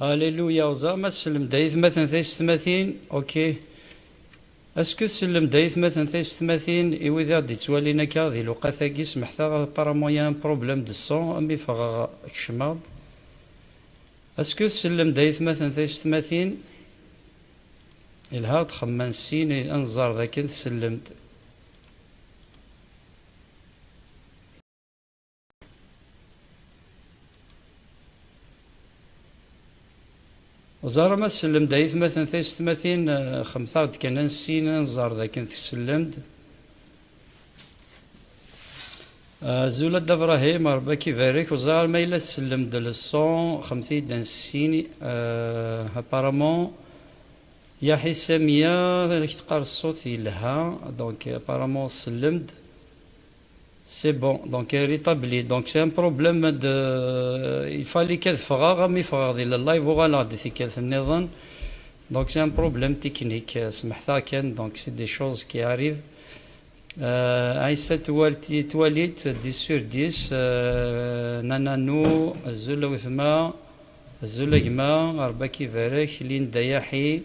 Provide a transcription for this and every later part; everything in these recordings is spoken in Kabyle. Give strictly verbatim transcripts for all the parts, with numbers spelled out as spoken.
Alléluia, ẓer ma tsellem-d ay atmaten taysetmatin, ok. Est-ce que tsellem-d ay atmaten taysetmatin i wid i ɣ-d-ittwalin akka di lewqat-agi? Smeḥtaɣ, apparemment il y a un problème de son, am i ffɣeɣ kecmeɣ-d. Est-ce que tsellem-d ay atmaten taysetmatin? Ilha ad xemmen sin, ad nẓer d akken tsellem-d. Ẓer ma tsellem-d ay atmaten taysetmatin, eh, xemmeɣ-d kan ad nessin, ad nẓer d akken tsellem-d. Eh, azul a Dda Brahim, Rebbi ad k-ibarek. Ur ẓer ma yella tsellem-d le son, xemmeɣ-t-id ad nessin, eh, apparemment. Yaḥi Samiya, ad ak-teqqar ṣṣut yelha, donc apparemment tsellem-d. C'est bon, donc elle est rétablie. Donc c'est un problème de, il fallait qu'elle ffɣeɣ, am i ffɣeɣ di le live, uɣaleɣ-d tikkelt nniḍen. Donc c'est un problème technique, euh, smeḥtaɣ kan, donc c'est des choses qui arrivent. Euh, Aïssa Twal-, Twalit, dix sur dix, euh, Nananu, azul a wetma, azul a gma, Rebbi ad k-ibarek, Linda Yaḥi,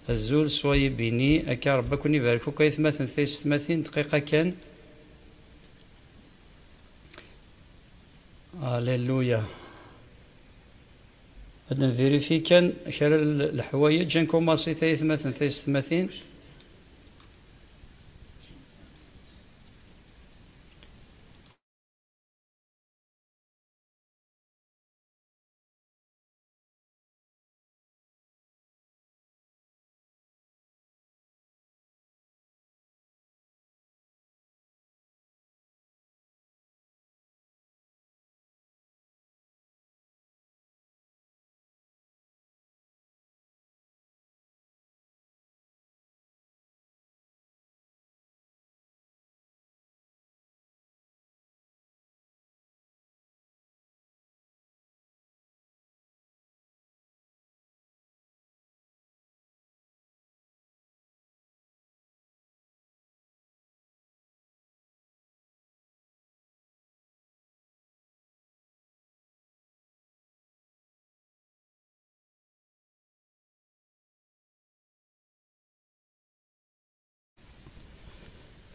azul, soyez bénis, akka Rebbi ad ken-ibarek akk ay atmaten taysetmatin, dqiqa kan. Alléluia. Ad nvérifier kan kra n leḥwayeǧ, ad nkumaṣi ay atmaten taysetmatin.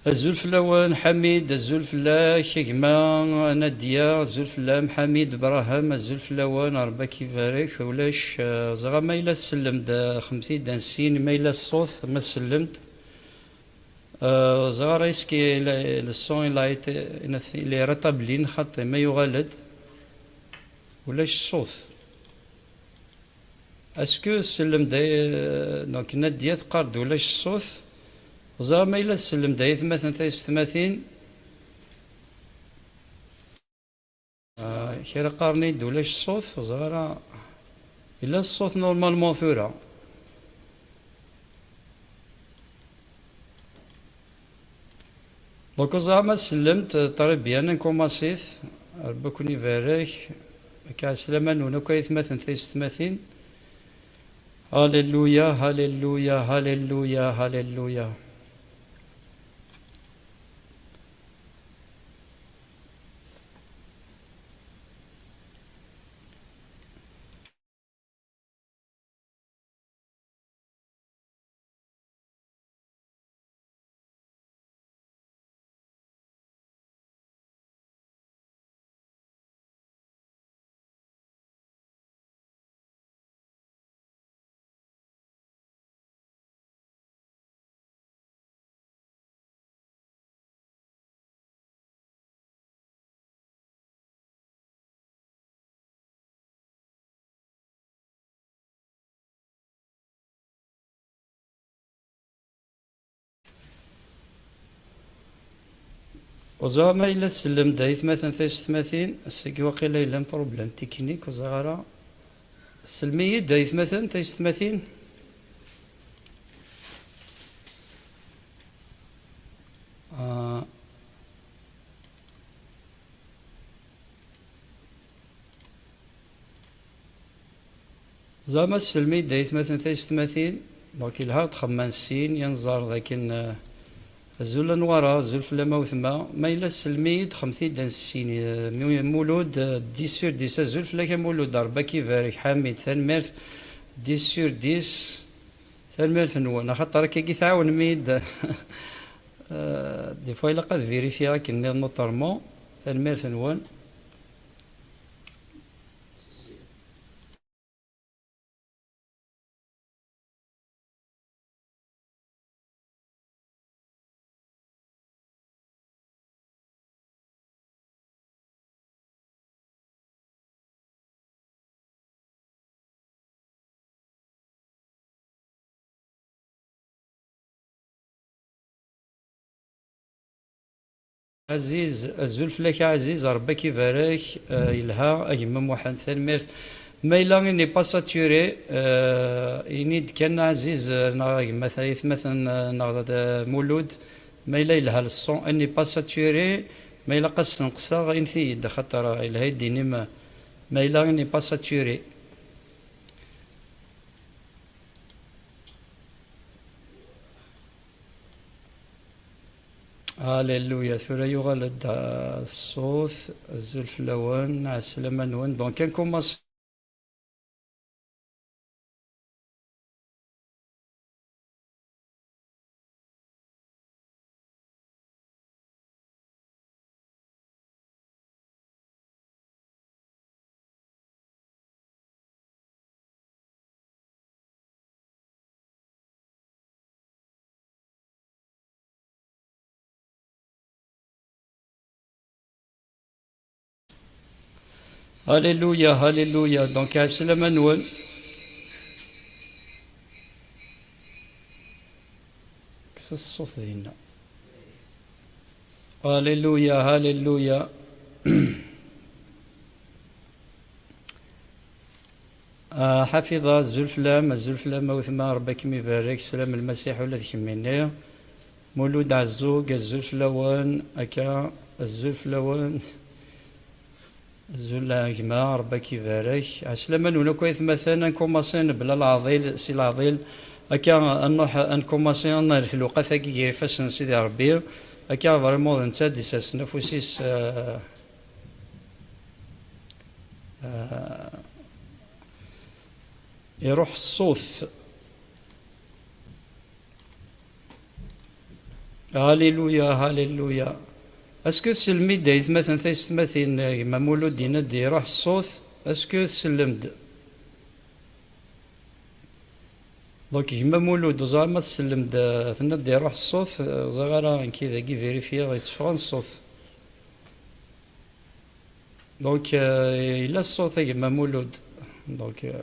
Azul fell-awen Ḥamid, azul fell-ak a gma Nadia, azul fell-am Ḥamid Brahim, azul fell-awen, Ṛebbi ad k-ibarek. Ulac, eh, ẓriɣ ma yella tsellem-d, eh, xemti-d ansin, ma yella ṣṣut, ma tsellem-d. Eh, ẓriɣ est-ce que le, le son il a été, il est rétabli, xaṭi, ma yuɣal-d. Ulac ṣṣut. Est-ce que tsellem-d ay, donc Nadia teqqar-d ulac ṣṣut. Ẓriɣ ma yella tsellem-d ay atmaten taysetmatin. Ah, kra qqaren-iyi-d ulac ṣṣut, ur ẓriɣ ara. Yella ṣṣut normalement tura. Donc, ur ẓriɣ ma tsellemt, très bien, nkumaṣit. Rebbi ad ken-ibarek. Akka, ɛeslama-nwen akk ay atmaten taysetmatin. Alléluia, alléluia, alléluia, alléluia. Ur ẓriɣ ma yella tsellem-d ay atmaten taysetmatin, seg waqila yella problème technique, ur ẓriɣ ara. Sellem-iyi-d ay atmaten taysetmatin. Ah. Zeɛma tselmi-d ay atmaten taysetmatin, donc yelha ad xemmen sin, ad nẓer d akken, eh, Azul a Nwara, azul fell-am a wetma. Ma yella sellem-iyi-d, xemt-iyi-d ansi-nni. Eh, Mu-, Mulud, eh, dix sur dix. Azul fell-ak a Mulud, Rebbi ad k-ibarek. Ḥamid, tanemmirt. Dix sur dix. Tanemmirt-nwen, axaṭer akkagi tɛawnem-iyi-d. Eh, des fois ilaq ad vérifier akken nniḍen autrement. Tanemmirt-nwen. Aziz, azul fell-ak a Aziz, Rebbi ad k-ibarek. Eh, yelha a gma Muḥend, tanemmirt. Ma yella il n'est pas saturé, eh, ini-d kan a Aziz, eh, neɣ a gma ta-, aytmaten, eh, neɣ d, eh, Mulud. Ma yella yelha le son, il n'est pas saturé, ma ilaq ad sneqseɣ, init-iyi-d, axaṭer yelha i d-tinim, ma yella il n'est pas saturé. Alléluia, tura yuɣal-d, ah, ṣṣut, azul fell-awen, ɛeslama-nwen. Donc, ad nkumaṣ. Alléluia, alléluia. Donc, ɛeslama-nwen. Kkes ṣṣut dinna. Alléluia, alléluia. Ah, Ḥafiḍa, azul fell-am, azul fell-am a wetma, Rebbi ad kem-ibarek, slam Lmasiḥ ula d kemmini. Mulud Ɛezzug, azul fell-awen, akka, azul fell-awen. Azul a gma, Rebbi ad k-ibarek. Ɛeslama-nwen akk aytmaten, ad nkumaṣi mebla leɛḍil, si leɛḍil. Akka, ad nruḥ, ad nkumaṣi, ad nerret lewqat-agi gar ifassen n Sidi Ṛebbi. Akka, vraiment, d netta d-isersen afus-is, eh, eh, iruḥ ṣṣut. Alléluia, alléluia. Est-ce que tselmem-d aytmaten taysetmatin, eh, gma Mulud yenna-d iruḥ ṣṣut? Est-ce que tsellem-d? Donc, gma Mulud, ur ẓriɣ ma tsellem-d, eh, tenna-d iruḥ ṣṣut, eh, ur ẓriɣ ara, nekki dagi vérifier, yetteffeɣ ṣṣut. Donc, euh, yella ṣṣut a gma Mulud. Donc, euh,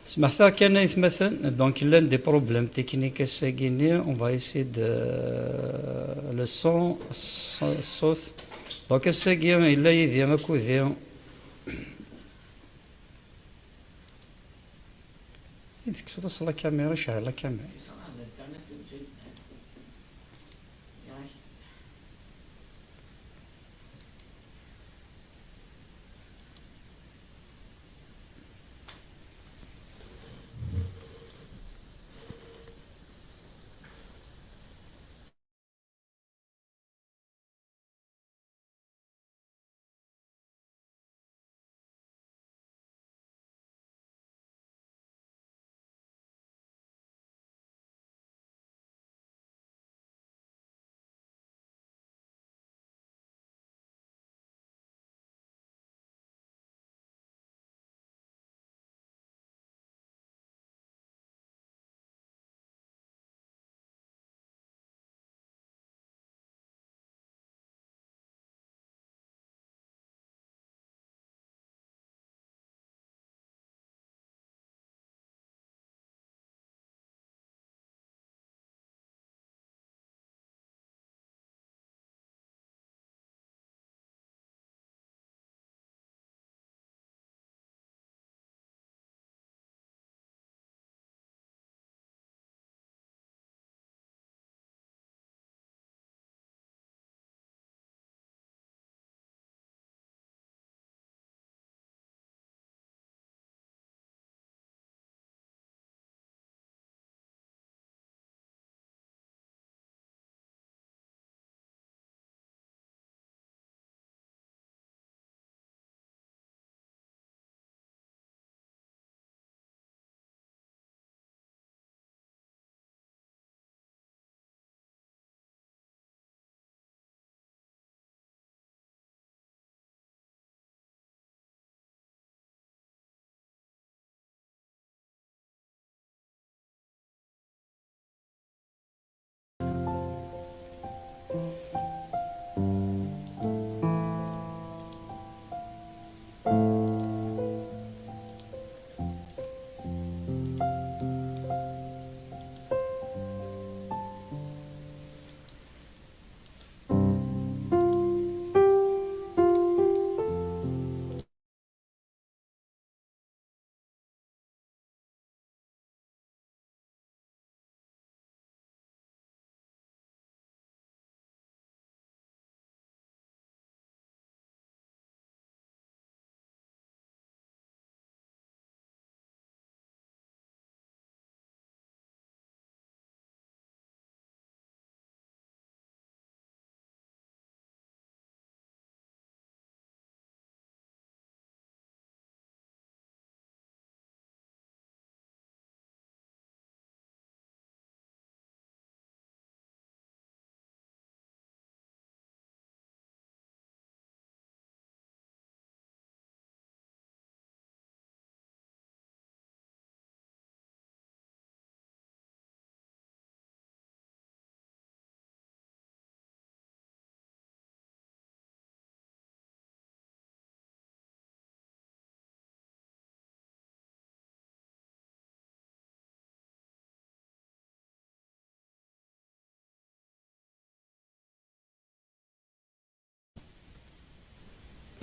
Smeḥteɣ kan aytmaten, donc llan des problèmes techniques ass-agi-nni, on va essayer de, euh, le son, ṣ-, ṣṣut. Donc ass-agi yella yid-i akked-i. I tekkseḍ-as la caméra, cɛel la caméra.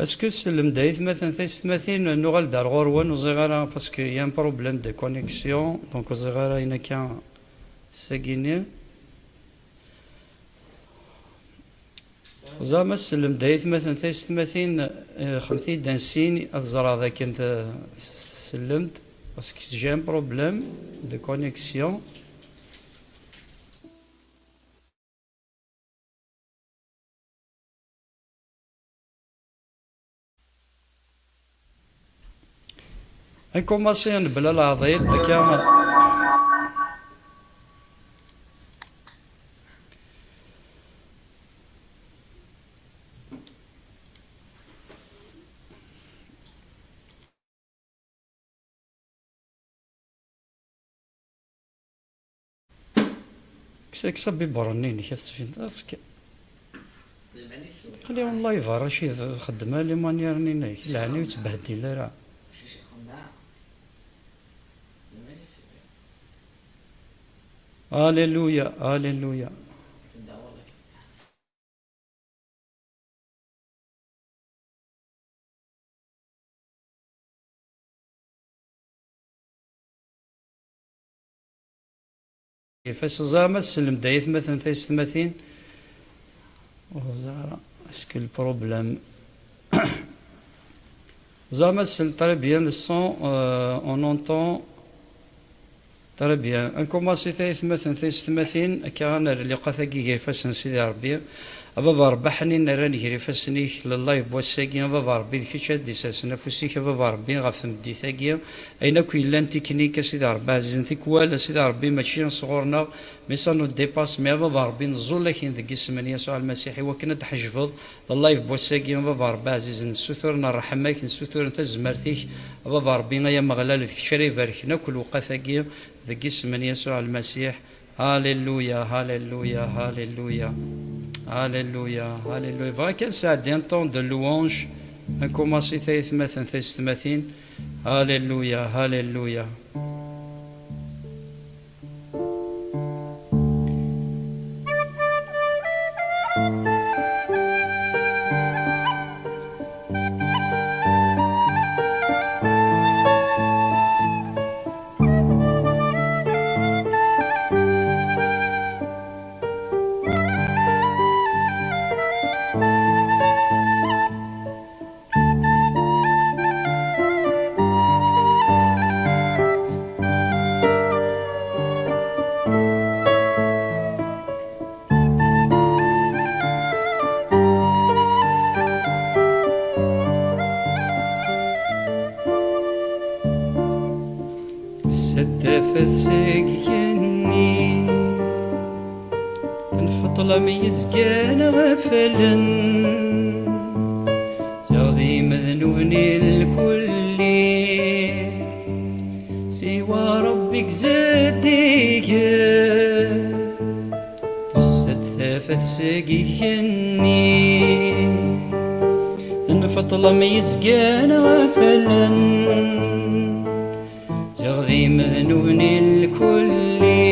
Est-ce que tsellem-d aytmaten taysetmatin? Nuɣal-d ar ɣur-wen, ur ẓriɣ ara, parce que y a un problème de connexion, donc ur ẓriɣ ara ayen akka s-agi-nni. Zeɛma tsellem-d aytmaten taysetmatin, eh, xemt-iyi-d un signe, ad ẓreɣ d akken t-, tsellem-d, parce que j'ai un problème de connexion. Nkumaṣi mebla leɛḍil, akka. Kkes, kkes abibeṛ-nni-inek, ad tettbineḍ, kkes. Aql-i en live, a Racid, xeddem les manières-nni-inek, lɛni ur ttbehdil ara. Alléluia, alléluia. Ifassen, ẓer ma tsellem-d ay atmaten taysetmatin. Ur ẓer, est-ce que le problème? Ẓer ma tsellem, très bien, le son, euh, on entend. Très bien. Nkumaṣi tayetmaten taysetmatin, akka ad nerr liqat-agi gar ifassen n Sidi Ṛebbi. A Baba Ṛebbi aḥnin, nerra-n gar ifassen-ik, le live n wass-agi, a Baba Ṛebbi, d kečč ad d-isersen afus-ik, a Baba Ṛebbi, ɣef tmeddit-agi. Ayen akk yellan tiknik, a Sidi Ṛebbi ɛzizen, tikwal, a Sidi Ṛebbi, mačči sɣur-neɣ, mais ça nous dépasse, mais a Baba Ṛebbi, neẓẓul-ak-in deg isem n Yasuɛ Lmasiḥ, i wakken ad d-tḥejbeḍ le live n wass-agi, a Baba Ṛebbi ɛzizen, nessuturen ṛṛeḥma-k, nessuturen tazmert-ik, a Baba Ṛebbi, ay Ameɣlal, d kečč ara ibarken akk lewqat-agi, deg isem n Yasuɛ Lmasiḥ. Alléluia, alléluia, alléluia. Alléluia, alléluia. Bɣiɣ kan sɛeddi un temps de louange. Nkumaṣi tayetmaten taysetmatin. Alléluia, alléluia. Tusa-d tafat seg igenni, tenfeṭ lam yezgan ɣef allen, ziɣ d imednuben lkulli, siwa Ṛebbi i izeddigen. Tusa-d tafat seg igenni, tenfeṭ lam yezgan ɣef allen, ziɣ d imednuben lkulli,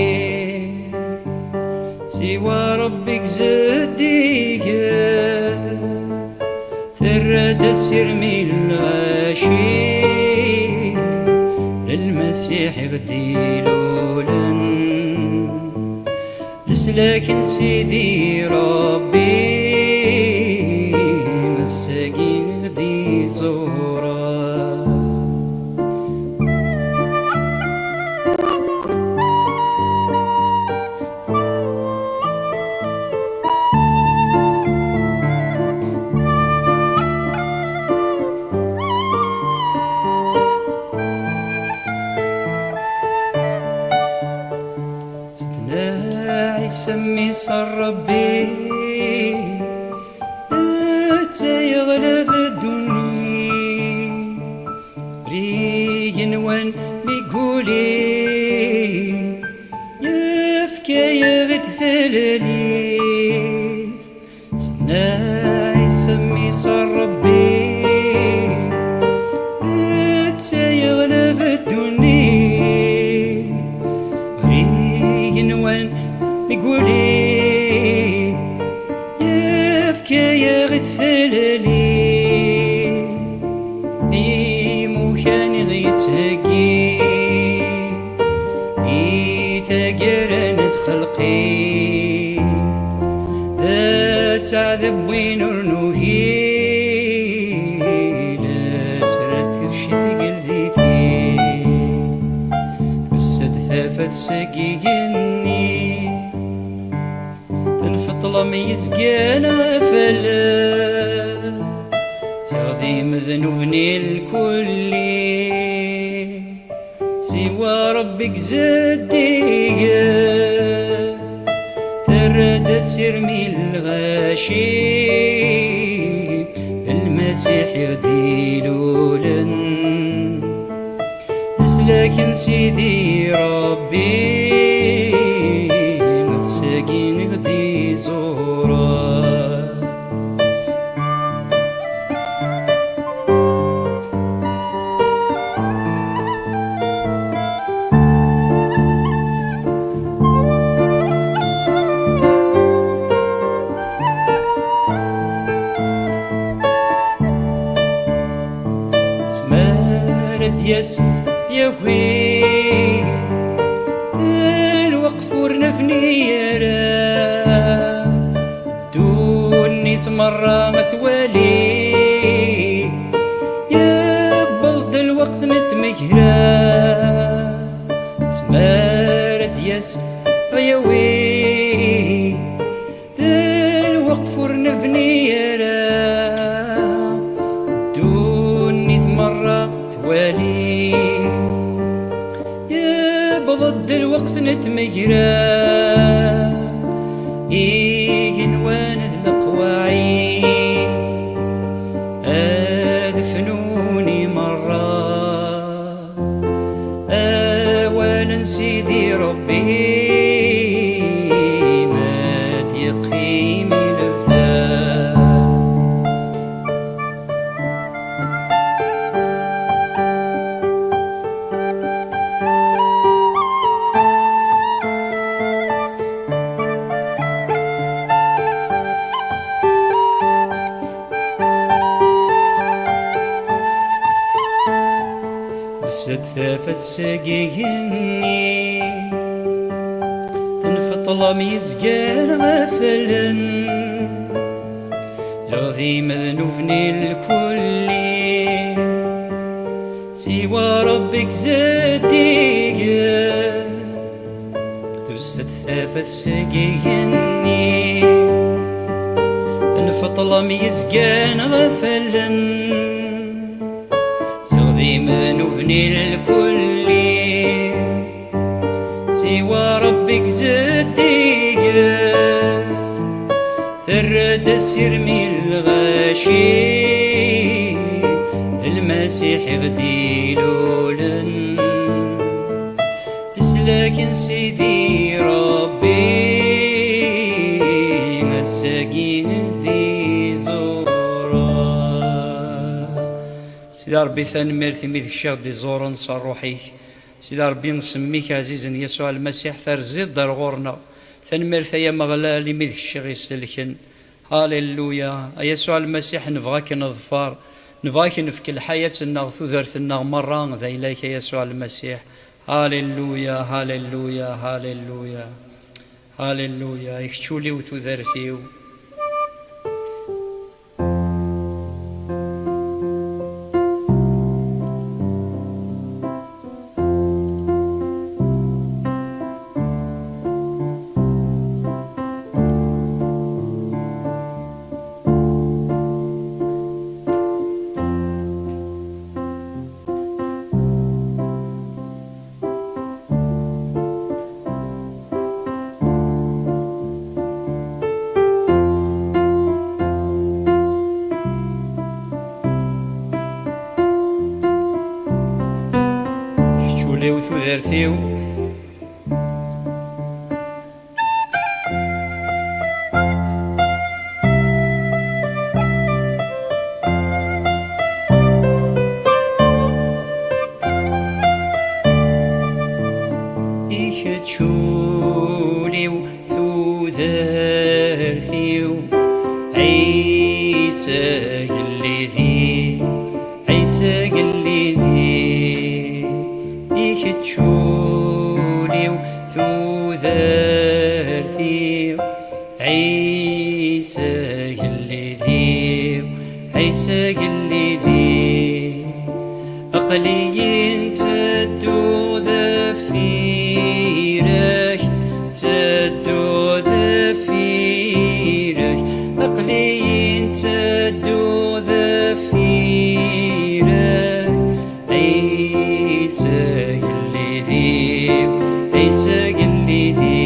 siwa Ṛebbi i izeddigen. Terra-d asirem i lɣaci, d Lmasiḥ i ɣ-d-ilulen. Leslak n Sidi Ṛebbi, ass-agi i ɣ-d-iẓuren. Sidna Ɛisa, mmi-s n Ṛebbi, netta yeɣleb ddunit. Ɣer igenwan mi guli, yefka-yaɣ-id talalit. Sidna Ɛisa, mmi-s n Ṛebbi, netta yeɣleb ddunit. Ɣer igenwan mi guli, yefka-yaɣ-id talalit. I taggara n txelqit, d aseɛdeb win ur nugi, lesra tebcet tgeldit-i. Tusa-d tafat seg igenni, tenfeṭṭel am yizgan ɣef allen, ziɣ d imednuben i lkulli. Siwa Ṛebbi i izeddigen, terra-d asirem i lɣaci, d Lmasiḥ i ɣ-d-ilulen. Leslak n Sidi Ṛebbi, ass-agi i ɣ-d-iẓuren. Smar ad d-yas yagi, lweqt ur nefni ara. Ddunit merra ad twali, yewweḍ-d lweqt n tmegra. Smar ad d-yas ɣ-yawi, d lweqt ur nebni ara. Ddunit merra twali, yewweḍ-d lweqt n tmegra. Igenwan d leqwaɛi ad fnun i merra. Awal n Sidi Ṛebbi ad d-yeqqim i lebda. Tbessed tafat seg igenni, tenfeṭṭel am yizgan ɣef allen. Ziɣ d imednuben i lkulli, siwa Ṛebbi i izeddigen. Tusa-d tafat seg igenni, tenfeṭṭel am yizgan ɣef allen. Ziɣ d imednuben i lkulli, siwa Ṛebbi i izeddigen. Terra-d asirem i lɣaci, d Lmasiḥ i ɣ-d-ilulen. Leslak n Sidi Ṛebbi, ass-agi i ɣ-d-iẓuren. Sidi Ṛebbi, tanemmirt imi d kečč i ɣ-d-iẓuren s ṛṛuḥ-ik. Sidi Ṛebbi, nsemmi-k ɛzizen Yasuɛ Lmasiḥ, terziḍ-d ar ɣur-neɣ. Tanemmirt ay Ameɣlal imi d kečč i ɣ-iselken. Halleluya! A Yasuɛ Lmasiḥ, nebɣa ad k-neḍfer, nebɣa ad k-nefk lḥayat-nneɣ, tudert-nneɣ merra d ayla-k, a Yasuɛ Lmasiḥ. Halleluya, halleluya, halleluya, halleluya! I kečč ul-iw, tudert-iw. Kečč ul-iw, tudert-iw. I kečč ul-iw, tudert-iw, Ɛisa agellid-iw, Ɛisa agellid-iw, i kečč ul-iw, tudert-iw, Ɛisa agellid-iw, Ɛisa agellid-iw. Aql-iyi nteddu deffir-k, nteddu deffir-k. Aql-iyi nteddu deffir-k. Ɛisa agellid-iw, Ɛisa agellid-iw.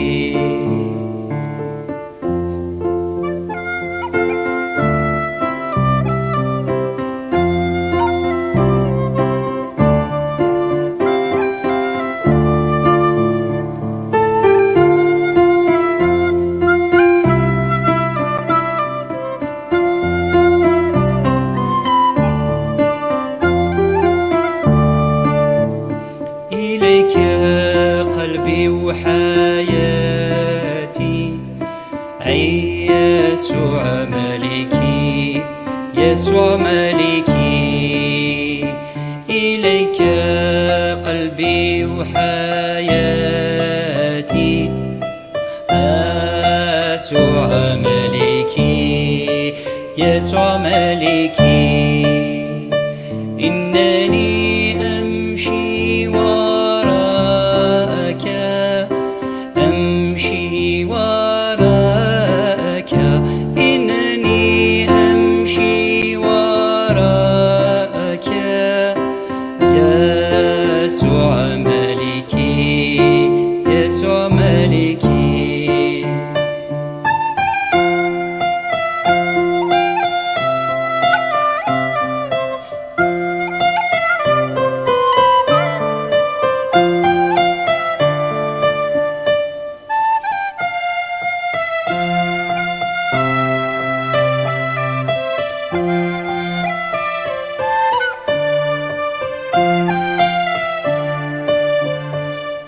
إليك قلبي وحياتي، يسوع ملكي، يسوع ملكي. إليك قلبي وحياتي، يسوع ملكي، يسوع ملكي. إنني أمشي وراءك، أمشي وراءك. إنني أمشي وراءك، يسوع ملكي، يسوع ملكي.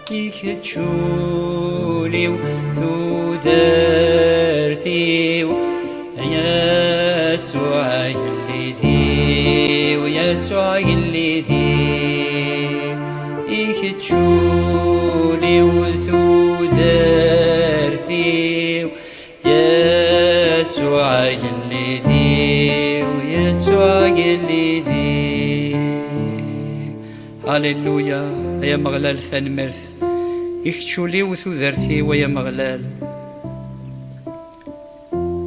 I kečč ul-iw, tudert-iw, Yasuɛ agellid-iw, Yasuɛ agellid-iw. I kečč ul-iw, tudert-iw, Yasuɛ agellid-iw, Yasuɛ agellid-iw. Halleluya, ay Ameɣlal, tanemmirt. I kečč ul-iw, tudert-iw, ay Ameɣlal.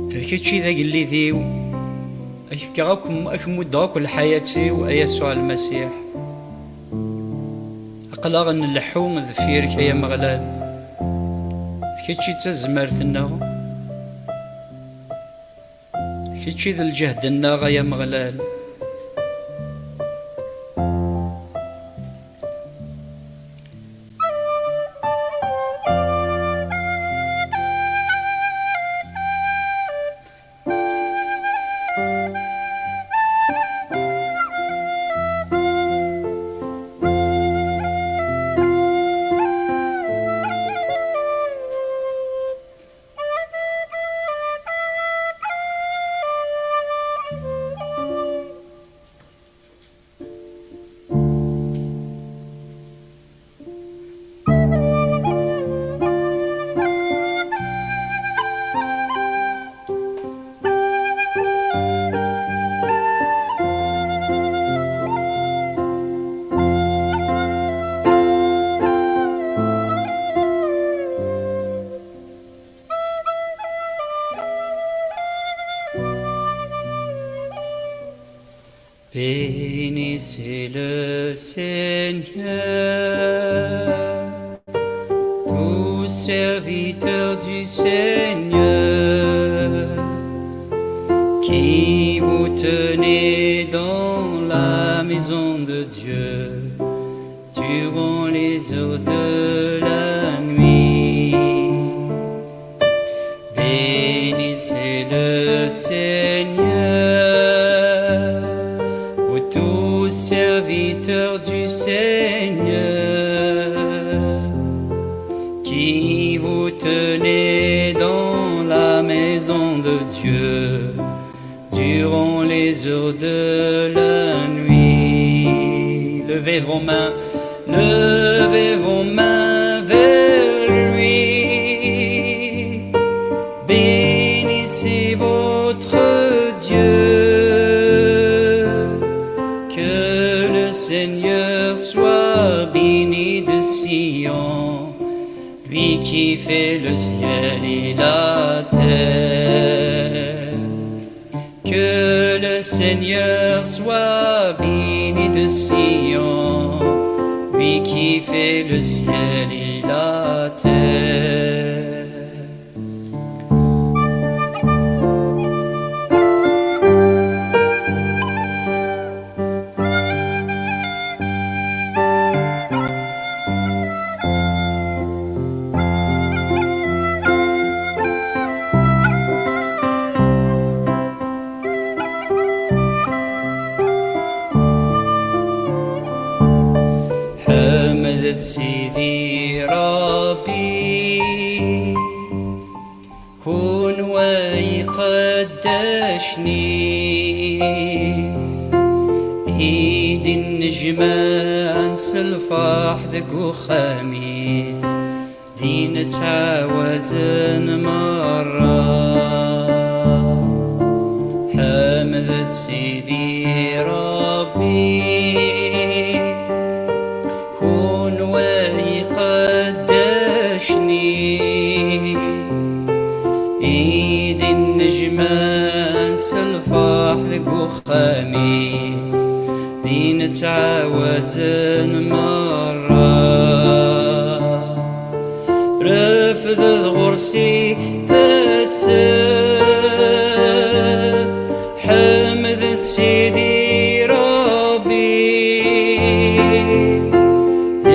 D kečč i d agellid-iw. Ak-fkeɣ akk, ak-muddeɣ akk lḥayat-iw, ay Yasuɛ Lmasiḥ. Aql-aɣ nleḥḥu deffir-k, ay Ameɣlal. D kečč i d tazmert-nneɣ. D kečč i d lǧehd-nneɣ, ay Ameɣlal. Bénissez le Seigneur, tous serviteurs du Seigneur, qui vous tenez dans la maison de Dieu durant les heures de la nuit. Bénissez le Seigneur, vous tous serviteurs du Seigneur, qui vous tenez dans la maison de Dieu durant les heures de la nuit. Levez vos mains, levez vos mains vers Qui fait le ciel et la terre. Que le Seigneur soit béni de Sion, lui qui fait le ciel et la terre. Ḥemdet Sidi Ṛebbi, kunwi iqeddacen-is, i d-innejmaɛen s lferḥ deg uxxam-is, d-inettɛawazen merra. Ḥemdet Sidi Ṛebbi, kunwi iqeddacen-is, i d-innejmaɛen s lferḥ deg uxxam-is, d-inettɛawazen merra. Refdet ɣur-s ifassen, ḥemdet Sidi Ṛebbi,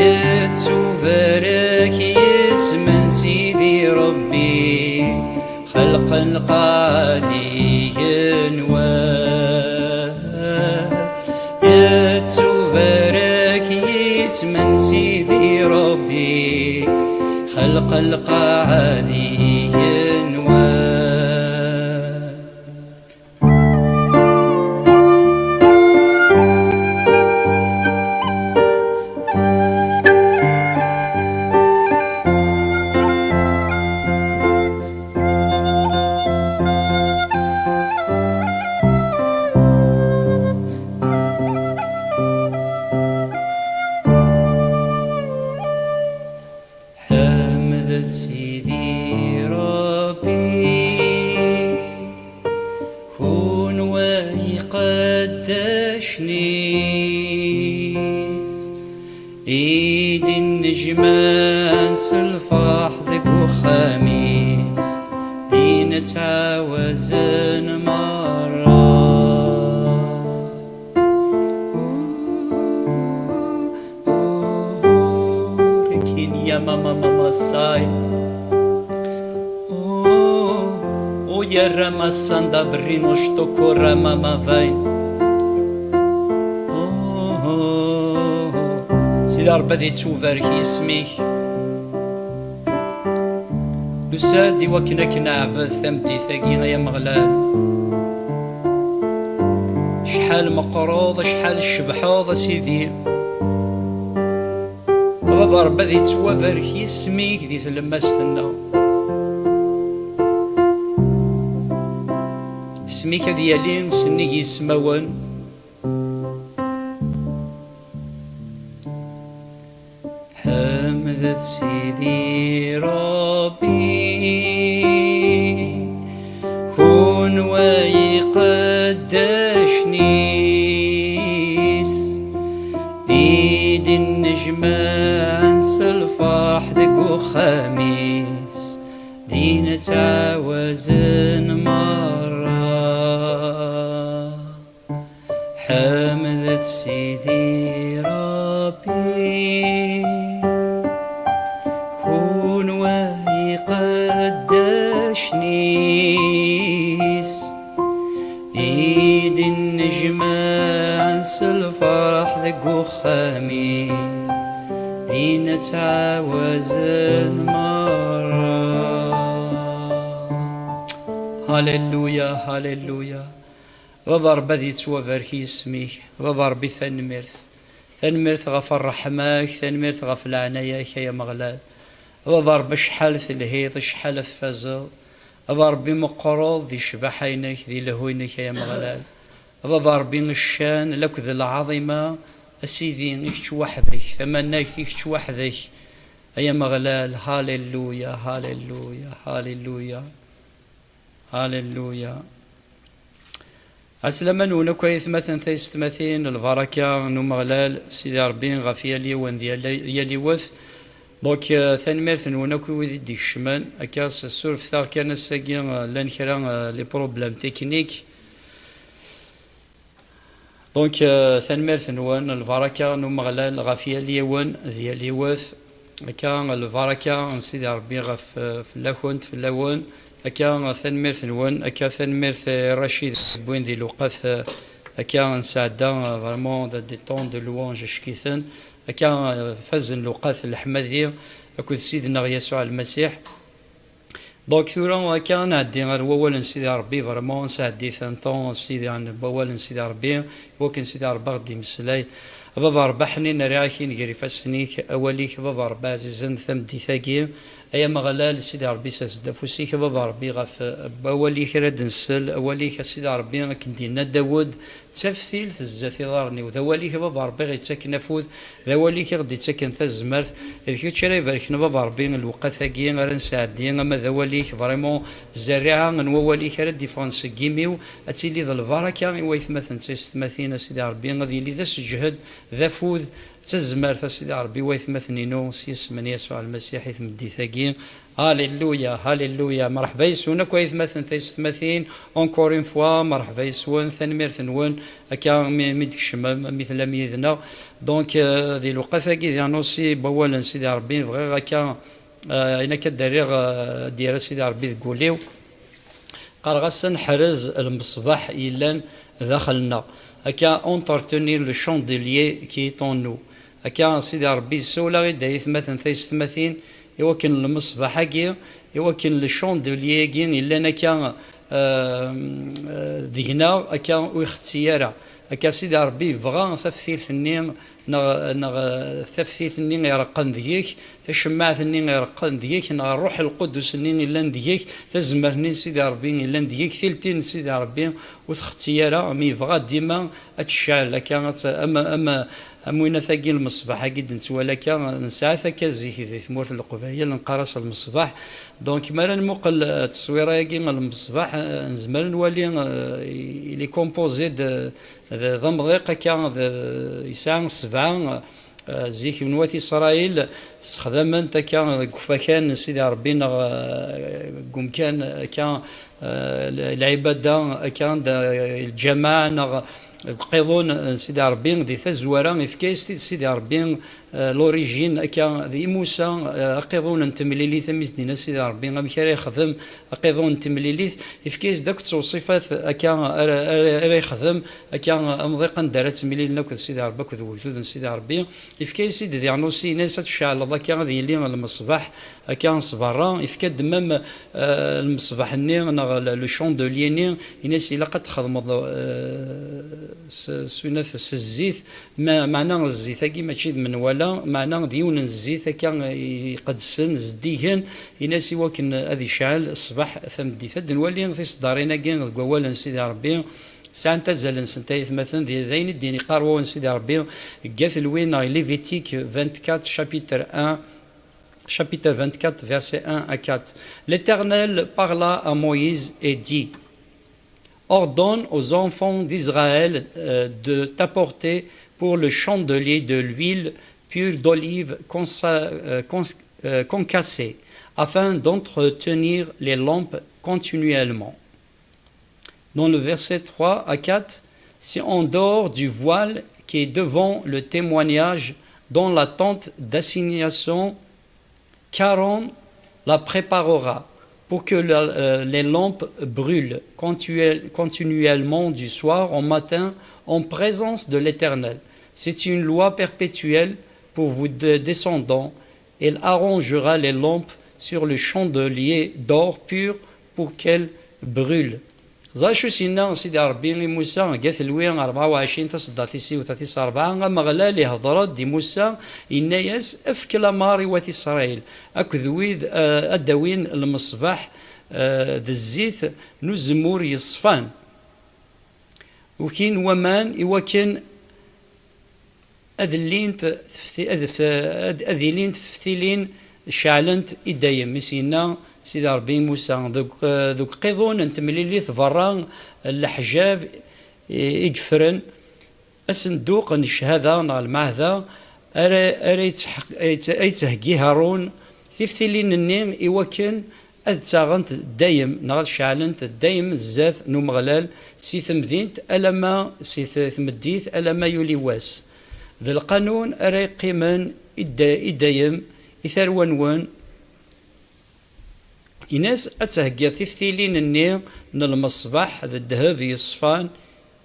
yettubarek yisem n Sidi Ṛebbi, xelqen lqaɛa d igenwan. Yettubarek yisem n Sidi Ṛebbi, xelqen lqaɛa d igenwan. Ḥemdet Sidi Ṛebbi, kunwi iqeddacen-is, i d-innejmaɛen s lferḥ deg uxxam-is, d-inettɛawazen merra. Rekin ya mama mama say. O yerra masanda brino stokora mama vain. Sidi Ṛebbi ad yettubarek yisem-ik. Nusa-d i wakken ad k-neɛbed tameddit-agi, ay Ameɣlal. Acḥal meqqreḍ, acḥal tcebḥeḍ, a Sidi. A Baba Ṛebbi, ad yettwabarek yisem-ik di tlemmast-nneɣ. Isem-ik ad yali sennig yismawen. Ḥemdet Sidi Ṛebbi, kunwi iqeddacen-is, i d-innejmaɛen s lferḥ deg uxxam-is, d-inettɛawazen merra. Ḥemdet Sidi Ṛebbi, kunwi iqeddacen-is, i d-innejmaɛen s lferḥ deg uxxam-is, d-inettɛawazen merra. Halleluya, halleluya. Baba Ṛebbi, ad yettwabarek yisem-ik. Baba Ṛebbi, tanemmirt. Tanemmirt ɣef ṛṛeḥma-k, tanemmirt ɣef leɛnaya-k, ay Ameɣlal. Baba Ṛebbi, acḥal telhiḍ, acḥal tfazeḍ. Baba Ṛebbi, meqqreḍ di ccbaḥa-inek, di lehhu-inek, ay Ameɣlal. Baba Ṛebbi, ccan, lakked lɛaḍima, a Sidi, i kečč weḥd-k, tamanagt i kečč weḥd-k. Ay Ameɣlal, haleluya, haleluya, haleluya, haleluya. Ɛeslama-nwen akk ay atmaten taysetmatin, lbaraka n Umeɣlal Sidi Ṛebbi ɣef yal yiwen d yal, yal yiwet. Donc, euh, tanemmirt-nwen akk i wid i d-ikecmen. Akka s-, surfet-aɣ kan ass-agi, euh, llan kra, euh, les problèmes techniques. Donc, euh, tanemmirt-nwen, lbaraka n Umeɣlal ɣef yal yiwen d yal yiwet. Akka, lbaraka n Sidi Ṛebbi ɣef, euh, fell-akent, fell-awen. Akka, tanemmirt-nwen, akka, tanemmirt i Racid wwin di lewqat, euh, akka, nesɛedda, euh, vraiment des temps de louange acek-iten. Akka, euh, fazen lewqat leḥmadi akked Sidna Yasuɛ Lmasiḥ. Donc, tura akka ad nɛeddi ɣer wawal n Sidi Ṛebbi, vraiment, nesɛeddi-t un temps, Sidi, n wawal n Sidi Ṛebbi, iwakken Sidi Ṛebbi ad ɣ-d-imeslay. A Baba Ṛebbi ḥnin, rriɣ-ak-in gar ifassen-ik, awal-ik, a Baba Ṛebbi ɛzizen, tameddit-agi. Ay Ameɣlal, Sidi Ṛebbi, sers-d afus-ik, a Baba Ṛebbi, ɣef, eh, wawal-ik ara d-nsel, awal-ik, a Sidi Ṛebbi, akken d-yenna Dawed, d taftilt zdat iḍarren-iw. D awal-ik, a Baba Ṛebbi, i ɣ-yettaken afud, d awal-ik i ɣ-d-yettaken tazmert. D kečč ara ibarken, a Baba Ṛebbi, lewqat-agi ara nesɛeddi, ama d awal-ik, vraiment, zzerriɛa n wawal-ik ara d-iffɣen seg yimi-w, ad tili d lbaraka i waytmaten d taysetmatin, a Sidi Ṛebbi, ad yili d aseǧhed, d afud, d tazmert, a Sidi Ṛebbi, i waytmaten-inu, s yisem n Yasuɛ Lmasiḥ i tmeddit-agi. Alléluia, alléluia. Merḥba yes-wen akk aytmaten taysetmatin. Encore une fois, merḥba yes-wen, tanemmirt-nwen. Akka mi, mi d-tkecmem, mi tellam yid-neɣ. Donc, euh, di lewqat-agi, di annonce n wawal n Sidi Ṛebbi, bɣiɣ akka, euh, ayen akka d-rriɣ, euh, d-yerra Sidi Ṛebbi deg wul-iw. Qqareɣ-asen ḥrez lmeṣbaḥ yellan daxel-nneɣ. Akka, entretenir le chandelier qui est en nous. Akka, Sidi Ṛebbi yessawel-aɣ-id, ay atmaten taysetmatin, i wakken lmeṣbaḥ-agi, i wakken le chandelier-agi yellan akka, euh, deg-neɣ, akka ur ixetti ara. Akka, Sidi Ṛebbi yebɣa taftilt-nni neɣ, neɣ, eh, taftilt-nni ireqqen deg-k, tacemmaɛt-nni ireqqen deg-k, neɣ Ṛṛuḥ Lqudus-nni yellan deg-k, tazmert-nni n Sidi Ṛebbi yellan deg-k, tiltin n Sidi Ṛebbi ur txetti ara, mi yebɣa dima ad tecɛel akka, ad t-, am, am, am winat-agi, lmeṣbaḥ-agi d-nettwali akka, nesɛa-t akka zik di tmurt n Leqbayel, neqqar-as lmeṣbaḥ. Donc, mi ara nmuqel, eh, tteswira-agi n lmeṣbaḥ, eh, nezmer ad nwali, eh, il est composé de, d, d amḍiq akka, d, yesɛa sebɛa, eh, zik n wat Isṛayil sexdamen-t akka deg ufakan n Sidi Ṛebbi neɣ, eh, deg umkan akka, eh, l-, lɛibada akka d, eh, lǧameɛ neɣ deg uqiḍun n Sidi Ṛebbi di tazwara, ifka-yas-t-id Sidi Ṛebbi, eh, l'origine akka d i Musa, eh, aqiḍun n temlilit, am i s-d-yenna Sidi Ṛebbi, amek ara yexdem aqiḍun n temlilit, ifka-yas-d akk d tewṣifat akka ara, ara, ara yexdem, akka amḍiq anda ara ttemlilen akked Sidi Ṛebbi, akked wegdud n Sidi Ṛebbi. Ifka-yas-id diɣen usi, yenna-yas ad tceɛleḍ akka ad yili lmeṣbaḥ akka s berra. Ifka-d même, eh, lmeṣbaḥ-nni neɣ le, le chandelier-nni, yenna-yas ilaq ad txedmeḍ, eh, s, s, s zzit, ma-, meɛna zzit-agi mačči d menwala, meɛna d yiwen n zzit akka iqedsen, zeddigen, yenna-yas i wakken ad yecɛel ṣṣbeḥ tameddit. Ad nwali tiseddarin-agi deg wawal n Sidi Ṛebbi, sɛant azal-nsent ay atmaten, d, d ayen i d-yeqqar wawal n Sidi Ṛebbi deg At Lewwi neɣ Lévitique vingt-quatre, chapitre un, chapitre vingt-quatre, versets un à quatre. L'Éternel parla à Moïse et dit, ordonne aux enfants d'Israël, euh, de t'apporter pour le chandelier de l'huile pure d'olive consa-, euh, cons-, euh, concassée, afin d'entretenir les lampes continuellement. Dans le verset trois à quatre, c'est en dehors du voile qui est devant le témoignage, dans la tente d'assignation, qu'Aaron la préparera pour que la, euh, les lampes brûlent continuel-, continuellement du soir au matin en présence de l'Éternel. C'est une loi perpétuelle pour vos de-, descendants. Il arrangera les lampes sur le chandelier d'or pur pour qu'elles brûlent. Ẓer acu s-yenna Sidi Ṛebbi i Musa, deg At Lwi rebɛa u ɛecrin, taṣeddart-is yiwet tis ṛebɛa, Ameɣlal ihḍer-d i Musa, yenna-yas, efk lameṛ i wat Isṛayil, akked wid, eh, ad d-awin lmeṣbaḥ, eh, d zzit n uzemmur yeṣfan. Ukin waman i wakken ad llint tefti-, ad f-, ad, ad ilint teftilin ceɛlent i dayem, i s-yenna Sidi Ṛebbi i Musa. Deg, deg uqiḍun n temlilit berra n leḥjab i, i yeffren, asenduq n cchada neɣ lmeɛda ara, ara yettḥeq-, ay yettheggi Haṛun tiftilin-nni i wakken ad ttaɣent dayem, neɣ ad ceɛlent dayem zdat n Umeɣlal, si temdint alamma, si t-, tmeddit alamma yuli wass. D lqanun ara yeqqimen i da-, i dayem i tarwa-nwen. Ini-as ad theggiḍ tiftilin-nni n lmeṣbaḥ d ddheb yeṣfan,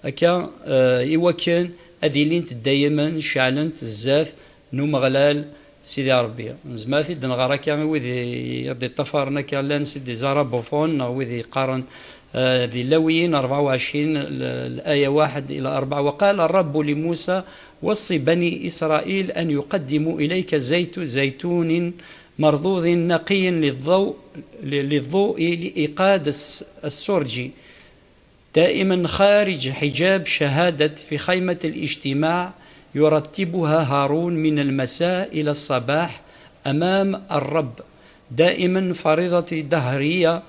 akka, eh, i wakken ad ilint daymen ceɛlent zdat n Umeɣlal Sidi Ṛebbi. Nezmer ad t-id-nɣer akka i wid i, i ɣ-d-iṭṭafaren akka llan c'est des arabophones, neɣ wid yeqqaren, eh, di Lawiyin rebɛa u ɛecrin, l-, الآية واحد إلى أربعة: وقال الرب لموسى: وص بني إسرائيل أن يقدموا إليك زيت، زيتون مرضوض نقي للضوء، ل-، للضوء لإيقاد الس-، السرج، دائما خارج حجاب شهادة في خيمة الاجتماع، يرتبها هارون من المساء إلى الصباح أمام الرب، دائما فريضة دهرية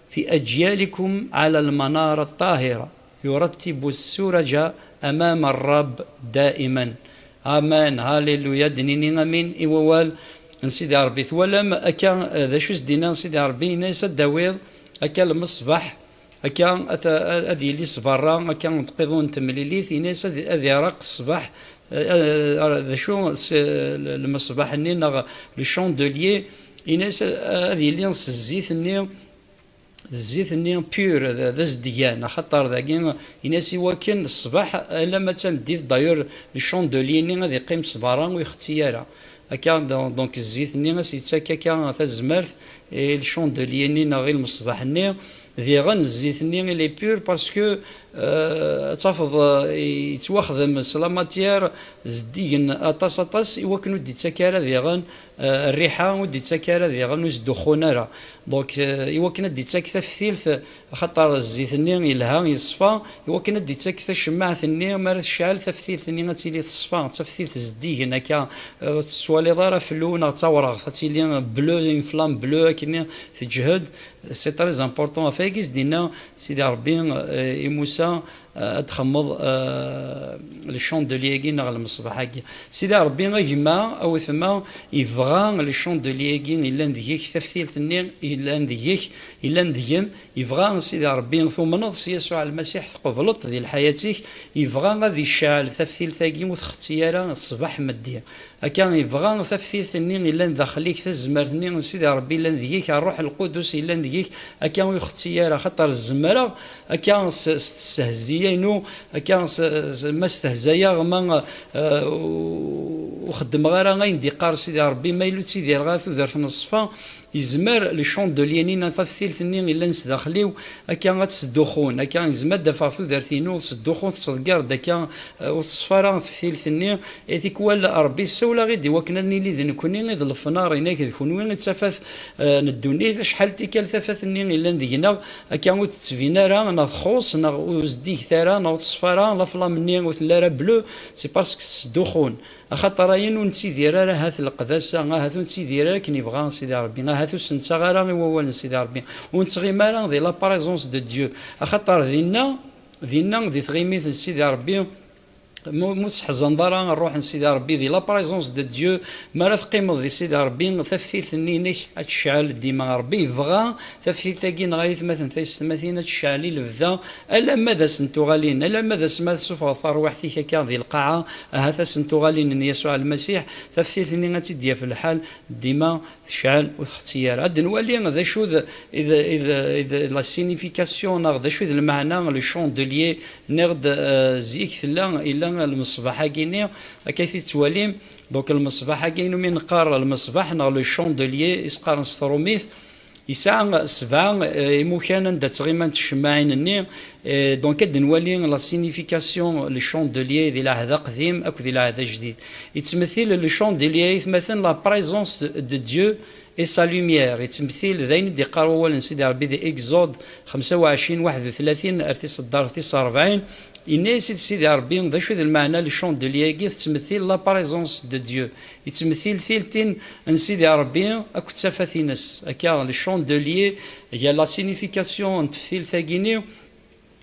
في أجيالكم على المنارة الطاهرة، يرتب السرج أمام الرب دائما. Amen, هاليلويا, d-nini amin i wawal n Sidi Ṛebbi. Twalam akka, eh, d acu i s-d-yenna Sidi Ṛebbi? Yenna-yas ad d-tawiḍ akka lmeṣbaḥ, akka ad, ad yili s berra, akka deg uqiḍun n temlilit, yenna-yas ad, ad ireqq ṣṣbeḥ, eh, eh, d acu, s-, lmeṣbaḥ-nni neɣ le chandelier, yenna-yas ad, ad yili s zzit-nni, d zzit-nni pur, d, d azedgan, axaṭer dagi, yenna-yas i wakken ṣṣbeḥ alamma d tameddit, d'ailleurs, le chandelier-nni ad iqqim s berra ur ixetti ara. Akka, don-, donc, zzit-nni ad s-yettak akka tazmert i le chandelier-nni neɣ i lmeṣbaḥ-nni. Diɣen, zzit-nni, il est pur parce que, euh, ad tafeḍ, euh, yettwaxdem s la matière zeddigen aṭas, aṭas, i wakken ur d-yettak ara diɣen, euh, rriḥa, ur d-yettak ara diɣen, ur sduxxun ara. Donc, euh, i wakken ad d-yettak taftilt, axaṭer zzit-nni yelha, yeṣfa, i wakken ad d-yettak tacemmaɛt-nni, mi ara tecɛel taftilt-nni ad tili teṣfa, d taftilt zeddigen akka, euh, ur tettwaliḍ ara fell-u neɣ d tawraɣt, ad tili bleu, une flamme bleue, akkenni teǧhed. C'est très important. Ɣef wayagi i s-d-yenna Sidi Ṛebbi, euh, i Musa, euh, ad txemmeḍ, euh, le chandelier-agi neɣ lmeṣbaḥ-agi. Sidi Ṛebbi, a gma, a wetma, yebɣa le chandelier-agi yellan deg-k, taftilt-nni yellan deg-k, yellan deg-m, yebɣa Sidi Ṛebbi, tumneḍ s Yasuɛ Lmasiḥ, tqebleḍ di lḥayat-ik, yebɣa ad icɛel taftilt-agi ur txetti ara ṣṣbeḥ meddi. Akka yebɣa taftilt-nni yellan daxel-ik, tazmert-nni n Sidi Ṛebbi yellan deg-k, Ṛṛuḥ Lqudus yellan deg-k, akka ur ixetti ara, axaṭer zemreɣ, akka s, s testehziya-inu, akka s, s, ma stehzayaɣ, ma, eh, ur xeddmeɣ ara ayen d-iqqar Sidi Ṛebbi, ma yella ur ttidireɣ ara tudert n ṣṣfa, yezmer le chandelier-nni neɣ taftilt-nni yellan sdaxel-iw, akka ad tesduxxun, akka yezmer ad d-afeɣ tudert-inu tesduxxun, tettḍeggir-d akka, eh, ur teṣfa ara teftilt-nni. I tikwal, Ṛebbi yessawel-aɣ-id i wakken ad nili d nekkni i d lefnar, inak d kunwi i d tafat, eh, n ddunit. Acḥal n tikkal tafat-nni yellan deg-neɣ, akka ur d-tettbin ara, neɣ txuṣ, neɣ ur zeddiget ara, neɣ ur teṣfa ara, la flamme-nni ur telli ara bleu, c'est parce que tesduxxun. Axaṭer ayen ur nettidir ara ahat leqdasa, ahat ur nettidir ara akken yebɣa Sidi Ṛebbi, ahat ur s-nettaɣ ara i wawal n Sidi Ṛebbi, ur nettɣimi ara di la présence de Dieu. Axaṭer dinna, dinna di tɣimit n Sidi Ṛebbi, mu, mu tesseḥzaneḍ ara Ṛṛuḥ n Sidi Ṛebbi di la présence de Dieu, mi ara teqqimeḍ di Sidi Ṛebbi, taftilt-nni-inek ad tecɛel dima. Ṛebbi yebɣa taftilt-agi, neɣ ay atmaten taysetmatin, ad tecɛel i lebda, alamma d ass n tuɣalin, alamma d asmi ara tessufɣeḍ tarwiḥt-ik akka di lqaɛa, ahat ass n tuɣalin n Yasuɛ Lmasiḥ, taftilt-nni ad tt-id-yaf lḥal, dima tecɛel ur txetti ara. Ad nwali d acu d, i d, i d, i d la signification, neɣ d acu d lmeɛna, le chandelier, nniɣ-d, eh, zik tella, illa lmeṣbaḥ-agi-nni, akka i t-tettwalim. Donc, lmeṣbaḥ-agi-inu mi neqqar lmeṣbaḥ neɣ le chandelier, i s-qqaren s trumit, yesɛa sebɛa, eh, imukan anda ttɣimant tcemmaɛin-nni. Eh, donc, ad nwali la signification, le chandelier di lɛehd aqdim akked di lɛehd ajdid. Yettmetil le chandelier, aytmaten, la présence de, de Dieu et sa lumière. Yettmetil d ayen i d-iqqar wawal n Sidi Ṛebbi di Exode xemsa u ɛecrin, waḥed u tlatin ar tiseddart tis ṛebɛin. Yenna-yas-id Sidi Ṛebbi, d acu d lmeɛna le chandelier-agi? Tettmettil la présence de Dieu. Yettmettil tiltin n Sidi Ṛebbi akked tafat-ines. Akka, le chandelier, il y a la signification n teftilt-agi-ni.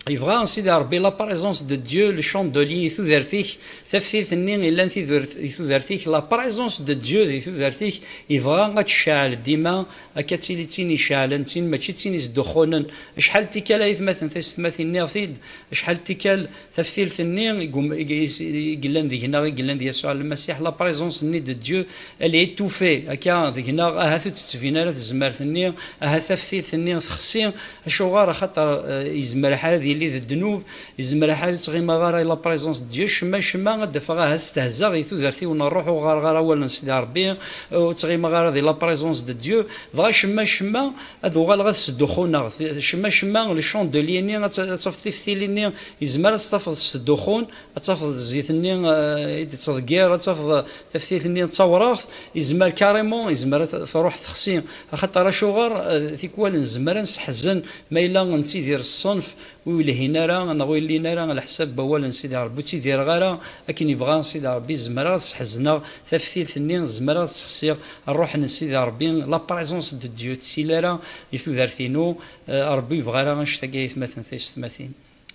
Yebɣa Sidi Ṛebbi la présence de Dieu, le chandelier, i tudert-ik, taftilt-nni yellan tidert-, i tudert-ik, la présence de Dieu di tudert-ik, yebɣa ad tecɛel dima, akka ad tili d tin iceɛlen, d tin mačči d tin isduxxunen. Acḥal n tikkal, ay atmaten, taysetmatin, nniɣ-t-id, acḥal n tikkal taftilt-nni i gum-, i, i, i yellan deg-neɣ, i yellan di Yasuɛ Lmasiḥ, la présence-nni de Dieu, elle est étouffée. Akka deg-neɣ, ahat ur d-tettbin ara tezmert-nni, ahat taftilt-nni texsi. Acuɣer? Axaṭer, eh, yezmer ḥal ad yili d ddnub, yezmer ḥal ur ttɣimeɣ ara i la présence de Dieu, cemma, cemma ad d-afeɣ ahat stehzaɣ i tudert-iw n ṛṛuḥ, ur ɣareɣ ara awal n Sidi Ṛebbi, ur ttɣimeɣ ara di la présence de Dieu, dɣa cemma, cemma ad uɣaleɣ ad sduxxuneɣ. Cemma, cemma le chandelier-nni, ad t-, ad tafeḍ tiftilin-nni, yezmer ad tafeḍ sduxxun, ad tafeḍ zzit-nni, eh, i d-tettḍeggir, ad tafeḍ taftilt-nni d tawraɣt, yezmer carrément, yezmer ad t-, truḥ texsi. Axaṭer acuɣer? Eh, tikwal nezmer ad nesseḥzen ma yella nettidir ṣṣenf ur yelhin ara, neɣ ur yellin ara leḥsab n wawal n Sidi Ṛebbi, ur ttidireɣ ara akken yebɣa Sidi Ṛebbi, zemreɣ ad sḥezneɣ taftilt-nni, zemreɣ ad sexsiɣ ṛṛuḥ n Sidi Ṛebbi, la présence de Dieu, ur tettili ara di tudert-inu. Eh, Ṛebbi ur yebɣi ara annect-agi, ay atmaten, taysetmatin.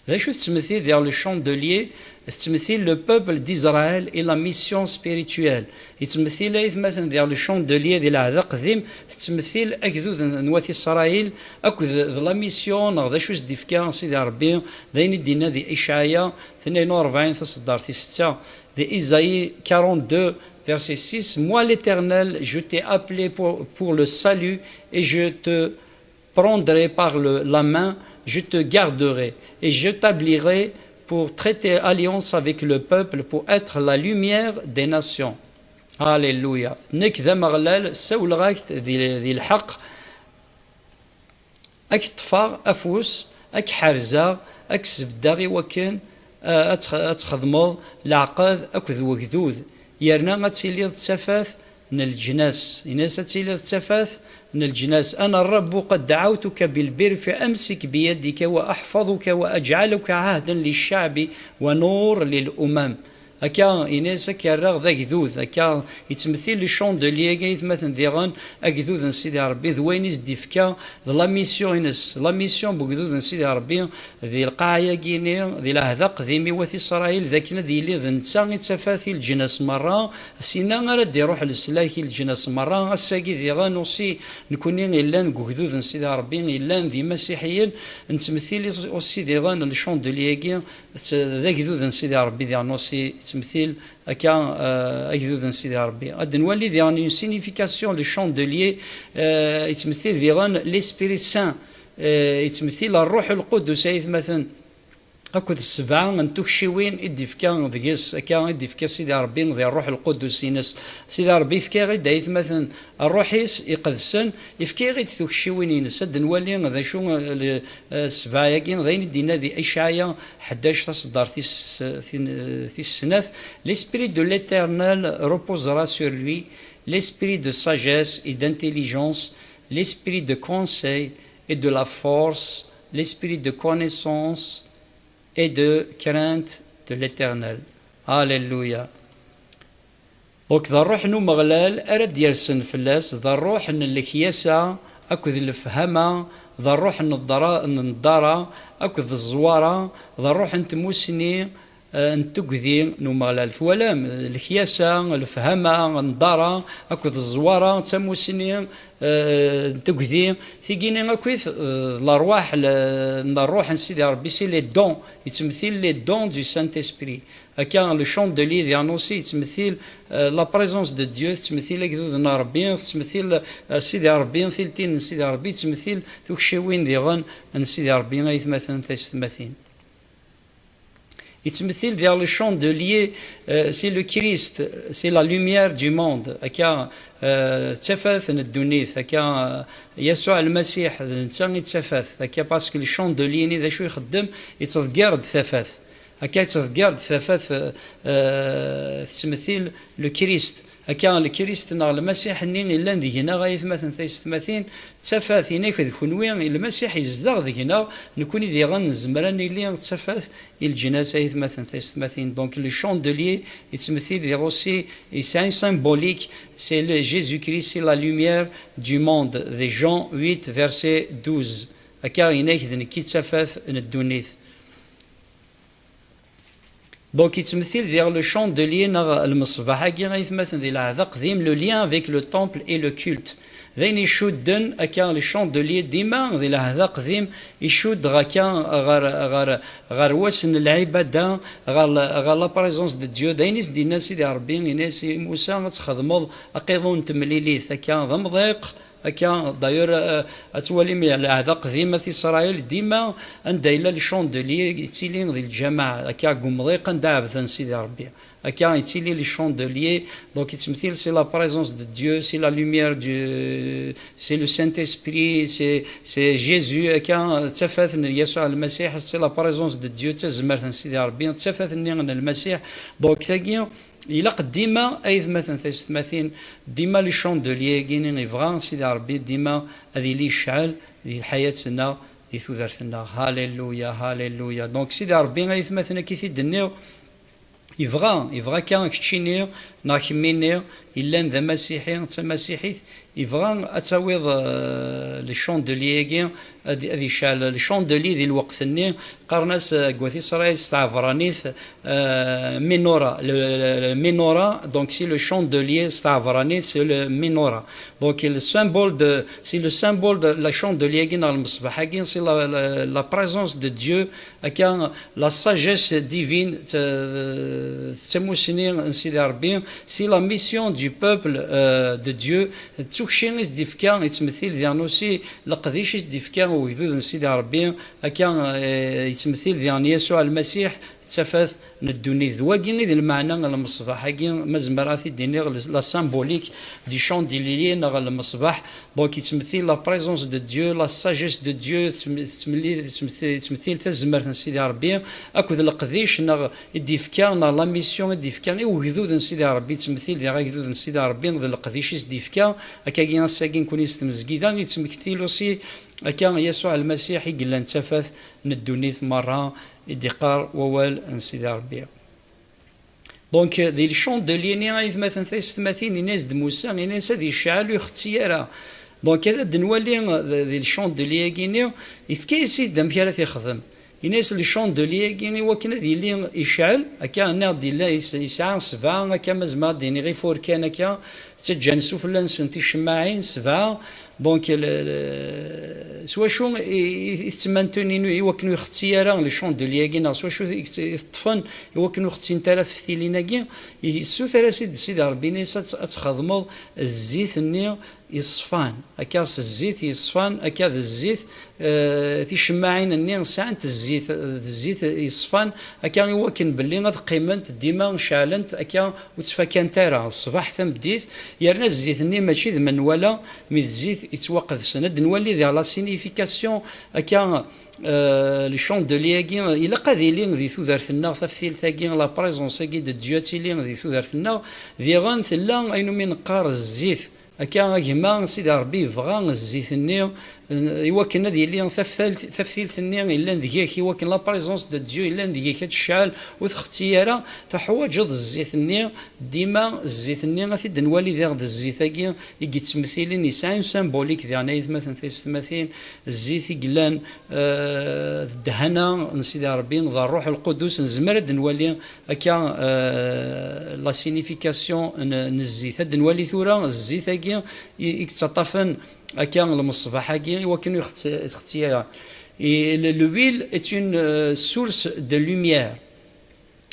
D acu tettmettil diɣ le chandelier? Tettmettil le peuple d'Israël et la mission spirituelle. Yettmettil, ay atmaten, diɣ le chandelier di Lɛehd Aqdim, tettmettil agdud n, n wat Isṛayil akked d la mission, neɣ d acu i s-d-ifka Sidi Ṛebbi, d ayen i d-yenna di Icɛaya tnin u ṛebɛin, taṣeddart tis setta, di Isaïe quarante-deux, verset six, Moi, l'Éternel, je t'ai appelé pour, pour le salut, et je te prendrai par le, la main, je te garderai et je t'établirai pour traiter alliance avec le peuple, pour être la lumière des nations. Alléluia. Nekk d Ameɣlal, ssawleɣ-ak-d di, di lḥeqq, ad k-ṭṭfeɣ afus, ad k-ḥerzeɣ, ad k-sbeddeɣ i wakken, eh, ad tx-, ad txedmeḍ leɛqed akked wegdud, yerna ad tiliḍ d tafat n leǧnas. Ini-as ad tiliḍ d tafat n leǧnas. أنا الرب قد دعوتك بالبر فأمسك بيدك وأحفظك وأجعلك عهدا للشعب ونور للأمم. Akka, ini-as ad k-rreɣ d agdud. Akka, yettmettil le chandelier-agi, ay atmaten, diɣen, agdud n Sidi Ṛebbi, d wayen i s-d-ifka, d la mission-ines. La mission n wegdud n Sidi Ṛebbi, di lqaɛa-agi-ni, di Lɛehd Aqdim i wat Isṛayil, d akken ad yili d netta i d tafat i leǧnas merra, sina ara d-iruḥ leslak i leǧnas merra. Ass-agi diɣen aussi, nekni yellan deg ugdud n Sidi Ṛebbi, yellan d imasiḥiyen, nettmettil aussi diɣen le chandelier-agi, d agdud n Sidi Ṛebbi diɣen aussi, yettmettil akka, eh, agdud n Sidi Ṛebbi. Ad nwali diɣen une signification, le chandelier, eh, yettmettil diɣen l'Esprit Saint, eh, yettmettil Ṛṛuḥ Lqudus, ay atmaten, akked sebɛa n tukciwin i d-ifka deg-s, akka i d-ifka Sidi Ṛebbi di Ṛṛuḥ Lqudus-ines. Sidi Ṛebbi yefka-aɣ-id, ay atmaten, Ṛṛuḥ-is iqedsen, yefka-aɣ-id tukciwin-ines. Ad nwali d acu, eh, le-, eh, sebɛa-agi, d ayen i d-yenna di Icɛaya ḥdac, taṣeddart tis, tin, tis snat: L'Esprit de l'Éternel reposera sur lui, l'esprit de sagesse et d'intelligence, l'esprit de conseil et de la force, l'esprit de connaissance et de crainte de l'Éternel. Alléluia. Donc, d ṛṛuḥ n Umeɣlal ara d-yersen fell-as, d ṛṛuḥ n lekyasa akked lefhama, d ṛṛuḥ n ddara-, n ddara akked ẓẓwara, d ṛṛuḥ n tmusni, eh, n tugdi n Umeɣlal. Twalam, lekyasa, lefhama, ddara akked ẓẓwara, d tamusni, eh, n tugdi. Tigini akkit, eh, lerwaḥ, le-, n ṛṛuḥ n Sidi Ṛebbi, c'est les dons, yettmettil les dons du Saint-Esprit. Akka, le chandelier diɣen aussi yettmettil, eh, la présence de Dieu, tettmettil agdud n Ṛebbi, tettmettil, eh, Sidi Ṛebbi, tiltin n Sidi Ṛebbi, yettmettil tukciwin diɣen n Sidi Ṛebbi, ay atmaten, taysetmatin. Yettmettil diɣ le chandelier, eh, c'est le Christ, c'est la lumière du monde. Akka, eh, d tafat n ddunit. Akka, eh, Yasuɛ Lmasiḥ, d netta i d tafat. Akka, parce que le chandelier-nni d acu ixeddem? Yettḍeggir-d tafat. Akka yettḍeggar-d tafat, eh, tettmetil le Christ. Akka le Christ neɣ Lmasiḥ-nni yellan deg-neɣ, ay atmaten taysetmatin, d tafat, inak d kunwi, Lmasiḥ yezdeɣ deg-neɣ, nekni diɣen nezmer ad nili d tafat i leǧnas, ay atmaten taysetmatin. Donc le chandelier yettmetil diɣ aussi, yesɛa une symbolique, c'est le Jésus-Christ, c'est la lumière du monde, de Jean huit, verset douze. Akka inak d nekki d tafat n ddunit. Donc yettmetil diɣ le chandelier neɣ lmeṣbaḥ-agi, ay atmaten, di lɛehd aqdim, le lien avec le temple et le culte. D ayen icudden akka le chandelier dima di lɛehd aqdim, icudd akka ɣer, ɣer, ɣer wass n lɛibada, ɣer, ɣer la présence de Dieu. D ayen i s-d-yenna Sidi Ṛebbi, yenna-as i Musa ad txedmeḍ aqiḍun n temlilit, akka d amḍiq, akka, d'ailleurs, euh, ad twalim lɛehd aqdim, at Isṛayil, dima anda yella le chandelier yettili di lǧameɛ, akka deg umḍiq anda ɛebden Sidi Ṛebbi. Akka yettili le chandelier, donc yettmetil c'est la présence de Dieu, c'est la lumière du, c'est le Saint-Esprit, c'est, c'est Jésus, akka d tafat n Yasuɛ Lmasiḥ, c'est la présence de Dieu, d tazmert n Sidi Ṛebbi, d tafat-nni n Lmasiḥ. Donc tagi, ilaq dima, ay atmaten taysetmatin, dima le chandelier-agi-nni yebɣa Sidi Ṛebbi dima ad yili yecɛel di lḥayat-nneɣ, di tudert-nneɣ. Halleluya, halleluya. Donc Sidi Ṛebbi, ay atmaten, akka i t-id-nniɣ, yebɣa, yebɣa akka keččini neɣ kemmini yellan d amasiḥi, d tamasiḥit, yebɣa ad tawiḍ, euh, le chandelier-agi, ad, ad yecɛel le chandelier di lweqt-nni, qqaren-as, euh, deg wat Isṛayil s tɛebranit, euh, menorah, le, le, le menorah, donc c'est le chandelier s tɛebranit, c'est le menorah. Donc le symbole de, c'est le symbole de la chandelier-agi neɣ lmeṣbaḥ-agi, c'est la, la, la présence de Dieu, akka la sagesse divine, t-, d tamussni n Sidi Ṛebbi, c'est la mission du peuple, euh, de Dieu, d tukci i s-d-ifka, yettmetil diɣen aussi leqdic i s-d-ifka ugdud n Sidi Ṛebbi, akka, euh, yettmetil diɣen Yasuɛ Lmasiḥ, d tafat n ddunit. D wagi i d lmeɛna n lmeṣbaḥ-agi, ma zemreɣ ad t-id-iniɣ, la symbolique du chandelier neɣ lmeṣbaḥ. Donc yettmetil la présence de Dieu, la sagesse de Dieu, yettm-, yettmeli-, yettmet-, yettmetil tazmert n Sidi Ṛebbi akked leqdic neɣ i d-ifka, neɣ la mission i d-ifka i ugdud n Sidi Ṛebbi, yettmetil diɣ agdud n Sidi Ṛebbi d leqdic i s-d-ifka. Akkagi ass-agi nekni s tmezgida, yettmektil aussi akka Yasuɛ Lmasiḥ i yellan d tafat n ddunit merra, i d-iqqar wawal n Sidi Ṛebbi. Donc, di le chandelier-nni, ay atmaten taysetmatin, yenna-as-d Musa, yenna-as ad yecɛel ur ixetti ara. Donc, ad d-nwali, eh, di le chandelier-agi-nni, yefka-yas-id amek ara t-ixdem. Yenna-as le chandelier-agi i wakken ad yili yecɛel, akka nniɣ-d yella yes-, yesɛa sebɛa, akka ma zemreɣ ad d-iniɣ ifurkan, akka ttaǧǧan sufella-nsen ticemmaɛin, sebɛa. Donc, le, le, s wacu i, i, i tettmantunin i wakken ur ixetti ara le chandelier-agi, neɣ s wacu i, i teṭṭfen i wakken ur xettint ara teftilin-agi, yessuter-as-id Sidi Ṛebbi, yenna-as ad t-, ad txedmeḍ zzit-nni yeṣfan, akka s zzit yeṣfan, akka d zzit, eh, ticemmaɛin-nni sɛant zzit, d zzit yeṣfan, akka i wakken belli ad qqiment dima ceɛlent, akka ur ttfakant ara, ṣṣbeḥ tameddit, yerna zzit-nni mačči d menwala, mi d zzit yettwaqedsen. Ad nwali diɣ la signification, akka, euh, le chandelier-agi, ilaq ad yili di tudert-nneɣ, taftilt-agi, la présence-agi de Dieu ad tili di tudert-nneɣ, diɣen tella ayen umi neqqar zzit. Akka, a gma, Sidi Ṛebbi yebɣa zzit-nni, eh, i wakken ad yili taftilt, taftilt-nni yellan deg-k, i wakken la présence de Dieu yellan deg-k ad tecɛel, ur txetti ara, tuḥwaǧeḍ zzit-nni, dima zzit-nni, ad t-id-nwali diɣ d zzit-agi i yettmettilin, yesɛa une symbolique diɣen, ay atmaten taysetmatin, zzit i yellan, eh, d ddehana n Sidi Ṛebbi, d Ṛṛuḥ Lqudus, nezmer ad d-nwali akka, euh, la signification n, n zzit. Ad nwali tura zzit-agi i, i yettaṭṭafen akka lmeṣbaḥ-agi i wakken ur ixetti, ixetti ara. Et le, l'huile est une, euh, source de lumière.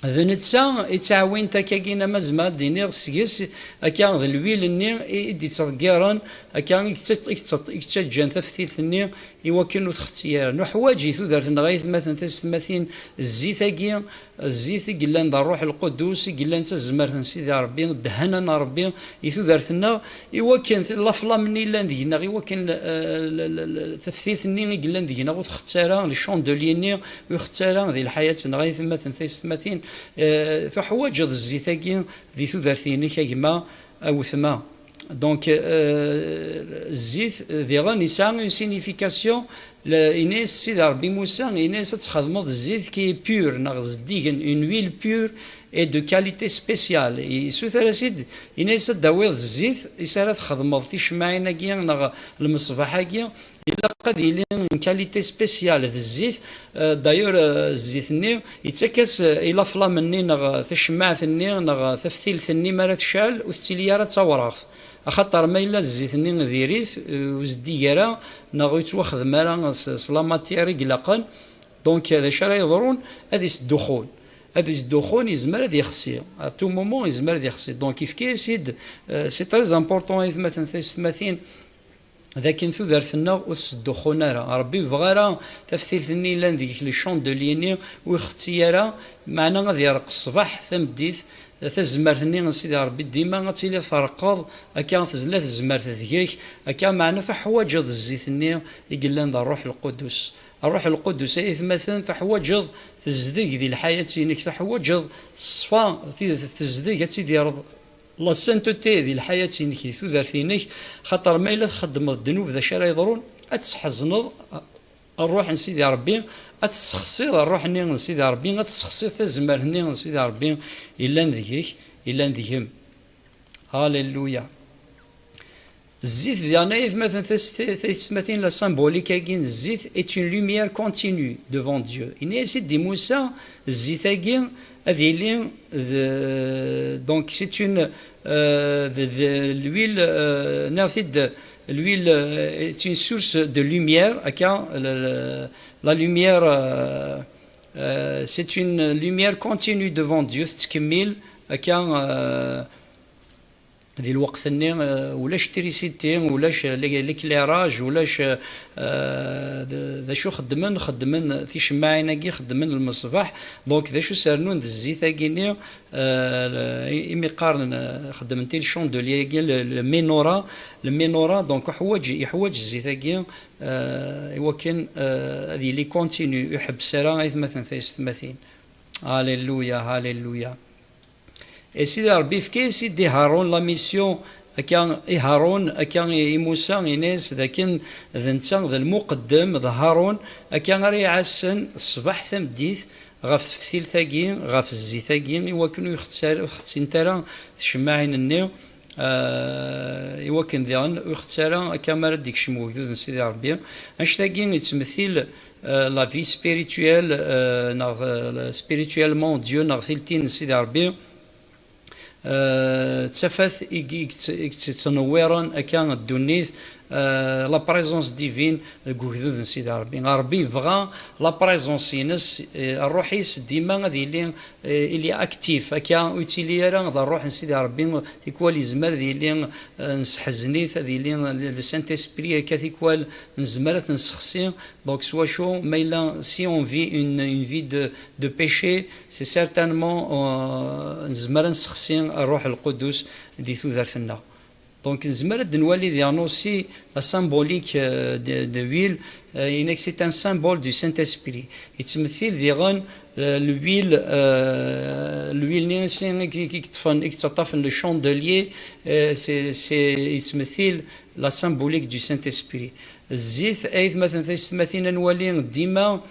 D netta i ttɛawint akkagi, ama zma ad d-iniɣ seg-s akka d lwil-nni i d-ittḍeggiren, akka i yettaǧǧan taftilt-nni i wakken ur txetti ara. Nuḥwaǧ i tudert-nneɣ, ay atmaten tisetmatin, zzit-agi, zzit i yellan d Ṛṛuḥ Lqudus, i yellan d tazmert n Sidi Ṛebbi, ddehna n Ṛebbi i tudert-nneɣ, i wakken laflam-nni yellan deg-neɣ, i wakken taftilt-nni i yellan deg-neɣ ur txetti ara, le chandelier-nni ur ixetti ara di lḥayat-nneɣ, ay atmaten tisetmatin. Tuḥwaǧeḍ zzit-agi di tudert-inek, a gma, a wetma. Donc, zzit diɣen yesɛa une signification. Yenna-yas Sidi Ṛebbi i Musa, yenna-yas ad txedmeḍ zzit qui est pur, neɣ zeddigen, une huile pure et de qualité spéciale. Yessuter-as-id, yenna-yas ad d-tawiḍ zzit is ara txedmeḍ ticemmaɛin-agi neɣ lmeṣbaḥ-agi, ilaq ad yili une qualité spéciale d zzit. D'ailleurs, zzit-nni yettak-as i laflam-nni neɣ tacemmaɛt-nni neɣ taftilt-nni mi ara tecɛel ur tettili ara d tawraɣt. Axaṭer ma yella zzit-nni diri-t, ur zeddig ara, neɣ ur yettwaxdem ara s la matière i ilaqen, donc d acu ara yeḍrun? Ad isduxxun. Ad isduxxun, yezmer ad yexsi. À tout moment yezmer ad yexsi. Donc yefka-yas-id, c'est très important, ay atmaten tisetmatin, d akken tudert-nneɣ ur tesduxxun ara. Ṛebbi ur yebɣi ara taftilt-nni yellan deg-k, le chandelier-nni ur ixetti ara, meɛna ad yerreq ṣṣbeḥ tameddit, tazmert-nni n Sidi Ṛebbi dima ad tili treqqeḍ, akka tezla tezmert deg-k, akka meɛna tuḥwaǧeḍ zzit-nni i yellan d Ṛṛuḥ Lqudus. Ṛṛuḥ Lqudus, ay atmaten, tuḥwaǧeḍ tezdeg di lḥayat-inek, tuḥwaǧeḍ ṣṣfa, tezdeg ad tidireḍ la sainteté di lḥayat-inek, di tudert-inek, xaṭer ma yella txeddmeḍ ddnub, d acu ara yeḍrun? Ad tesḥezneḍ ṛṛuḥ n Sidi Ṛebbi, ad tessexsiḍ ṛṛuḥ-nni n Sidi Ṛebbi, ad tessexsiḍ tazmert-nni n Sidi Ṛebbi yellan deg-k, yellan deg-m. Alléluia. Zzit diɣen, ay atmaten tisetmatin, la symbolique-agi n zzit est une lumière continue devant Dieu. Yenna-yas-id i Musa, zzit-agi ad yili d, donc c'est une, euh, de, de l'huile, euh, nniɣ-t-id, l'huile, euh, est une source de lumière, akka, la, la, la lumière, euh, euh, c'est une lumière continue devant Dieu, tettkemmil, akka, euh, di lweqt-nni, euh, ulac trisiti, ulac l'éclairage, ulac, euh, d acu xeddmen, xeddmen ticemmaɛin-agi, xeddmen lmeṣbaḥ. Donc d acu sernun d zzit-agi-nni, euh, imi qqaren, euh, xeddmen-t i le chandelier-agi, le menorah, le menorah, donc uḥwaǧ, yeḥwaǧ zzit-agi, euh, i wakken, euh, ad yili continu, ur iḥebbes ara, ay atmaten tisetmatin. Alléluia, alléluia. Et Sidi Ṛebbi yefka-yas-id i Haṛun la mission, akka i Haṛun, akka i Musa, yenna-yas d akken d netta d lmuqeddem, d Haṛun, akka ara iɛassen ṣṣbeḥ tameddit ɣef teftilt-agi, ɣef zzit-agi, i wakken ur xettint ara tcemmaɛin-nni, i wakken diɣen ur xetti ara akka mi ara d-ikcem wegdud n Sidi Ṛebbi. Annect-agi yettmettil la vie spirituelle, neɣ spirituellement Dieu, neɣ tiltin n Sidi Ṛebbi. D tafat i yettnewwiren akka ddunit, la présence divine deg ugdud n Sidi Ṛebbi. Ṛebbi yebɣa la présence-ines, ṛṛuḥ-is dima ad yili, il est actif, akka ur yettili ara d ṛṛuḥ n Sidi Ṛebbi, tikwal yezmer ad yili nesseḥzen-it, ad yili le Saint-Esprit, akka tikwal nezmer ad t-nessexsi. Donc s wacu, ma yella, si on vit une, une vie de, de péché, c'est certainement, euh, nezmer ad nessexsi Ṛṛuḥ Lqudus di tudert-nneɣ. Donc nezmer ad nwali diɣen aussi la symbolique, euh, de, de l'huile, euh, yenna-k c'est un symbole du Saint-Esprit. Yettmettil diɣen, euh, l'huile, euh, l'huile-nni i yeṭṭfen, i yettaṭṭafen le chandelier, euh, c'est, c'est, yettmettil la symbolique du Saint-Esprit. Zzit, ay atmaten tisetmatin, ad nwali dima,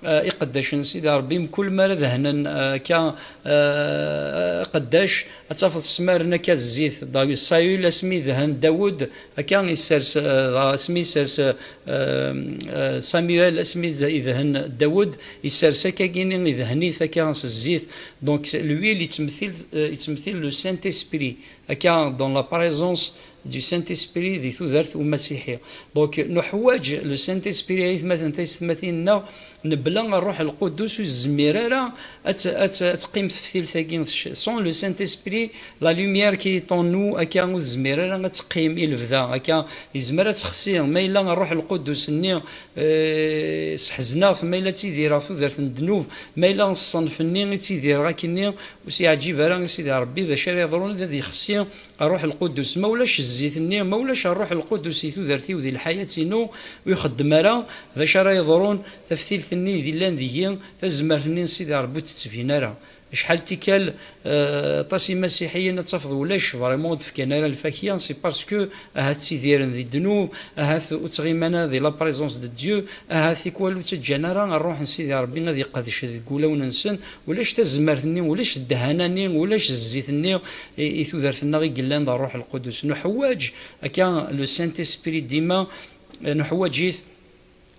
eh, iqeddacen n Sidi Ṛebbi, mkul mi ara dehnen, eh, akka, eh, aqeddac, ad tafeḍ smaren akka zzit. Dayus Sayul, asmi dhen Dawed, akka issers, eh, dɣa asmi issers, eh, eh, Samuel, asmi z-, idhen Dawed, issers akkagini, idhen-it akka s zzit. Donc, l'huile yettmettil, eh, yettmettil le Saint-Esprit. Akka, dans la présence du Saint-Esprit di tudert umasiḥi. Donc, nuḥwaǧ le Saint-Esprit, aytmaten taysetmatin-nneɣ, nebla Ṛṛuḥ Lqudus ur tezmir ara ad t-, ad t-, ad teqqim teftilt-agi. Sans le Saint-Esprit, la lumière qui est en nous, akka ur tezmir ara ad teqqim i lebda. Akka, yezmer ad texsi. Ma yella Ṛṛuḥ Lqudus-nni, eh, seḥzneɣ-t, ma yella ttidireɣ tudert n ddnub, ma yella ṣṣenf-nni i ttidireɣ akkenni, ur s-yeɛǧib ara i Sidi Ṛebbi, d acu ara yeḍrun? Ad yexsi Ṛṛuḥ Lqudus. Ma ulac zzit-nni, ma ulac Ṛṛuḥ Lqudus i tudert-iw di lḥayat-inu, ur ixeddem ara, d acu ara yeḍrun? Taftilt-nni i yellan deg-i, tazmert-nni n Sidi Ṛebbi ur tettbin ara. Acḥal tikkal, eh, aṭas imasiḥiyen ad tafeḍ ulac vraiment ur d-fkan ara lfakya, c'est parce que ahat ttidiren di ddnub, ahat ur ttɣiman ara di la présence de Dieu, ahat tikwal ur ttaǧǧan ara Ṛṛuḥ n Sidi Ṛebbi ad iqdec deg wulawen-nsen. Ulac tazmert-nni, ulac ddhana-nni, ulac zzit-nni i, i tudert-nneɣ i yellan d Ṛṛuḥ Lqudus. Nuḥwaǧ akka le Saint-Esprit dima, eh, nuḥwaǧ-it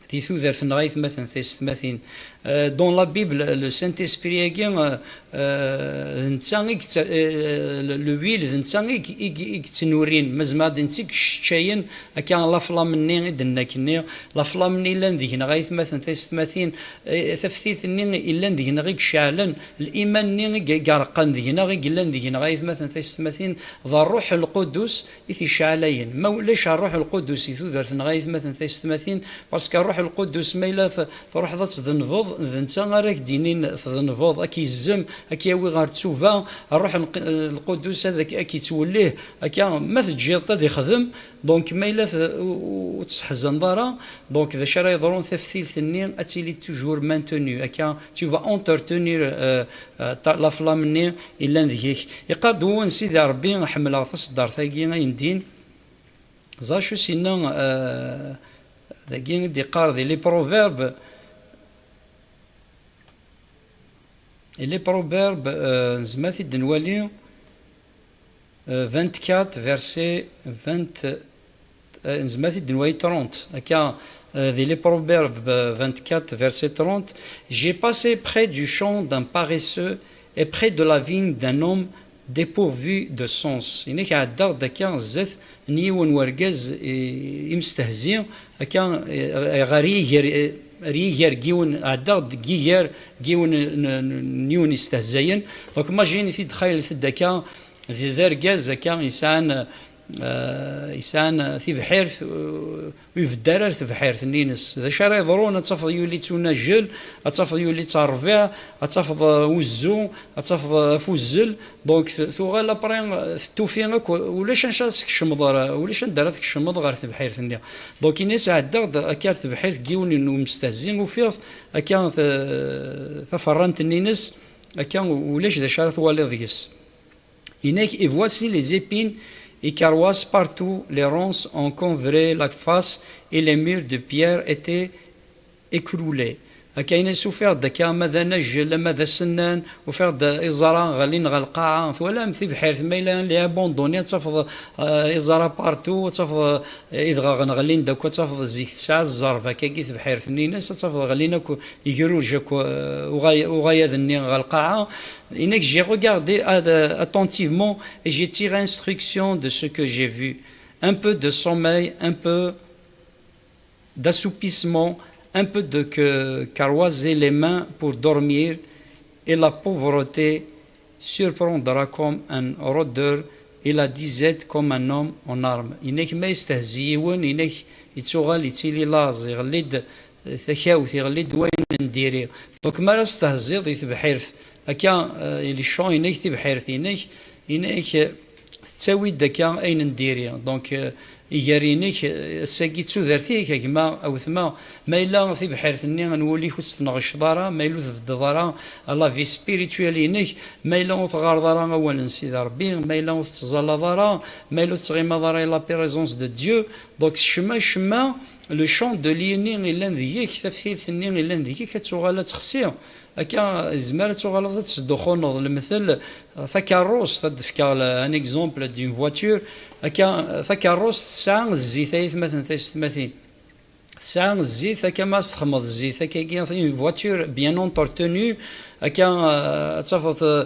di tudert-nneɣ, aytmaten taysetmatin. Euh, dans la Bible, le Saint-Esprit-agi, euh, euh, d netta i yett-, euh, le, l'huile, d netta i, i, i yettnurin, ma zemreɣ ad d-, netta i yesseččayen akka laflam-nni i d-nenna akkenni, laflam-nni yellan deg-neɣ, aytmaten taysetmatin, eh, taftilt-nni yellan deg-neɣ i iceɛlen, liman-nni i, i ireqqen deg-neɣ, i yellan deg-neɣ, aytmaten taysetmatin, d Ṛṛuḥ Lqudus i t-iceɛlayen. Ma ulac Ṛṛuḥ Lqudus i tudert-nneɣ, aytmaten taysetmatin, parce que Ṛṛuḥ Lqudus ma yella t-, truḥeḍ ad tdenbeḍ, d netta ara k-d-inin tdenbeḍ, ad k-yezzem, ad k-yawi ɣer ttuba. Ṛṛuḥ Lq-, Lqudus ad k-, ad k-yettwellih, akka ma teǧǧiḍ-t ad ixdem. Donc ma yella t-, u-, u-, ur tesseḥzaneḍ ara, donc d acu ara yeḍrun? Taftilt-nni ad tili toujours maintenue, akka tu vas entretenir, euh, euh, ta-, laflam-nni yellan deg-k. Iqqar-d wawal n Sidi Ṛebbi, ḥemmleɣ taṣeddart-agi ayen din. Ẓer acu s-yenna, euh, dagi i d-iqqar di les Proverbes. Et les Proverbes, euh, nezmer ad t-id-nwali, euh, vingt-quatre, verset vingt, euh, nezmer ad t-id-nwali trente. Akka, euh, di les Proverbes, euh, vingt-quatre, verset trente, j'ai passé près du champ d'un paresseux et près de la vigne d'un homme dépourvu de sens. Inek ɛeddaɣ-d akka zdat n yiwen wergaz, eh, imestehzi, akka, eh, ɣer yiger, eh, ɣer yiger n yiwen, ɛeddaɣ-d deg yiger n yiwen n, n, n yiwen istehzayen. Donc, imagine-it-id, xaylet-d akka, d, d argaz akka yesɛan, eh, yesɛan tibḥirt, eh, ur ibedd ara ar tebḥirt-nni-ines. D acu ara yeḍrun? Ad tafeḍ yuli-tt unajjel, ad tafeḍ yuli-tt rrbiɛ, ad tafeḍ, eh, uzzu, ad tafeḍ, eh, afuzzel. Donc, t-, tuɣal après, eh, tettufi akk, ulac anca ara tkecmeḍ ara, ulac anda ara tkecmeḍ ɣer tebḥirt-nni. Donc, ini-as ɛeddaɣ-d akka ar tebḥirt n yiwen n umestehzi, ufiɣ-t akka t-, taferrant-nni-ines, akka ulac d acu ara twaliḍ deg-s. Inek, et voici les épines et carottes partout, les ronces ont couvré la face et les murs de pierre étaient écroulés. Akka ini-as ufiɣ-d akka ama d anajjel, ama d asennan, ufiɣ-d iẓra ɣellin ɣer lqaɛa. Twalam tibḥirt ma yella les abandonnés, ad tafeḍ, euh, iẓra partout, ad tafeḍ, euh, idɣaɣen ɣellin-d akk, ad tafeḍ zik tesɛa zzerb akkagi tebḥirt-nni-ines, ad tafeḍ ɣellin akk igruj akk, euh, uɣay-, uɣayad-nni ɣer lqaɛa. Inek, j'ai regardé, euh, attentivement et j'ai tiré instruction de ce que j'ai vu. Un peu de sommeil, un peu d'assoupissement, un peu de que, croiser les mains pour dormir, et la pauvreté surprendra comme un rôdeur, et la disette comme un homme en armes. Inek ma yestehzi yiwen, inek yettuɣal yettili laẓ, iɣelli-d takawt, iɣelli-d wayen n diri. Donc, mi ara testehziḍ i tebḥirt, akka, euh, les champs-inek, tibḥirt-inek, inek, euh, tettawi-d akka ayen n diri. Donc, euh, iger-inek, euh, ass-agi d tudert-ik, a gma, a wetma, ma yella tibḥirt-nni n wul-ik ur tt-tneɣceḍ ara, ma yella ur tbeddeḍ ara la vie spirituelle-inek, ma yella ur teɣɣareḍ ara awal n Sidi Ṛebbi, ma yella ur tettẓallaḍ ara, ma yella ur tettɣimaḍ ara i la présence de Dieu, donc, cemma, cemma, le champ de l'île-nni yellan deg-k, taftilt-nni yellan deg-k, ad tuɣal ad texsi. Akka, yezmer ad tuɣaleḍ ad tesduxxuneḍ, lemtel, takeṛṛust, ad d-fkeɣ le-, un exemple d'une voiture. Akka, takeṛṛust tesɛa zzit, ay atmaten taysetmatin. Tesɛa zzit, akka ma as-texmeḍ zzit, akkagi, une voiture bien entretenue, akka, euh, ad tafeḍ, euh,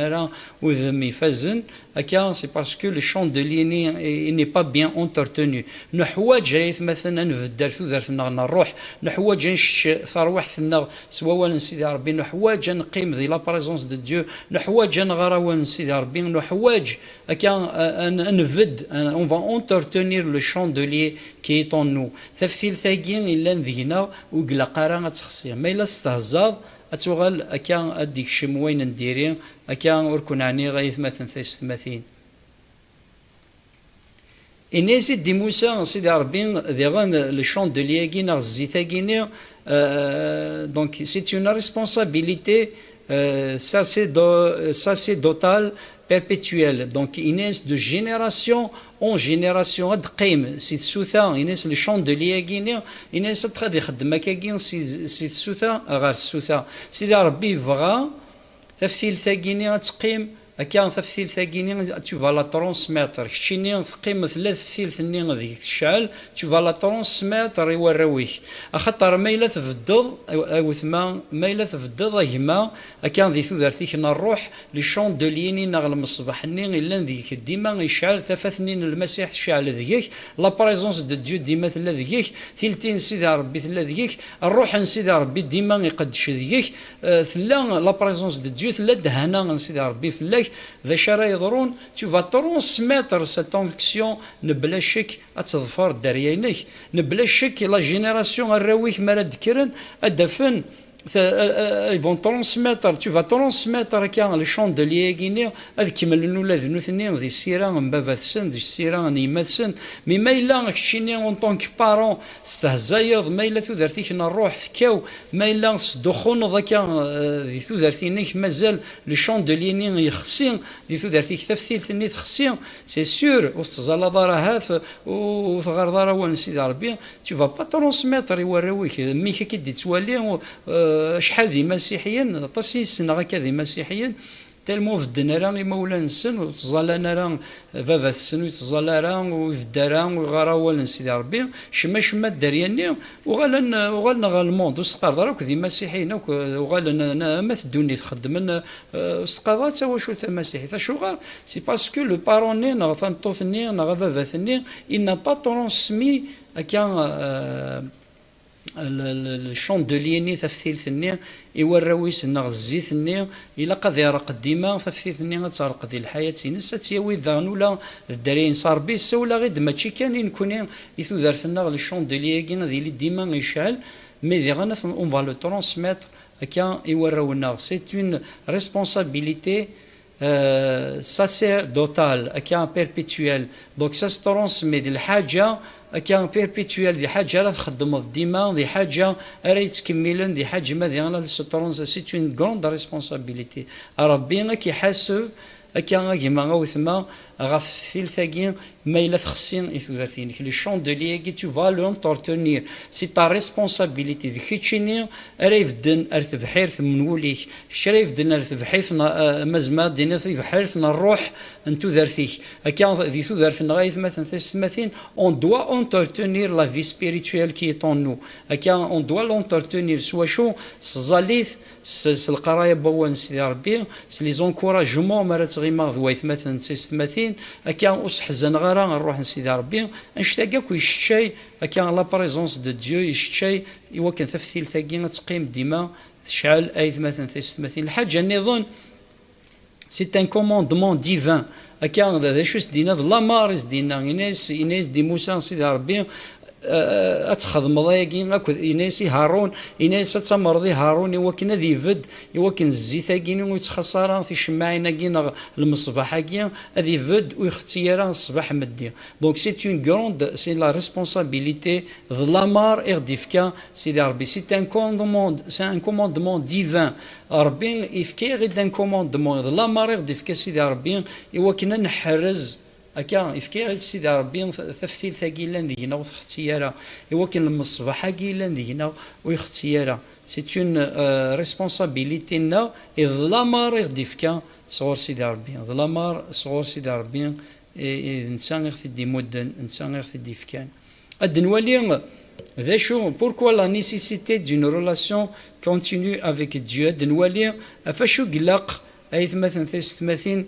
ara udem ifazen, akka, c'est parce que le chandelier-nni, il n'est pas bien entretenu. Neḥwaǧ, ay atmaten, ad nbeddel tudert-nneɣ n ṛṛuḥ. Neḥwaǧ ad nečč tarwiḥt-nneɣ s wawal n Sidi Ṛebbi. Neḥwaǧ ad neqqim di la présence de Dieu. Neḥwaǧ ad nɣer awal n Sidi Ṛebbi. Neḥwaǧ, akka, a-, a-, ad nbedd, a-, on va entretenir le chandelier qui est en nous. Taftilt-agi yellan deg-neɣ, ur ilaq ara ad texsi. Ma yella testehzaḍ, ad tuɣal akka ad d-ikcem wayen n diri, akka ur ken-ɛniɣ ay atmaten taysetmatin. Ini-as-id i Musa, Sidi Ṛebbi, diɣen le chandelier-agi neɣ zzit-agi-nni, euh, donc c'est une responsabilité, euh, sacerdo-, sacerdotale perpétuelle. Donc, ini-as de génération en génération, ad teqqim si tsuta, ini-as le chandelier-agi-nni, ini-as ad, ad ixeddem akkagi si, si tsuta ɣer tsuta. Sidi Ṛebbi yebɣa taftilt-agi-nni ad teqqim, akka taftilt-agi-nni, tu vas la transmettre. Keččini teqqim, tella teftilt-nni deg tecɛel, tu vas la transmettre i warraw-ik. Axaṭer ma yella tbeddeḍ, a, a wetma, ma yella tbeddeḍ a gma, akka di tudert-ik n ṛṛuḥ, le chandelier-nni neɣ lmeṣbaḥ-nni yellan deg-k dima yecɛel, tafat-nni n Lmasiḥ tecɛel deg-k, la présence de Dieu dima tella deg-k, tilti n Sidi Ṛebbi tella deg-k, ṛṛuḥ n Sidi Ṛebbi dima iqeddec deg-k, euh, tella la présence de Dieu, tella ddehana n Sidi Ṛebbi fell-ak. D acu ara yeḍrun? Tu vas transmettre cette onction, mebla ccek ad teḍfer dderya-inek, mebla ccek la génération, arraw-ik mi ara d-kkren, ad d-afen, ta-, a-, a-, ils vont transmettre, tu vas transmettre akka le chandelier-agi-nni, ad kemmlen ula d nutni di ssira n baba-tsen, di ssira n yemma-tsen. Mi ma yella keččini en tant que parent, testehzayeḍ, ma yella tudert-ik n ṛṛuḥ tekkaw, ma yella tesduxxuneḍ akka, eh, di tudert-inek, mazal le chandelier-nni yexsi, di tudert-ik taftilt-nni texsi, c'est sûr, ur tettẓallaḍ ara ahat, ur teɣɣareḍ ara awal n Sidi Ṛebbi, tu vas pas transmettre i warraw-ik, mmi-k ad k-id-ittwali, eh, acḥal d imasiḥiyen, aṭas i ssneɣ akka d imasiḥiyen, tellement bedden ara imawlan-nsen, ur ttẓallan ara baba-tsen, ur yettẓalla ara, ur ibedd ara, ur iɣar awal n Sidi Ṛebbi, cemma cemma dderya-nni, uɣalen, uɣalen ɣer lmund, ur s-teqqareḍ ara akk d imasiḥiyen akk, uɣalen, na-, ama teddunit xeddmen, eh, ur s-teqqareḍ ara d tawacult tamasiḥit. Acuɣer? C'est parce que le parent-nni, neɣ tameṭṭut-nni, neɣ ababat-nni, il n'a pas transmis akka, eh, le, le, le chandelier-nni, taftilt-nni, i warraw-is, neɣ zzit-nni, ilaq ad ireqq dima, taftilt-nni ad terqed di lḥayat-ines, ad tt-yawi daɣen ula d dderya-ines. Ṛebbi yessawel-aɣ-id, mačči kan i nekkni, i tudert-nneɣ, le chandelier-agi ad yili dima yecɛel, mais diɣen ad t-, on va le transmettre akka i warraw-nneɣ. C'est une responsabilité, euh, sacerdotale, akka perpétuelle. Donc ça se transmet d lḥaǧa, akka perpétuel, d lḥaǧa ara txeddmeḍ dima, d lḥaǧa ara yettkemmilen, d lḥaǧa ma diɣen ad s-ṭrun, c'est une grande responsabilité. Ṛebbi ad k-iḥaseb, akka a gma, a wetma, ɣef teftilt-agi, ma yella texsi i tudert-inek. Le chandelier-agi, tu vas l'entretenir. C'est ta responsabilité. D keččini ara ibedden ar tebḥirt n wul-ik. Kečč ara ibedden ar tebḥirt n, eh, ma zemreɣ ad d-iniɣ tibḥirt n ṛṛuḥ n tudert-ik. Akka, di tudert-nneɣ, ay atmaten tisetmatin, on doit entretenir la vie spirituelle qui est en nous. Akka, on doit l'entretenir. S wacu? S tẓallit, s, s leqraya n wawal n Sidi Ṛebbi, s les encouragements mi ara ttɣimaɣ d waytmaten d tisetmatin, akka ur sseḥzaneɣ ara ṛṛuḥ n Sidi Ṛebbi. Annect-agi akk yesseččay, akka, la présence de Dieu, yesseččay i wakken taftilt-agi ad teqqim dima tecɛel, ay atmaten tisetmatin. Lḥaǧa nniḍen, c'est un commandement divin. Akka, d, d acu i s-d-yenna? D lameṛ i s-d-yenna. Yenna-yas, yenna-yas-d i Musa Sidi Ṛebbi, eh, ad txedmeḍ ayagi akked, yenna-yas i Haṛun, yenna-yas ad tamreḍ i Haṛun i wakken ad ibedd, i wakken zzit-agi ur yettxaṣṣa ara ticemmaɛin-agi neɣ lmeṣbaḥ-agi, ad ibedd ur ixetti ara ṣṣbeḥ meddi. Donc c'est une grande, c'est la responsabilité, d lameṛ i ɣ-d-ifka Sidi Ṛebbi. C'est un commandement, c'est un commandement divin. Ṛebbi ifka-yaɣ-id un commandement, d lameṛ i ɣ-d-ifka Sidi Ṛebbi i wakken ad nḥerrez. Akka, ifka-yaɣ-id Sidi Ṛebbi t-, taftilt-agi yellan deg-neɣ ur txetti ara, i wakken lmeṣbaḥ-agi yellan deg-neɣ ur ixetti ara. C'est une, euh, responsabilité-nneɣ, i d lameṛ i ɣ-d-ifka sɣur Sidi Ṛebbi. D lameṛ sɣur Sidi Ṛebbi, i, i, d netta i ɣ-t-id-imudden, netta i ɣ-t-id-ifkan. Ad nwali d acu, pourquoi la nécessité d'une relation continue avec Dieu. Ad nwali ɣef acu i ilaq, ay atmaten tisetmatin,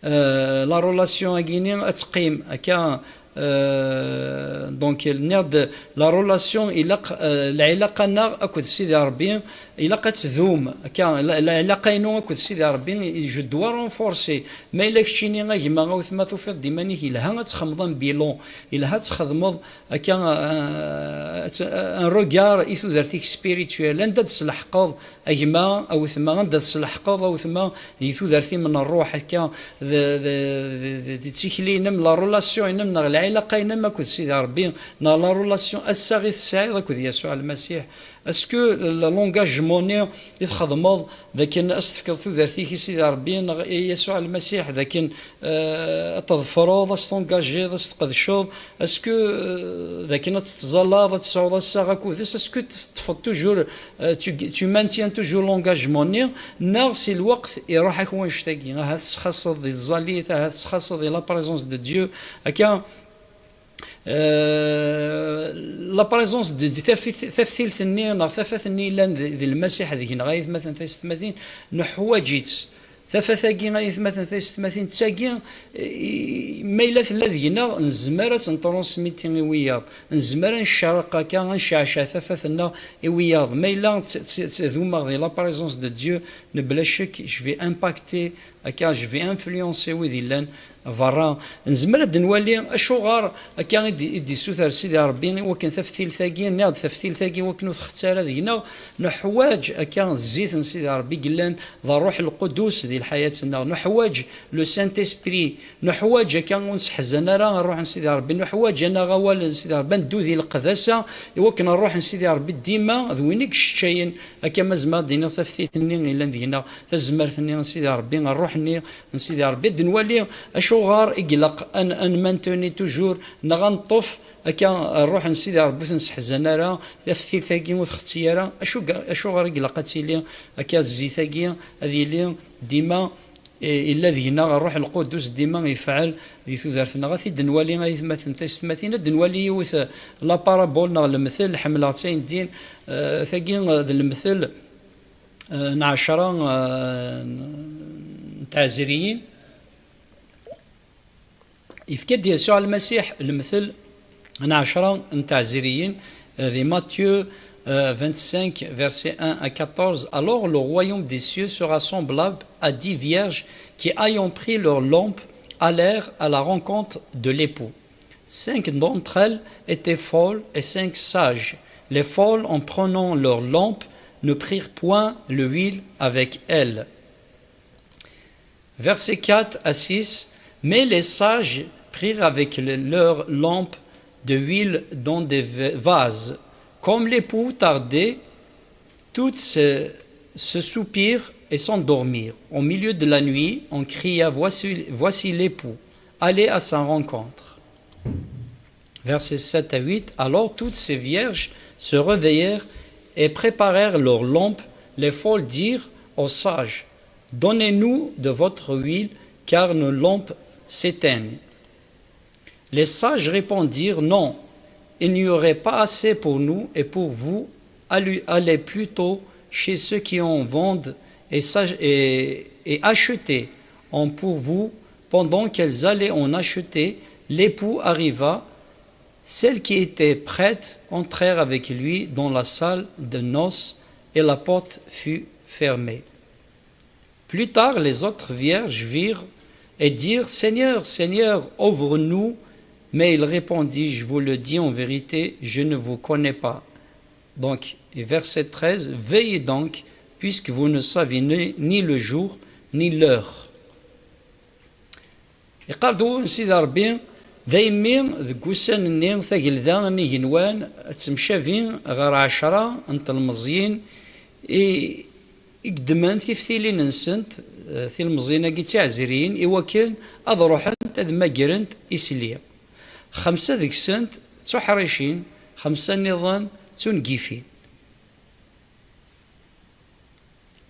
euh, la relation-agi-ni ad teqqim akka, euh, donc, nniɣ-d, la relation, ilaq, euh, lɛilaqa-nneɣ akked Sidi Ṛebbi, ilaq ad tdum, akka, la, lɛilaqa-inu akked Sidi Ṛebbi, je dois renforcer. Ma yella keččini, a gma, a wetma, tufiḍ-d iman-ik, yelha ad txedmeḍ un bilan, yelha ad txedmeḍ akka, euh, un regard i tudert-ik spirituel, anda d-tesleḥqeḍ, a gma, a wetma, anda d-tesleḥqeḍ, a wetma, di tudert-im n ṛṛuḥ akka, d, d, d, d, d tikli-inem, la relation-inem neɣ lɛilaqa-inem akked Sidi Ṛebbi, neɣ la relation ass-a i tesɛiḍ akked Yasuɛ Lmasiḥ. Est-ce que l-, l'engagement-nni i txedmeḍ d akken ad s-tefkeḍ tudert-ik i Sidi Ṛebbi, neɣ i Yasuɛ Lmasiḥ d akken, euh, ad tḍefreḍ, ad s-tungajiḍ, ad s-tqedceḍ? Est-ce que, euh, d akken ad tettẓallaḍ, ad tesɛuḍ assaɣ akked-s? Est-ce que teṭṭfeḍ toujours, euh, tu, tu maintiens toujours l'engagement-nni, neɣ si lweqt iruḥ-ak wannect-agi? Ahat tesxaṣeḍ di tẓallit, ahat tesxaṣeḍ di la présence de Dieu. Akka, euh, la présence de, de tafit-, taftilt-nni neɣ tafat-nni yellan d, d Lmasiḥ deg-neɣ, ay atmaten tisetmatin, neḥwaǧ-itt. Tafat-agi, ay atmaten tisetmatin, d tagi, i, ma yella tella deg-neɣ, nezmer ad tt-ntransmiti i wiyaḍ. Nezmer ad necreq akka, ad nceɛceɛ tafat-nneɣ i wiyaḍ. Ma yella tt-, tt-, ttdumeɣ di la présence de Dieu, nebla ccek, je vais impacter, akka, je vais influencer wid yellan berra. Nezmer ad nwali acuɣer akka i d-, i d-issuter Sidi Ṛebbi i wakken taftilt-agi, nniɣ-d taftilt-agi i wakken ur txett ara deg-neɣ, neḥwaǧ akka zzit n Sidi Ṛebbi i yellan d Ṛṛuḥ Lqudus di lḥayat-nneɣ, neḥwaǧ le Saint-Esprit, neḥwaǧ akka ur nesseḥzan ara Ṛṛuḥ n Sidi Ṛebbi, neḥwaǧ ad naɣ awal n Sidi Ṛebbi, ad neddu di leqdasa i wakken Ṛṛuḥ n Sidi Ṛebbi dima d win i yesseččayen, akka ma zemreɣ ad d-iniɣ taftilt-nni yellan deg-neɣ, tazmert-nni n Sidi Ṛebbi, Ṛṛuḥ-nni n Sidi Ṛebbi, ad nwali acuɣer i ilaq ad n-, ad nmanteni toujours neɣ ad neṭṭef akka Ṛṛuḥ n Sidi Ṛebbi ur t-nesseḥzan ara, taftilt-agi ur txetti ara. Acu-, acuɣer i ilaq ad tili akka zzit-agi, ad yili dima, eh, illa deg-neɣ Ṛṛuḥ Lqudus dima yefɛel di tudert-nneɣ? Ad t-id-nwali, ay atmaten tisetmatin, ad d-nwali yiwet, eh, la parabole neɣ lemtel, ḥemmleɣ-tt ayen din, eh, tagi, eh, d lemtel, eh, n ɛecra, eh, n tɛezriyin. Yefka-d Yasuɛ Lmasiḥ lemtel n ɛecra n tɛezriyin, eh, di Matthieu, eh, vingt-cinq, versets un à quatorze. Alors le royaume des cieux sera semblable à dix vierges qui, ayant pris leurs lampes, allèrent à la rencontre de l'époux. Cinq d'entre elles étaient folles et cinq sages. Les folles, en prenant leurs lampes, ne prirent point l'huile avec elles. Versets quatre à six. Mais les sages prirent avec le-, leurs lampes de l'huile dans des v- vases. Comme l'époux tardait, tous se, se soupirent et s'endormirent. Au milieu de la nuit, on cria : « Voici, voici l'époux, allez à sa rencontre. » Versets sept à huit. Alors toutes ces vierges se réveillèrent et préparèrent leurs lampes. Les folles dirent aux sages : « Donnez-nous de votre huile, car nos lampes s'éteignent. » Les sages répondirent : « Non, il n'y aurait pas assez pour nous et pour vous. Allez, allez plutôt chez ceux qui en vendent et, sa- et, et achetez en pour vous. » Pendant qu'elles allaient en acheter, l'époux arriva. Celles qui étaient prêtes entrèrent avec lui dans la salle de noces et la porte fut fermée. Plus tard, les autres vierges virent et dirent : « Seigneur, Seigneur, ouvre-nous. » Mais il répondit : « Je vous le dis en vérité, je ne vous connais pas. » Donc, et verset treize : « Veillez donc, puisque vous ne savez ni, ni le jour, ni l'heure. » Iqqar-d Sidi Ṛebbi, daymi deg ussan-nni tagelda n igenwan ad temcabi ɣer ɛecra n telmeẓyin i, i yeddmen tiftilin-nsent, eh, tilmeẓyin-agi d tiɛezriyin, i wakken ad ruḥent ad magrent isli. Xemsa deg-sent d tuḥricin, xemsa nniḍen d tungifin.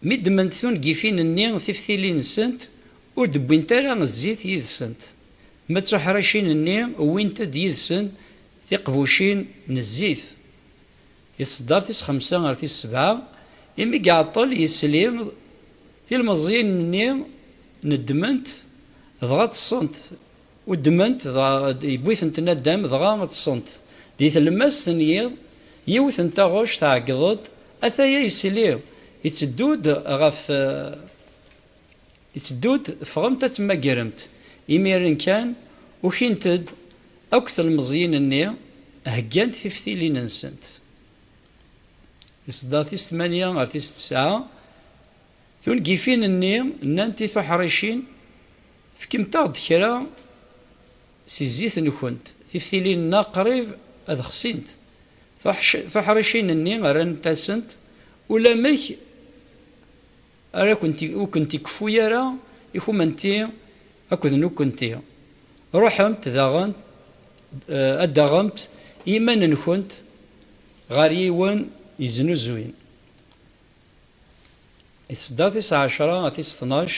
Mi ddment tungifin-nni tiftilin-nsent, ur d-wwint ara zzit yid-sent. Ma d tuḥricin-nni, wwint-d yid-sent tiqbucin n zzit. Di tseddart tis xemsa ar tis sebɛa, imi iɛeṭṭel yisli, tilmeẓyin-nni neddment, dɣa ṭṭsent. Uddment, dɣa yewwi-tent nadam, dɣa ṭṭsent. Di tlemmast n yiḍ, yiwet n taɣect tɛeggeḍ-d, ataya yisli, itteddu-d ɣef te-, itteddu-d, ffɣemt ad temmagremt. Imiren kan, ukint-d akk telmeẓyin-nni, heggant tiftilin-nsent. Iṣedda tis tmanya ar tis tesɛa, tungifin-nni nnant i tuḥricin: « Fkemt-aɣ-d kra si zzit-nkent, tiftilin-nneɣ qrib ad xsint. » Tuḥ-, tuḥricin-nni rrant-asent: « Ulamek ara kent-, ur kent-ikeffu ara i kunemti akked nukenti. Ruḥemt daɣen, eh, ad d-taɣemt i yiman-nkent ɣer yiwen yeznuzuyen. » Iṣedda tis ɛecra ar tis tnac,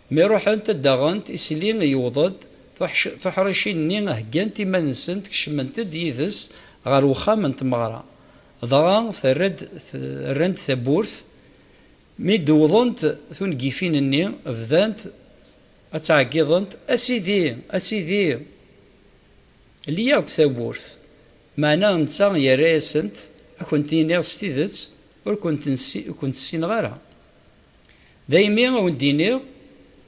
mi ruḥent ad d-aɣent isli, yewweḍ-d, tuḥ-, tuḥricin-nni heggant iman-nsent, kecment-d yid-s ɣer uxxam n tmeɣra. Dɣa terra-d, t-, rrant tawwurt. Mi d-wwḍent tungifin-nni, bdant ad ttɛeggiḍent: « A Sidi, a Sidi, lli-yaɣ-d tawwurt! » Meɛna netta yerra-yasent: « Ad kent-iniɣ s tidet, ur kent-nessi-, ur kent-ssineɣ ara. Daymi a wen-d-iniɣ,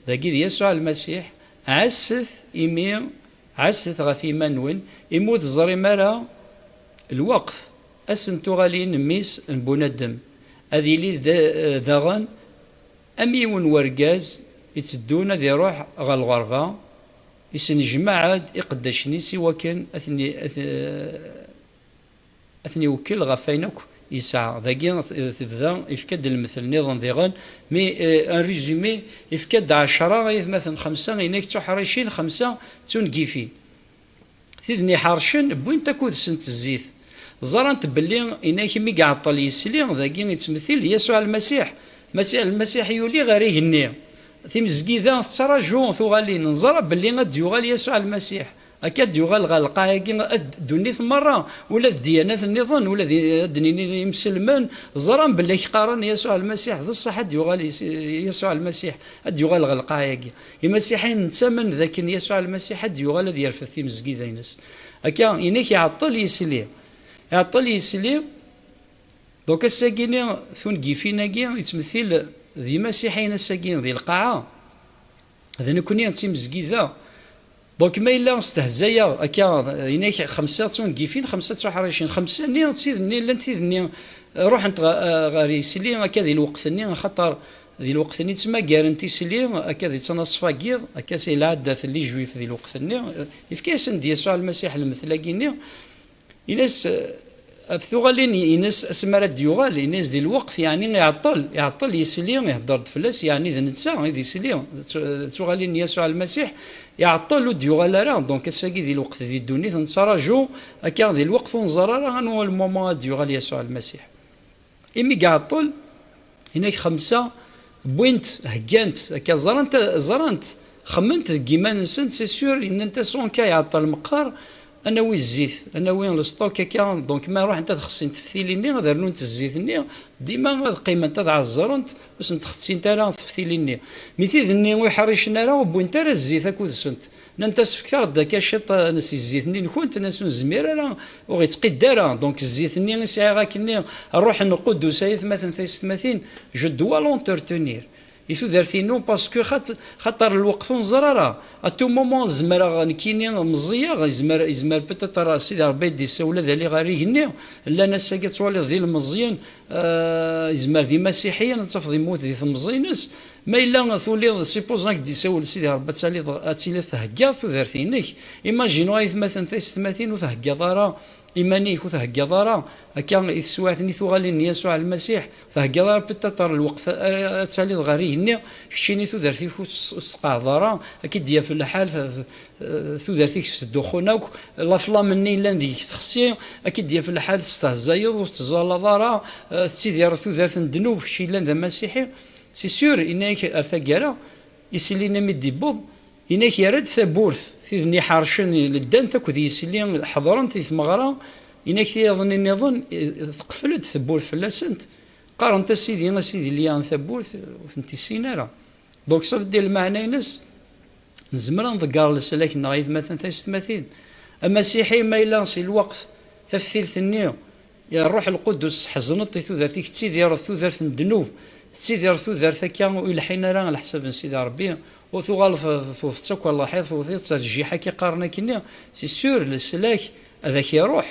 dagi d Yasuɛ Lmasiḥ, ɛasset imi, ɛasset ɣef yiman-nwen, imi ur teẓrim ara lweqt ass n tuɣalin n Mmi-s n Bunadem. Ad yili da-, daɣen am yiwen wergaz itteddun ad iruḥ ɣer lɣerba, isnejmaɛ-d iqeddacen-is i wakken ad ten-, ad, ad ten-iwekkel ɣef wayen akk yesɛa. » Dagi tebda, ifka-d lemtel nniḍen diɣen, mi, eh, un résumé, ifka-d ɛecra aytmaten, xemsa inak d tuḥricin, xemsa d tungifin. Tid-nni ḥercen, wwint akud-sent zzit. Ẓrant belli inak mi iɛeṭṭel yisli, dagi ittmetil Yasuɛ Lmasiḥ. Masiḥ, Lmasiḥ yuli ɣer igenni. Timezgida tettraǧu tuɣalin. Neẓra belli ad d-yuɣal Yasuɛ Lmasiḥ. Akka ad d-yuɣal ɣer lqaɛa-agi, ad, ddunit merra, ula d ddiyanat nniḍen, ula d, ad d-nini imselmen, ẓran belli ak-qqaren Yasuɛ Lmasiḥ, d ṣṣeḥ ad d-yuɣal Yes-, Yasuɛ Lmasiḥ, ad d-yuɣal ɣer lqaɛa-agi. Imasiḥiyen nettamen d akken Yasuɛ Lmasiḥ ad d-yuɣal ad yerfed timezgida-ines. Akka, inak iɛeṭṭel yisli. Iɛeṭṭel yisli, donc ass-agi-ni, tungifin-agi, yettmetil d imasiḥiyen ass-agi di lqaɛa. D nekkni d timezgida. Donc ma yella stehzayeɣ akka, inak xemsa d tungifin, xemsa d tuḥricin, xemsa-nni d tid-nni, llant tid-nni ruḥent ɣ-, ɣer yisli akka di lweqt-nni, axaṭer Di lweqt-nni ttmagaren tisli, akka di ttnaṣfa n yiḍ, akka si lɛaddat n les Juifs di lweqt-nni, eh, yefka-yasen-d Yasuɛ Lmasiḥ lemtel-agi-nni, ini-as, eh, ɣef tuɣalin-ines asmi ara d-yuɣal, ini-as di lweqt, yeɛni iɛeṭṭel, iɛeṭṭel yesli, ihedder-d fell-as, yeɛni d netta i d isli, d tu-, d tuɣalin n Yasuɛ Lmasiḥ, iɛeṭṭel ur d-yuɣal ara, donc ass-agi di lweqt di ddunit nettraǧu, akka di lweqt ur nẓerr ara anwa lmument ad d-yuɣal Yasuɛ Lmasiḥ. Imi iɛeṭṭel, inak xemsa, wwin-t, heggan-t, akka ẓrant, ẓrant, xemmement deg yiman-nsent, c'est sûr, nnant-as, en cas iɛeṭṭel meqqar, ad nawi zzit, ad nawi le stock akka, donc ma ruḥent ad xessint teftilin-nni, ad rnunt zzit-nni, dima ad qqiment, ad ɛeẓẓrent, ur sent-xettin ara teftilin-nni. Mi tid-nni ur ḥricen ara, ur wwint ara zzit akked-sent. Nnant-as, fket-aɣ-d akka ciṭ, eh, si zzit-nni-nkent, nnas ur nezmir ara, ur ɣ-ittqid ara. Donc zzit-nni i sɛiɣ akkenni, Ṛṛuḥ n Lqudus, ay atmaten taysetmatin, je dois l'entretenir i tudert-inu, parce que xat-, xaṭer lweqt ur nẓer ara. À tout moment, zemreɣ nekkini meẓẓiyeɣ, yezmer, yezmer peut-être Sidi Ṛebbi ad d-isawel ad aliɣ ar igenni, llan ass-agi ad twaliḍ d ilmeẓyen, eh, yezmer d imasiḥiyen, ad tafeḍ immut di temẓi-ines, ma yella tuliḍ, supposons ak-d-isawel Sidi Ṛebbi, ad taliḍ, ad tiliḍ theggaḍ tudert-inek. Imaginons ay atmaten taysetmatin ur theggaḍ ara iman-ik, ur theggaḍ ara akka i teswiɛt-nni tuɣalin n Yasuɛ Lmasiḥ, ur theggaḍ ara peut-être lweqt ara ad taliḍ ɣer igenni, keččini tudert-ik ur tes-, ur tqeɛɛdeḍ ara, ad k-id-yaf lḥal, t-, t-, tudert-ik sduxxun akk, laflam-nni yellan deg-k texsi, ad k-id-yaf lḥal testehzayeḍ, ur tettẓallaḍ ara, eh, tettidireḍ tudert n ddnub, kečč yellan d amasiḥi. C'est sûr, yenna-yak ar taggara, isili-nni mi d-iwweḍ, yenna-yak yerra-d tawwurt, tid-nni ḥercen, ldant akked yisli, ḥeḍrent di tmeɣra, yenna-yak tiyaḍ-nni nniḍen, eh, teqfel-d tawwurt fell-asent, qqarent, a Sidi, a Sidi, liya tawwurt, ur tent-issin ara. Donc, ça veut dire lmeɛna-ines, nezmer ad nḍegger leslak-nneɣ, ay atmaten taysetmatin. Amasiḥi, ma yella si lweqt, taftilt-nni, Ṛṛuḥ Lqudus, tḥezneḍ i tudert-ik, tettidireḍ tudert n ddnub, tettidireḍ tudert akka ur ilḥin ara leḥsab n Sidi Ṛebbi, ur tuɣaleḍ tewteḍ-tt akk ɣer lḥiḍ, tewteḍ-tt terjiḥ akka qqaren akkenni, c'est sûr, leslak ad ak-iṛuḥ.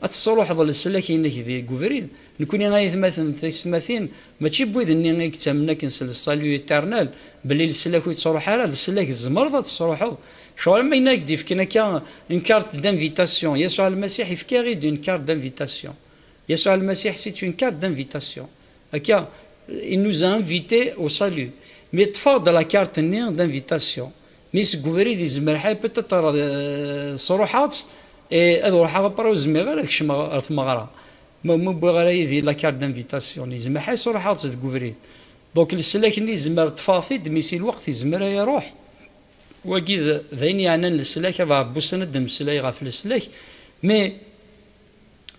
Ad tesruḥeḍ leslak-inek deg ubrid. Nekni, ay atmaten taysetmatin, mačči n wid-nni i yettamnen akken s le salut éternel, belli leslak ur yettruḥ ara, leslak tzemreḍ ad tesruḥeḍ. Ccɣel am wayen i k-d-ifken akka une carte d'invitation. Yasuɛ Lmasiḥ ifka-aɣ-id une carte d'invitation. Yasuɛ Lmasiḥ, c'est une carte d'invitation. Akka, il nous a invités au salut. Mi ṭṭfeɣ-d la carte-nni d'invitation. Mi seg ubrid izmer ḥay peut-être, euh, sruḥeɣ-tt, et ad ruḥeɣ après ur zmireɣ ara ad kecmeɣ ɣer tmeɣra. Ma, ma wwiɣ ara yid-i la carte d'invitation, izmer ḥay sruḥeɣ-tt deg ubrid. Donc leslak-nni izmer ṭṭfeɣ-t-id, mi si lweqt izmer ad iruḥ. Wagi d, d ayen yeɛnan leslak, ad ɛebbusen ad d-nemmeslay ɣef leslak, mais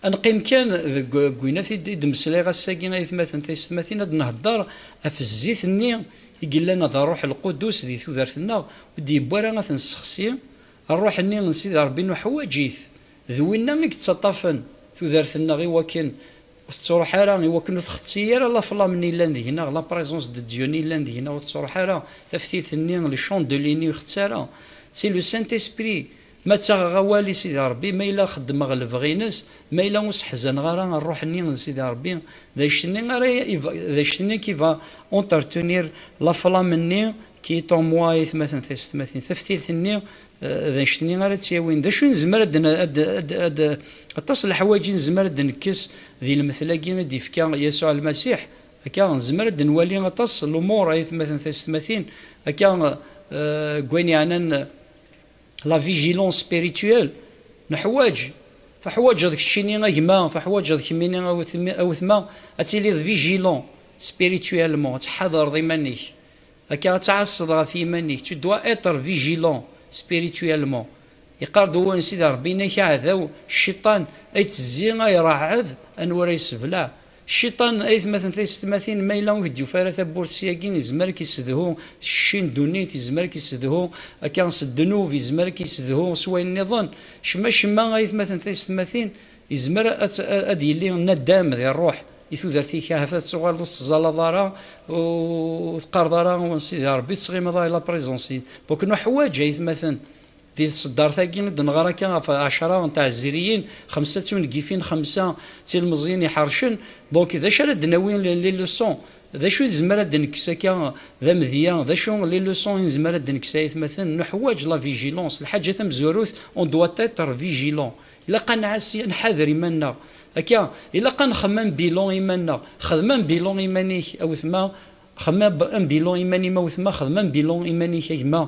ad neqqim kan deg, deg winat i d-, i d-mmeslayeɣ ass-agi, ay atmaten taysetmatin, ad nehder ɣef zzit-nni i yellan d Ṛṛuḥ Lqudus di tudert-nneɣ, ur d-yewwi ara ad t-nessexsi. Ṛṛuḥ-nni n Sidi Ṛebbi nuḥwaǧ-it. D winna i yettaṭṭafen tudert-nneɣ i wakken ur tettruḥ ara, i wakken ur txetti ara la flamme-nni yellan deg-neɣ, la présence de Dieu-nni yellan deg-neɣ ur tettruḥ ara, taftilt-nni, le chandelier-nni ur ixetti ara. C'est le Saint-Esprit. Ma ttaɣeɣ awal i Sidi Ṛebbi, ma yella xeddmeɣ lebɣi-ines, ma yella ur seḥzaneɣ ara ṛṛuḥ-nni n Sidi Ṛebbi, d anect-nni ara iva-, d anect-nni qui va entretenir la flamme-nni qui est en moi, ay atmaten taysetmatin. Taftilt-nni, eh, d anect-nni ara tt-yawin. D acu i nezmer ad n-, ad, ad, ad, aṭas n leḥwayeǧ i nezmer ad d-nekkes di lemtel-agi i d-ifka Yasuɛ Lmasiḥ. Akka, nezmer ad d-nwali aṭas n lumuṛ, ay atmaten taysetmatin. Akka, eh, deg wayen yeɛnan, la vigilance spirituelle. Neḥwaǧ, tuḥwaǧeḍ keččini a gma, tuḥwaǧeḍ kemmini a wetmi-, a wetma, ad tiliḍ vigilant spirituellement, ad tḥadreḍ iman-ik. Akka ad tɛasseḍ ɣef yiman-ik. Tu dois être vigilant spirituellement. Yeqqar-d wawal n Sidi Ṛebbi, inak aɛdaw, cciṭan, ay yettezzi, ay iṛeɛɛed, anwa ara yessebleɛ. Cciṭan, ay atmaten taysetmatin, ma yella ur k-d-yufi ara tawwurt syagi, yezmer ad k-yessedhu s cci n ddunit, yezmer ad k-yessedhu akka s ddnub, yezmer ad k-yessedhu s wayen nniḍen. Cemma, cemma, ay atmaten taysetmatin, yezmer ad, ad yili nadam di ṛṛuḥ i tudert-ik, ahat ad tuɣaleḍ ur tettẓallaḍ ara, ur teqqareḍ ara, Sidi Ṛebbi, ur tettɣimiḍ ara la présence. Donc, nuḥwaǧ, ay atmaten, di tseddart-agi i d-neɣra akka ɣef ɛecra n tɛezziriyin, xemsa d tungifin, xemsa d tilmeẓyin iḥercen. Donc, d acu ara d-nawi les, les leçons? D acu i nezmer ad d-nekkes akka d amedya? D acu les leçons i nezmer ad d-nekkes, ay atmaten? Nuḥwaǧ la vigilance. Lḥaǧa tamezwarut, on doit être vigilant. Ilaq ad nɛassi, ad nḥader iman-nneɣ. Akka, ilaq ad nxemmem bilan iman-nneɣ. Xdem un bilan iman-ik, a wetma. Xemmem un bilan iman-im, a wetma. Xdem un bilan iman-ik, a gma.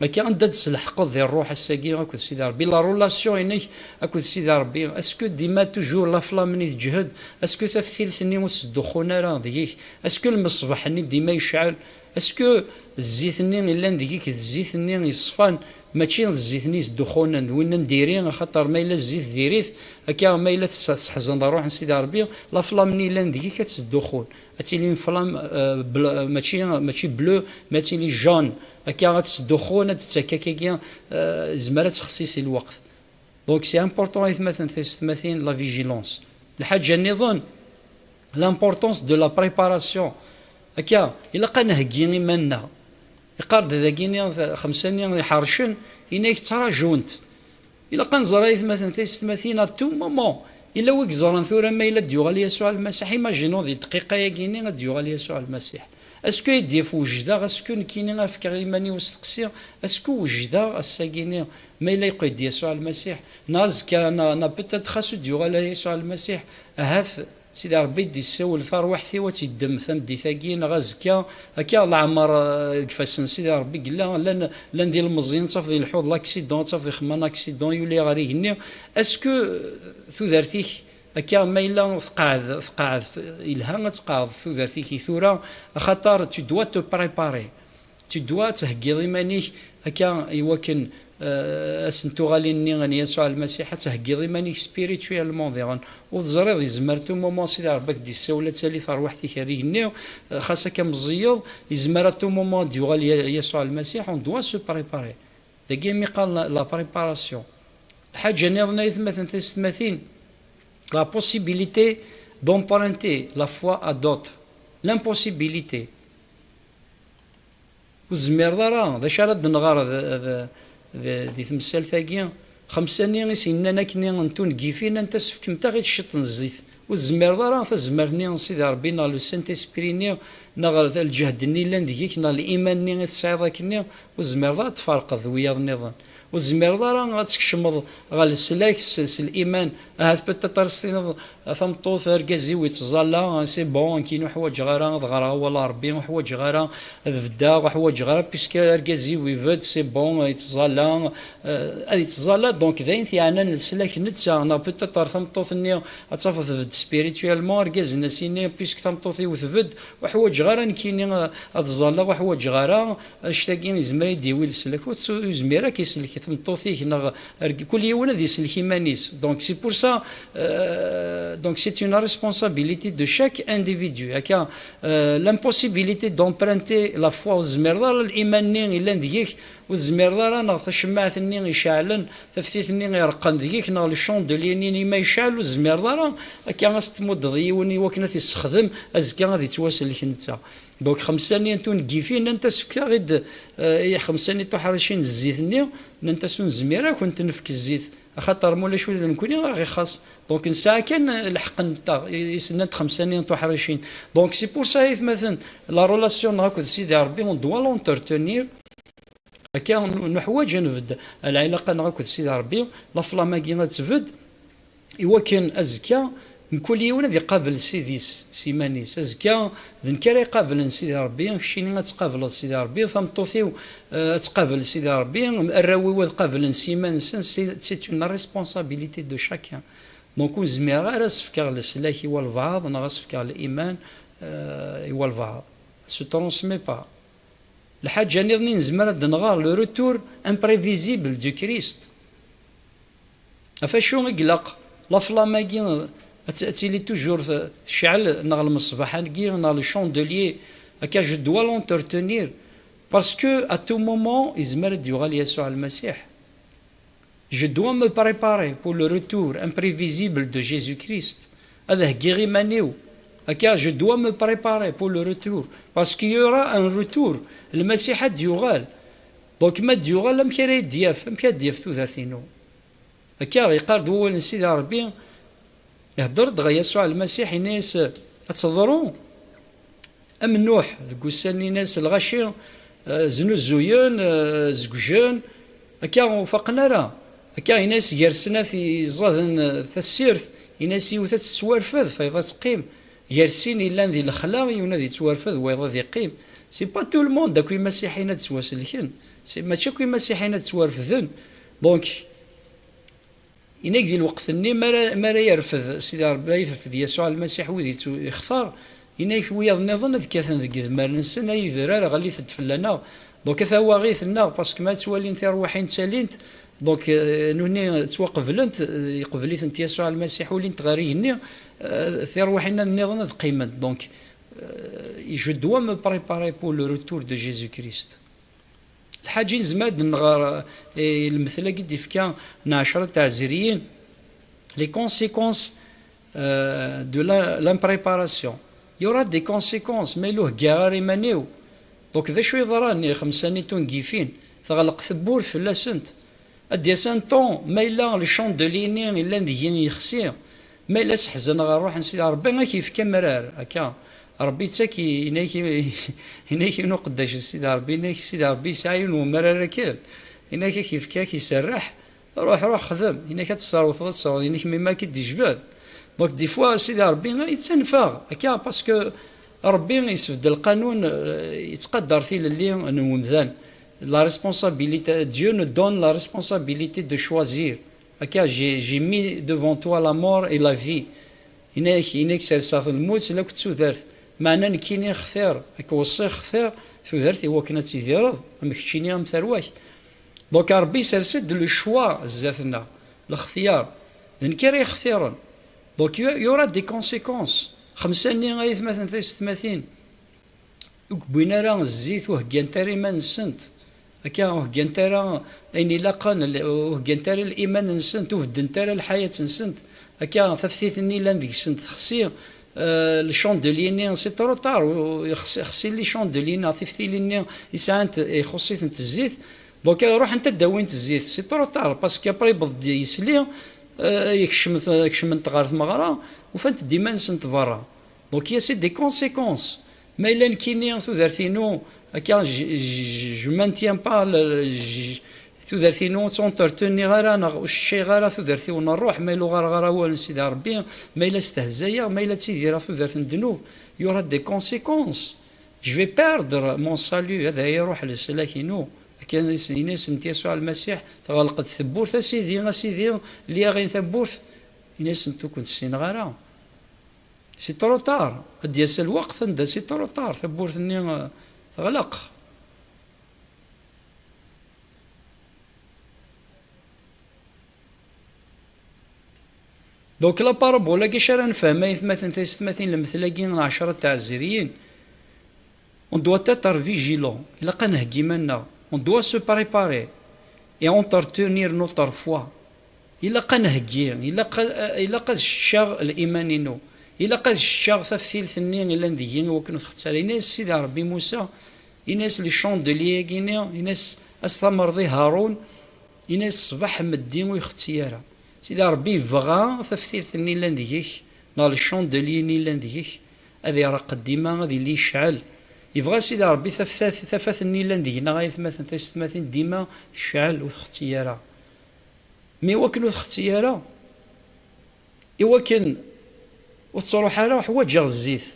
Akka, anda d-tselḥqeḍ di ṛṛuḥ ass-agi akked Sidi Ṛebbi? La relation-inek akked Sidi Ṛebbi, est-ce que dima toujours la flamme-nni teǧhed? Est-ce que taftilt-nni ur tettduxxun ara deg-k? Est-ce que lmeṣbaḥ-nni dima yecɛel? Est-ce que zzit-nni yellan deg-k d zzit-nni yeṣfan, mačči d zzit-nni yettduxxunen, d winna n diri, axaṭer ma yella zzit diri-t, akka ma yella tse-, tesseḥzaneḍ ṛṛuḥ n Sidi Ṛebbi, la flamme-nni yellan deg-k ad tettduxxun. Ad tili une flamme, euh, ble-, mačči, mačči bleu, mais ad tili jaune. Akka ad tettduxxun, ad tettak akkagi, euh, izmer ad texsi si lweqt. Donc c'est important, ay atmaten, tisetmatin, la vigilance. Lḥaǧa nniḍen, l'importance de la préparation. Akka, ilaq ad nheggi iman-nneɣ. Iqqar-d dagi-nni, xemsa-nni iḥercen, yenna-yak ttrajunt. Ilaq ad nẓer, ay atmaten, tisetmatin, à tout moment. Yella wi yeẓran tura ma yella ad d-yuɣal Yasuɛ Lmasiḥ, imaginons di ddqiqa-yagi-nni ad d-yuɣal Yasuɛ Lmasiḥ. Est-ce que ad d-yaf wejdeɣ? Est-ce que nekkini ad fkeɣ iman-iw asteqsi? Est-ce que wejdeɣ ass-agi-nni ma yella yeqqel-d Yasuɛ Lmasiḥ? Neɣ azekka, neɣ, neɣ peut-être xas ur d-yuɣal ara Yasuɛ Lmasiḥ, ahat Sidi Ṛebbi d-yessawel tarwiḥt-iw ad tt-yeddem tameddit-agi, neɣ azekka, akka leɛmer, eh, deg ifassen n Sidi Ṛebbi i yella, llan, llan d ilmeẓyen, ad tafeḍ ileḥḥu d l'accident, ad tafeḍ ixemma un accident, yuli ɣer igenni. Est-ce que, eh, tudert-ik, akka ma yella tqeɛɛed, tqeɛɛed, yelha ad tqeɛɛed tudert-ik i tura, axaṭer tu dois te préparer. Tu dois ad theggiḍ iman-ik akka i wakken, eh, ass n tuɣalin-nni n Yasuɛ Lmasiḥ, ad theggiḍ iman-ik spirituellement diɣen. Ur teẓriḍ, yezmer tout moment Sidi Ṛebbi ad k-d-yessawel, ad tali terwiḥt-ik ar igenni, eh, xas akka meẓẓiyeḍ, yezmer à tout moment ad d-yuɣal Ya-, Yasuɛ Lmasiḥ, on doit se préparer. Dagi mi qqaren la, la préparation. Lḥaǧa nniḍen, ay atmaten, tisetmatin, la possibilité d'emprunter la foi à d'autres. L'impossibilité. Ur tezmireḍ ara, d acu ara d-nɣer d, d, d, di temsalt-agi? Xemsa-nni i s-yennan akken n tungifin, anta sefkemt-aɣ-id ciṭ n zzit. Ur tezmireḍ ara tazmert-nni n Sidi Ṛebbi neɣ le Saint-Esprit-nni neɣ lǧehd-nni yellan deg-k neɣ liman-nni i tesɛiḍ akkenni, ur tezmireḍ ara ad tferqeḍ d wiyaḍ nniḍen. Ur tezmireḍ ara ad tkecmeḍ ɣer leslak s, s liman. Ahat peut-être ara s-tiniḍ, a tameṭṭut, argaz-iw yettẓalla, c'est bon, nekkini ur ḥwaǧeɣ ara ad ɣreɣ awal n Ṛebbi, ur ḥwaǧeɣ ara ad beddeɣ, ur ḥwaǧeɣ ara, puisque argaz-iw ibedd, c'est bon, yettẓalla, euh, ad yettẓalla, donc d ayen t-yeɛnan leslak netta, neɣ peut-être tameṭṭut-nni ad tafeḍ tbedd spirituellement, argaz-nni ad s-yini, puisque tameṭṭut-iw tbedd, ur ḥwaǧeɣ ara nekkini, euh, ad ẓẓalleɣ, ur ḥwaǧeɣ ara, annect-agi yezmer ad d-yawi leslak. Ur tt-, ur yezmir ad k-isellek tameṭṭut-ik, neɣ arg-, kul yiwen ad isellek iman-is. Donc c'est pour ça, euh, donc c'est une responsabilité de chaque individu. Akka, euh, l'impossibilité d'emprunter la foi, ur tezmireḍ ara liman-nni yellan deg-k, ur tezmireḍ ara, neɣ tacemmaɛt-nni iceɛlen, taftit-nni ireqqen deg-k, neɣ le chandelier-nni ma yecɛel, ur tezmireḍ ara akka ad s-tmuddeḍ i yiwen i wakken ad t-issexdem, azekka ad yettwasellek netta. Donc xemsa-nni n tungifin, nnant-as fket-aɣ-id, eh, i xemsa-nni n tuḥricin n zzit-nni, nnant-as ur nezmir ad kent-nefk zzit, axaṭer ma ulac ula d nekkni ad ɣ-ixaṣ. Donc nesɛa kan lḥeqq-nteɣ, i, i s-nnant xemsa-nni n tuḥricin. Donc c'est pour ça, ay atmaten, la relation-nneɣ akked Sidi Ṛebbi, on doit l'entretenir. Akka nu-, nuḥwaǧ ad nbedd lɛilaqa-nneɣ akked Sidi Ṛebbi, la flamme-agi ad tbedd, i wakken azekka mkul yiwen ad iqabel Sidi-s s iman-is. Azekka d nekk ara iqablen Sidi Ṛebbi, keččini ad tqableḍ Sidi Ṛebbi, tameṭṭut-iw, eh, ad tqabel Sidi Ṛebbi, arraw-iw ad qablen s iman-nsen, c'est, c'est une responsabilité de chacun. Donc ur zmireɣ ara ad s-fkeɣ leslak i walbeɛḍ neɣ ad s-fkeɣ liman, eh, i walbeɛḍ. Se transmet pas. Lḥaǧa nniḍen i nezmer ad d-nɣer, le retour imprévisible du Christ. Ɣef acu i ilaq la flamme-agi ad t-, ad tili toujours t-, tecɛel, neɣ lmeṣbaḥ-agi, neɣ le chandelier, akka je dois l'entretenir, parce que à tout moment yezmer ad d-yuɣal Yasuɛ Lmasiḥ. Je dois me préparer pour le retour imprévisible de Jésus-Christ. Ad heggiɣ iman-iw. Akka, je dois me préparer pour le retour. Parce qu'il y aura un retour. Lmasiḥ ad d-yuɣal. Donc, ma d-yuɣal, amek ara yi-d-yaf? Amek ad d-yaf tudert-inu? Akka, yeqqar-d wawal n Sidi Ṛebbi, ihedder-d ɣer Yasuɛ Lmasiḥ, yenna-yas, ad teḍru Am Nuḥ, deg ussan-ines lɣaci, eh, znuzuyen, eh, zegjen, akka ur faqen ara. Akka, ini-as gar snat iẓaden, eh, tassirt, ini-as yiwet ad tettwarfed, tayeḍ ad teqqim. Gar sin yellan di lexla, yiwen ad yettwarfed, wayeḍ ad yeqqim. C'est pas tout le monde akk imasiḥiyen ad ttwaselken. C'est, mačči akk imasiḥiyen ad ttwarfden. Donc, Inak di lweqt-nni, mi ara, mi ara yerfed Sidi Ṛebbi, yerfed Yasuɛ Lmasiḥ wid yettu-, yextar, inak wiyaḍ nniḍen ad kkaten deg idmaren-nsen, ay idrar, ɣlit-d fell-aneɣ. Donc, a tawaɣit-nneɣ, parce que ma ttwalin tirwiḥin ttalint, donc, euh, nutni ttwaqeblent, euh, yeqbel-itent Yasuɛ Lmasiḥ, ulint ɣer igenni, euh, tirwiḥin nniḍen ad qqiment. Donc, euh, je dois me préparer pour le retour de Jésus-Christ. Lḥaǧa i nezmer ad d-nɣer, eh, i lemtel-agi d-ifka n ɛecra teɛziriyin, les conséquences, euh, de la, l'impréparation. Il y aura des conséquences, ma yella ur heggaɣ ara iman-iw. Donc, d acu yeḍran i xemsa-nni tungifin? Teɣleq tewwurt fell-asent. Ad d-yas un temps, ma yella le chandelier-nni yellan deg-i yexsi, ma yella seḥzaneɣ ɣer ṛṛuḥ n Sidi Ṛebbi, ad k-yefk amrar, akka. Ṛebbi yettak, i-, inak, inak yiwen uqeddac n Sidi Ṛebbi, inak Sidi Ṛebbi yesɛa yiwen umrar akken, inak ad k-yefk, ad k-iserreḥ, ruḥ, ruḥ, xdem, inak ad tesserwteḍ, ad tesserwteḍ, inak mi ma ad k-id-ijbed. Donc, des fois, Sidi Ṛebbi yettanef-aɣ, akka, parce que Ṛebbi yesbedd lqanun, eh, yettqadar tilelli n umdan. La responsabilité, Dieu nous donne la responsabilité de choisir. Akka, j'ai, j'ai mis devant toi la mort et la vie. Inak, inak serseɣ lmut lakked tudert. Meɛna nekkini xtiṛ, ad k-weṣṣiɣ xtiṛ tudert i wakken ad tidireḍ, am keččini am tarwa-k. Donc, Ṛebbi isers-d le choix zdat-nneɣ, lextyar. D nekk ara yextiren. Donc, il y aura des conséquences. Xemsa-nni ay atmaten taysetmatin, ur wwin ara zzit, ur heggant ara iman-nsent. Akka, ur heggant ara ayen ilaqen, ur heggant ara liman-nsent, ur beddent ara lḥayat-nsent. Akka, taftit-nni llan deg-sent texsi, euh, le chandelier-nni, c'est trop tard, ur-, ur-, xsi, xsi le chandelier-nni, tiftilin-nni i sɛant, ixuṣṣ-itent zzit. Donc, ruḥent ad d-awint zzit, c'est trop tard, parce que après yewweḍ-d yisli, euh, kecment, kecment ɣer tmeɣra, ufant-d iman-nsent berra. Donc, il y a, c'est des conséquences. Ma yella nekkini tudert-inu, akka, je, je, je, je maintiens pas le, je, tudert-inu ur tt-entretenir ara, neɣ ur sseččayeɣ ara tudert-iw n ṛṛuḥ, ma yella ur ɣareɣ ara awal n Sidi Ṛebbi, ma yella stehzayeɣ, ma yella ttidireɣ tudert n ddnub, il y aura des conséquences. Je vais perdre mon salut, ad iruḥ leslak-inu. Akka i s-, ini-asent Yasuɛ Lmasiḥ, teɣleq-d tewwurt, a Sidi, a Sidi, lli-aɣ-in tawwurt. Ini-asent, ur kent-ssineɣ ara. C'est trop tard. Ad d-yas lweqt anda c'est trop tard, tawwurt-nni, eh, teɣleq. Donc, la parabole-agi acu ara nefhem, ay atmaten taysetmatin, lemtel-agi n ɛecra teɛziriyin, on doit être vigilant, ilaq ad nheggi iman-nneɣ, on doit se préparer et entretenir notre foi. Ilaq ad nheggi, ilaq ad, ilaq ad cceččeɣ liman-inu, ilaq ad cceččeɣ taftilt-nni yellan deg-i i wakken ur txetti ara. Ini-as Sidi Ṛebbi i Musa, ini-as le chandelier-agi-nni, ini-as, as-t-amerḍ i Haṛun, ini-as ṣṣbeḥ meddi ur ixetti ara. Sidi Ṛebbi yebɣa taftilt-nni yellan deg-k, neɣ le chandelier-nni yellan deg-k, ad ireqq dima, ad yili yecɛel. Yebɣa Sidi Ṛebbi tafat, tafat-nni yellan deg-neɣ, ay atmaten taysetmatin, dima tecɛel, ur txetti ara. Mi wakken ur txetti ara, i wakken ur tettruḥ ara, ḥwaǧeɣ zzit.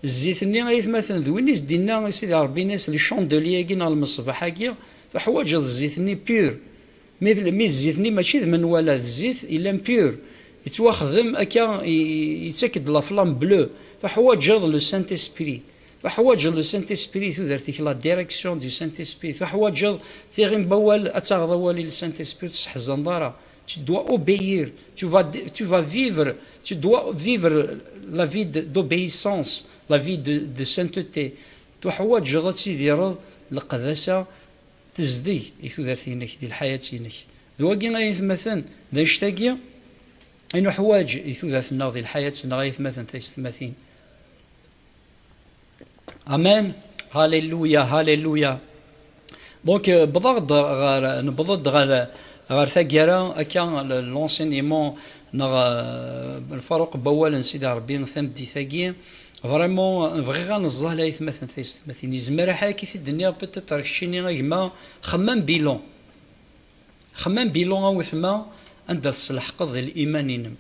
Zzit-nni, ay atmaten, d win i s-d-inna i Sidi Ṛebbi, ini-as, le chandelier-agi neɣ lmeṣbaḥ-agi, tuḥwaǧeḍ zzit-nni pur. Mi, mi zzit-nni mačči d menwala, d zzit yellan pur. Yettwaxdem akka, i, i, yettak-d la flamme bleue. Tuḥwaǧeḍ le Saint-Esprit. Tuḥwaǧeḍ le Saint-Esprit, tudert-ik, la direction du Saint-Esprit. Tuḥwaǧeḍ tiɣi n wawal, ad taɣeḍ awal i le Saint-Esprit, ur tesseḥzaneḍ ara. Tu dois obéir. Tu vas, tu vas vivre, tu dois vivre la vie de, d'obéissance, la vie de, de sainteté. Tuḥwaǧeḍ ad tidireḍ leqdasa tezdeg i tudert-inek, di lḥayat-inek. D wagi ay atmaten, d annect-agi i nuḥwaǧ i tudert-nneɣ, di lḥayat-nneɣ, ay atmaten taysetmatin. Amen. Hallelujah, hallelujah. Donc, euh, wwḍeɣ-d ɣer, newweḍ-d ɣer, ɣer taggara, akka, l-, l'enseignement neɣ, euh, lfaruq n wawal n Sidi Ṛebbi tameddit-agi. Vraiment, bɣiɣ ad neẓẓal aytmaten taysetmatin. Yezmer aḥak i t-id-nniɣ, peut-être, ar keččini a gma, xemmem bilan. Xemmem bilan a wetma, anda tesleḥqeḍ di liman-inem.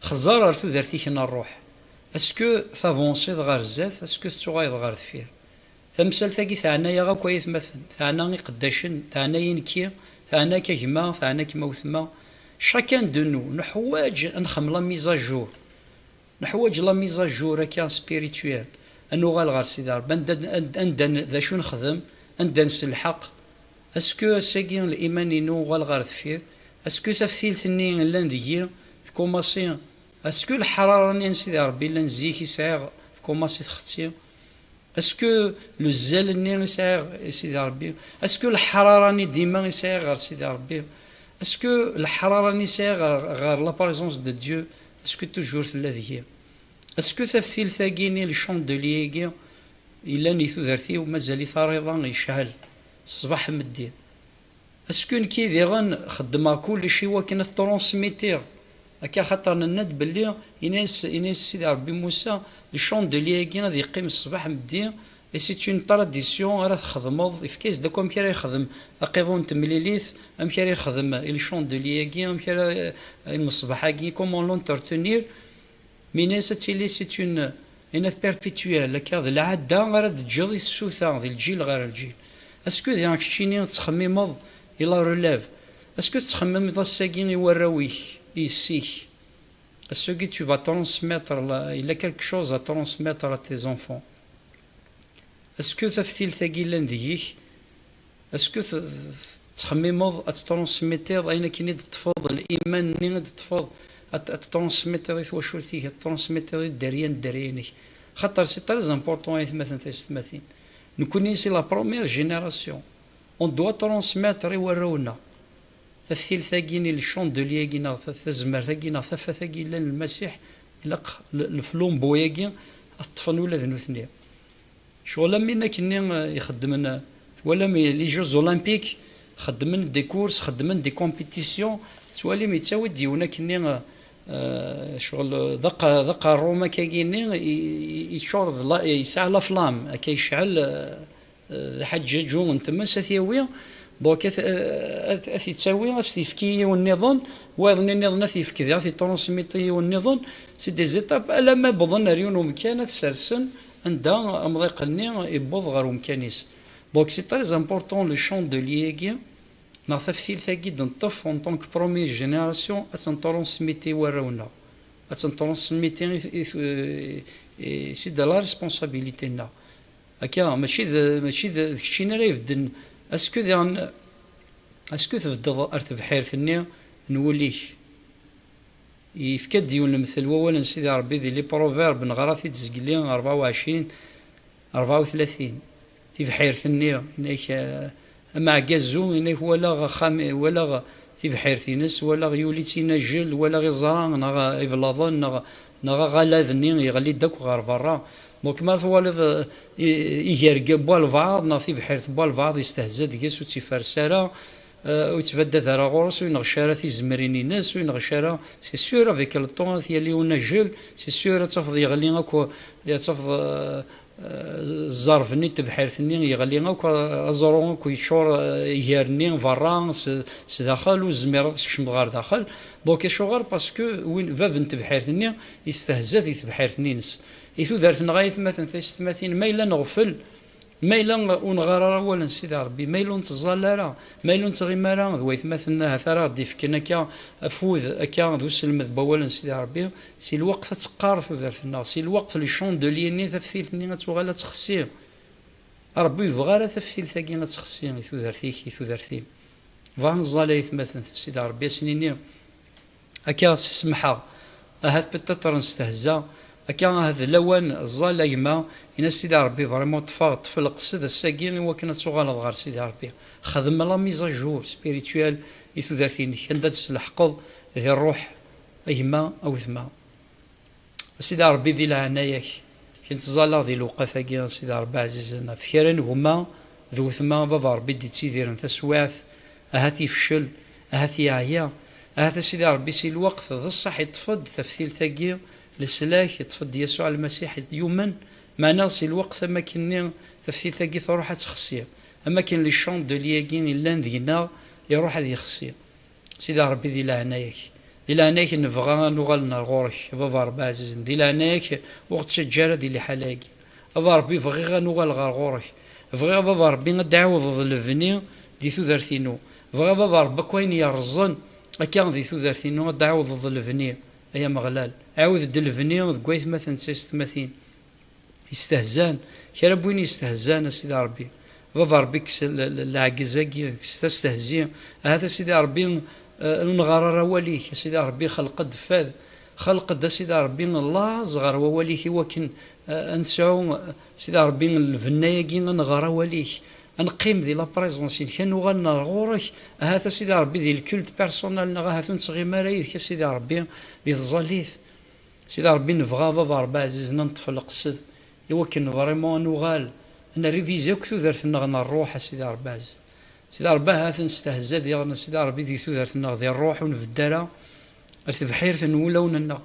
Xẓer ar tudert-ik n ṛṛuḥ. Est-ce que tavansiḍ ɣer zdat, est-ce que tettuɣaleḍ ɣer deffir? Tamsalt-agi teɛna-yaɣ akk aytmaten, teɛna iqeddacen, teɛna-yi nekki, teɛna-k a gma, teɛna-kem a wetma. Chacun de nous, neḥwaǧ ad nxemmem la mise à jour. Neḥwaǧ la mise à jour akka spirituelle. Ad nuɣal ɣer Sidi Ṛebbi. Anda, anda, anda n-, d acu nexdem, anda nselḥeq. Est-ce que ass-agi liman-inu uɣal ɣer deffir? Est-ce que taftilt-nni llan deg-i tkumaṣi? Est-ce que leḥrara-nni n Sidi Ṛebbi llan zik i sɛiɣ tkumaṣi txetti? Est-ce que le zèle-nni i sɛiɣ i Sidi Ṛebbi? Est-ce que leḥrara-nni dima i sɛiɣ ɣer Sidi Ṛebbi? Est-ce que leḥrara-nni i sɛiɣ ɣer, ɣer la présence de Dieu, est-ce que toujours tella deg-i? Est-ce que taftilt-agi-nni, le chandelier-agi, yellan i tudert-iw, mazal-it ariḍa yecɛel, ṣṣbeḥ meddi? Est-ce que nekki diɣen xeddmeɣ kullec i wakken ad t-transmitiɣ? Akka axaṭer nenna-d belli, ini-as, ini-as Sidi Ṛebbi Musa, le chandelier-agi ad yeqqim ṣṣbeḥ meddi, et c'est une tradition ara txedmeḍ, ifka-as-d akk amek ara yexdem aqiḍun n temlilit, amek ara yexdem i le chandelier-agi, amek ara, eh, imṣbeḥ-agi, comment l'entretenir. Mi nnes ad tili c'est une, une perpétuelle, akka d lɛada ara d-teǧǧeḍ i tsuta, di lǧil ɣer lǧil. Est-ce que diɣen keččini tettxemmimeḍ i la relève? Est-ce que tettxemmimeḍ ass-agi i warraw-ik, i yessi-k? Est-ce que tu vas transmettre, la, il y a quelque chose à transmettre à tes enfants? Est-ce que taftilt-agi llan deg-k? Est-ce que t-, t-, tettxemmimeḍ ad tettṛansmitiḍ ayen akken i d-teṭṭfeḍ, liman-nni i d-teṭṭfeḍ, ad t-, ad tettṛansmitiḍ i twacult-ik, ad tettṛansmitiḍ i dderya n dderya-inek? Xaṭer c'est très important, ay atmaten taysetmatin. Nekkni c'est la première génération. On doit transmettre i warraw-nneɣ. Taftilt-agi-nni, le chandelier-agi, neɣ ta-, tazmert-agi, neɣ tafat-agi yellan n Lmasiḥ, ilaq le, le flambeau-agi ad t-ṭṭfen ula d nutni. Ccɣel am win akkenni, eh, ixeddmen, eh, twalam i les Jeux Olympiques, xeddmen des courses, xeddmen des compétitions, tettwalim yettawi-d yiwen akkenni, eh, eh, ccɣel, eh, d aqa-, d aqerrum akkagi-nni, i, i, yeččur d la, yesɛa la flamme, akka yecɛel, eh, d aḥeǧǧaǧu n tmes ad t-yawi, donc ad, ad, ad t-yettawi, ad s-t-yefki i yiwen nniḍen, wayeḍ-nni nniḍen ad t-yefk diɣ, ad t-yettṛansmiti i yiwen nniḍen, c'est des étapes, alamma wwḍen ar yiwen umkan ad t-sersen anda amḍiq-nni yewweḍ ɣer umkan-is. Donc c'est très important le chandelier-agi, neɣ taftilt-agi d-neṭṭef en tant que première génération, ad tt-nettṛansmiti i warraw-nneɣ. Ad tt-nettṛansmiti i, i, i, c'est de la responsabilité-nneɣ. Akka, mačči d, mačči d, d keččini ara ibedden. Est-ce que diɣen, est-ce que tbeddeḍ ar tebḥirt-nni n wul-ik? Yefka-d yiwen lemtel wawal n Sidi Ṛebbi di les Proverbes, neɣra-t-id zgelli rebɛa u ɛecrin, rebɛa u tlatin. Tibḥirt-nni, inek, eh, ameɛgazu, inek walaɣ axxam, walaɣ tibḥirt-ines, walaɣ yuli-tt inajel, walaɣ iẓra, neɣ iblaḍen, neɣ, neɣ aɣalad-nni yeɣli-d akk ɣer berra. Donc, ma twaliḍ, eh, i-, igerga n walbeɛḍ, neɣ tibḥirt n walbeɛḍ, yestehza deg-s, ur tt-ifares ara, eh, ur yettbaddad ara ɣur-s, ur ineɣc ara tizemrin-ines, ur ineɣc ara, c'est sûr, avec le temps, ad t-yali unajel, c'est sûr, ad tafeḍ yeɣli akk, ad tafeḍ, eh, eh, zzerb-nni n tebḥirt-nni yeɣli akk, aẓru akk yeččur, eh, iger-nni berra, s, s daxel, ur tezmireḍ ad tkecmeḍ ɣer daxel. Donc, acuɣer? Parce que win, bab n tebḥirt-nni yestehza di tebḥirt-nni-ines. I tudert-nneɣ ay atmaten taysetmatin, ma yella neɣfel, ma yella ur neɣɣar ara awal n Sidi Ṛebbi, ma yella ur nettẓalla ara, ma yella ur nettɣimi ara d waytmaten ahat ara ɣ-d-ifken akka afud, akka d uselmed n wawal n Sidi Ṛebbi, si lweqt ad teqqar tudert-nneɣ, si lweqt le chandelier-nni, taftilt-nni ad tuɣal ad txessi. Ṛebbi ur yebɣi ara taftilt-agi ad txessi i tudert-ik, i tudert-im. Bɣa neẓẓal ay atmaten Sidi Ṛebbi, ad s-nini, akka s-, semḥeɣ, ahat peut-être nestehza, akka ahat d lawan, ẓẓal a gma, ini-as Sidi Ṛebbi, vraiment ṭṭfeɣ, ṭṭef leqsed ass-agi i wakken ad tuɣaleḍ ɣer Sidi Ṛebbi. Xdem la mise à jour spirituelle i tudert-inek, anda d-tesleḥqeḍ di ṛṛuḥ, a gma, a wetma. A Sidi Ṛebbi, di leɛnaya-k, kien ttẓallaɣ di lewqat-agi, a Sidi Ṛebbi ɛzizen, ɣef kra n gma d wetma, baba Ṛebbi d-ittidiren taswiɛt, ahat yefcel, ahat yeɛya, ahat a Sidi Ṛebbi si lweqt d ṣṣeḥ iṭṭef-d taftilt-agi, Leslak, iṭṭef-d Yasuɛ Lmasiḥ, yumen, meɛna si lweqt am akken-nni taftilt-agi truḥ ad texsi, am akken les chandeliers-agi yellan deg-neɣ iruḥ ad yexsi. Sidi Ṛebbi, di leɛnaya-k, di leɛnaya-k, nebɣa ad nuɣal ɣer ɣur-k, a Baba Ṛebbi ɛzizen, di leɛnaya-k, ur ɣ-ttaǧǧa ara di liḥala-agi. A Baba Ṛebbi, bɣiɣ ad nuɣal ɣer ɣur-k. Bɣiɣ, a Baba Ṛebbi, ad d-ɛiwḍeḍ lebni di tudert-inu. Bɣiɣ, a Baba Ṛebbi, akk ayen yerrẓen akka di tudert-inu, ad d-ɛiwḍeḍ lebni, ay Ameɣlal. Ɛiwed-d lebni deg waytmaten d taysetmatin yestehzan, kra n win yestehzan, a Sidi Ṛebbi. Baba Ṛebbi, kkes l-, l-, leɛgez-agi, kkes tastehzi. Ahat, a Sidi Ṛebbi, eh, ur neɣɣar ara awal-ik, a Sidi Ṛebbi, xelq-d fad, xelq-d, a Sidi Ṛebbi, laẓ ɣer wawal-ik, i wakken, eh, ad nesɛu, a Sidi Ṛebbi, lbenna-agi, ad nɣer awal-ik, ad neqqim di la présence-inek, ad nuɣal ɣer ɣur-k. Ahat, a Sidi Ṛebbi, di lkult personnel-nneɣ, ahat ur nettɣimi ara yid-k, a Sidi Ṛebbi, di tẓallit. Sidi Ṛebbi, nebɣa, a Baba Ṛebbi ɛzizen, ad neṭṭef lqesd i wakken vraiment ad nuɣal ad nrivizi akk tudert-nneɣ n ṛṛuḥ, a Sidi Ṛebbi ɛzizen. Sidi Ṛebbi, ahat nestehza diɣen, a Sidi Ṛebbi, di tudert-nneɣ di ṛṛuḥ, ur nbedd ara ar tebḥirt n wulawen-nneɣ.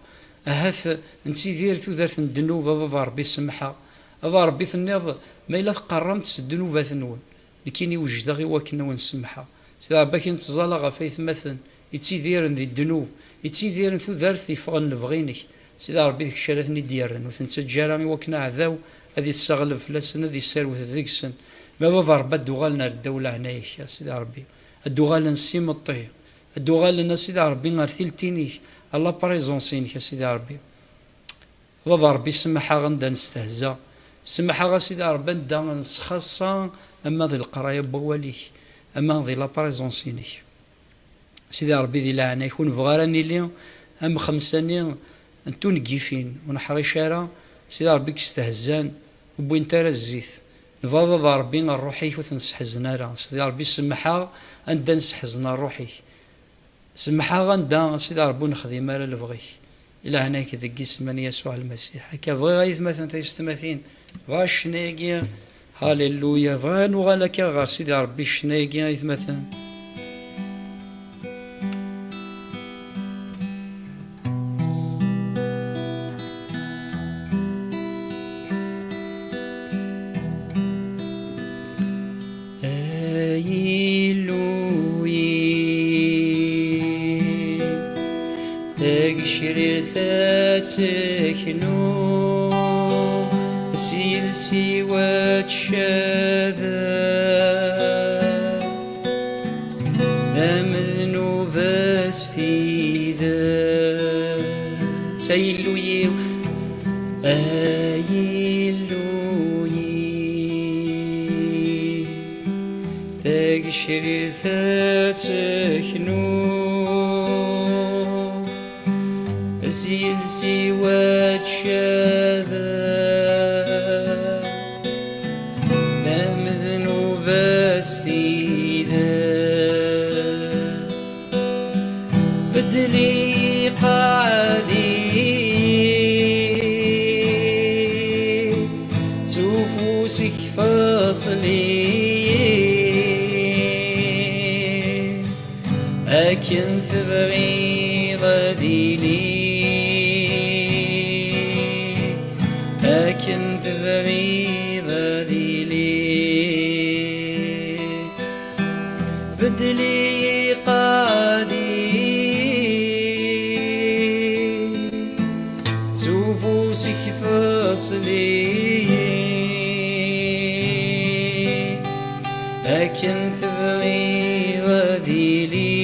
Ahat nettidir tudert n ddnub, a Baba Ṛebbi, semmeḥ-aɣ. A Baba Ṛebbi, tenniḍ, ma yella tqerrem-d s ddnubat-nwen, nekkini wejdeɣ i wakken ad wen-semmḥeɣ. Sidi Ṛebbi, akken ttẓallaɣ ɣef aytmaten yettidiren di ddnub, yettidiren tudert yeffɣen lebɣi-inek. Sidi Ṛebbi, d kečč ara ten-id-yerren, ur ten-ttaǧǧa ara i wakken aɛdaw ad isseɣleb fell-asen, ad isserwet deg-sen. Ma Baba Ṛebbi, ad d-uɣalen ar ddaw leɛnaya-k, a Sidi Ṛebbi. Ad d-uɣalen s imeṭṭi. Ad d-uɣalen, a Sidi Ṛebbi, ar tiltin-ik, ar la présence-inek, a Sidi Ṛebbi. Baba Ṛebbi, semmeḥ-aɣ anda nestehza. Semmeḥ-aɣ, a Sidi Ṛebbi, anda nesxaṣṣa, ama di leqraya n wawal-ik, ama di la présence-inek. Sidi Ṛebbi, di leɛnaya-k, ur nebɣi ara nili am xemsa-nni n tuneggift, ur neḥric ara, Sidi Ṛebbi, i yestehzan, ur wwint ara zzit. Nebɣa, Baba Ṛebbi, ṛṛuḥ-ik ur t-nesseḥzen ara. Sidi Ṛebbi, semmeḥ-aɣ anda nesseḥzen ṛṛuḥ-ik. Semmeḥ-aɣ anda, a Sidi Ṛebbi, ur nexdim ara lebɣi-k. I leɛnaya-k, deg yisem n Yasuɛ Lmasiḥ. Akka bɣiɣ, aytmaten, taysetmatin, bɣiɣ ccna-agi. Halleluya. Bɣiɣ ad nuɣal akka ɣer Sidi Ṛebbi, ccna-agi, aytmaten. Ay Illu-iw, tagecrirt ad teknu, s yiles-iw ad tcadef, d amednub s tidet. Ay Illu-iw, ay Illu-iw, tagecrirt ad teknu, s yiles-iw ad tcadef, d amednub s tidet. Beddel iqaɛdi s ufus-ik, faṣel-iyi akken tebɣiḍ ad ili, akken tebɣiḍ ad ili. Beddel iqaɛdi s ufus-ik, faṣel-iyi akken tebɣiḍ ad ili,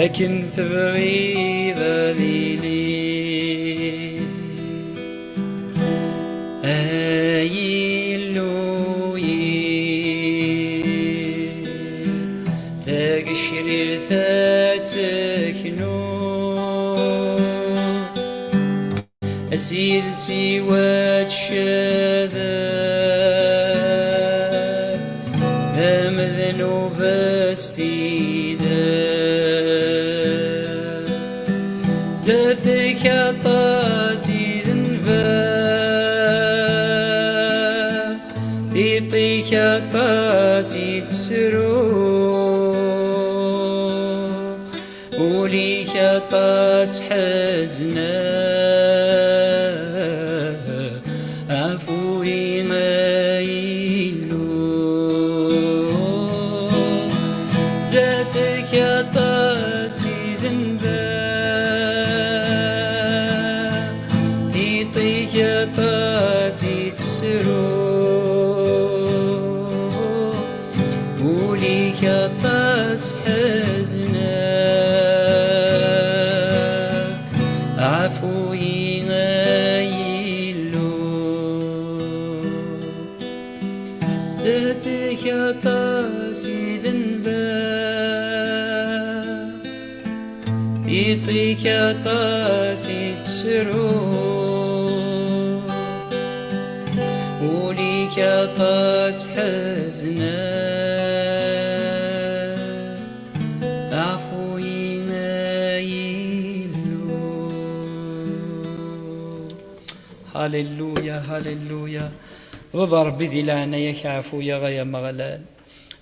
akken tebɣiḍ ad ili. Ay Illu-iw, tagecrirt ad teknu, s yiles-iw ad tcadef, d amednub s tidet. Zdat-k aṭas i denbeɣ, tiṭ-ik aṭas i tessruɣ, ul-ik aṭas Sḥezneɣ, ɛfu-yi ay Illu. Zdat-k aṭas i denbeɣ, tiṭ-ik aṭas i ttruɣ. Ul-ik aṭas ḥezneɣ, ɛfu-yi ay Illu. Zdat-k aṭas i denbeɣ, tiṭ-ik aṭas i ttruɣ, ul-ik aṭas ḥezneɣ, ɛfu-yi ay Illu. Halleluya, halleluya. Baba Ṛebbi, di leɛnaya-k, ɛfu-yaɣ ay Ameɣlal.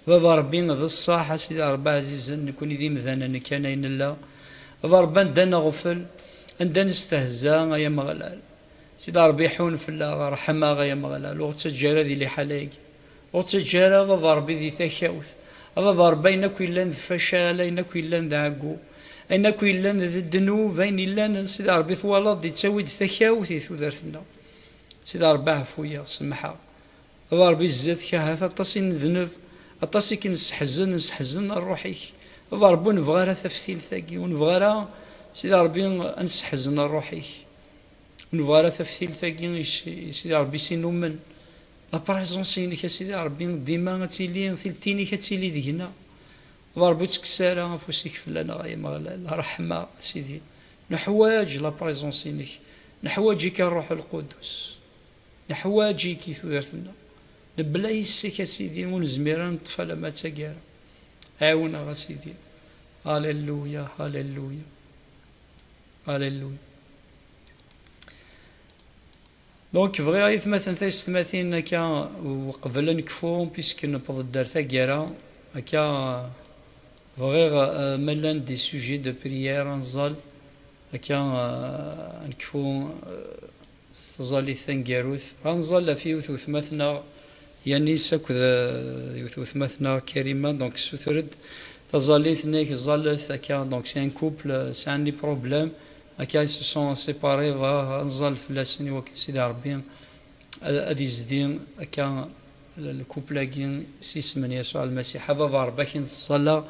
Baba Ṛebbi, d ṣṣeḥ, a Sidi Ṛebbi ɛzizen, nekkni d imdanen kan ay nella. Baba Ṛebbi, anda neɣfel, anda nestehza, ay Ameɣlal. Sidi Ṛebbi, ḥun fell-aɣ, ṛḥem-aɣ, ay Ameɣlal, ur ɣ-ttaǧǧa ara di liḥala-agi. Ur ttaǧǧa ara, a Baba Ṛebbi, di takawt. A Baba Ṛebbi, ayen akk yellan d facal, ayen akk yellan d ɛeggu, ayen akk yellan d ddnub, ayen yellan, Sidi Ṛebbi, twalaḍ-d, yettawi-d takawt i tudert-nneɣ. Sidi Ṛebbi, ɛfu-yaɣ, semmeḥ-aɣ. A Ṛebbi, zdat-k ahat aṭas i nedneb, aṭas i k-nesseḥzen, nesseḥzen ṛṛuḥ-ik. A Ṛebbi, ur nebɣi ara taftilt-agi, ur nebɣi ara, Sidi Ṛebbi, ad nesseḥzen ṛṛuḥ-ik. Ur nebɣi ara taftilt-agi i s-, i Sidi Ṛebbi, s i numen. La présence-inek, a Sidi Ṛebbi, dima ad tili, tilt-inek ad tili deg-neɣ. A Ṛebbi, ur ttekkes ara afus-ik fell-aneɣ, ay Ameɣlal, ṛḥem-aɣ, a Sidi. Neḥwaǧ la présence-inek. Neḥwaǧ-ik a Ṛṛuḥ Lqudus. Neḥwaǧ-ik i tudert-nneɣ. Nebla yes-k, a Sidi, ur nezmir ara neṭṭef alamma d taggara. Ɛiwen-aɣ, a Sidi. Halleluya, halleluya. Halleluya. Donc, bɣiɣ aytmaten taysetmatin akka, uqbel ad nekfu, puisque newweḍ-d ar taggara, akka, bɣiɣ, euh, ma llan des sujets de prière, ad nẓal, akka, euh, ad nekfu, euh, s tẓallit taneggarut. Bɣiɣ ad nẓal ɣef yiwet wetma-tneɣ, Yanis akked, euh, yiwet wetma-tneɣ Karima, donc ssuter-d taẓallit-nnek, ẓẓallet akka, donc c'est un couple, euh, sɛan les problèmes, akka ils se sont séparés, bɣiɣ ad nẓal fell-asen i wakken Sidi Ṛebbi ad, ad izdi akka le, le couple-agi s yisem n Yasuɛ Lmasiḥ. A Baba Ṛebbi, akken nettẓalla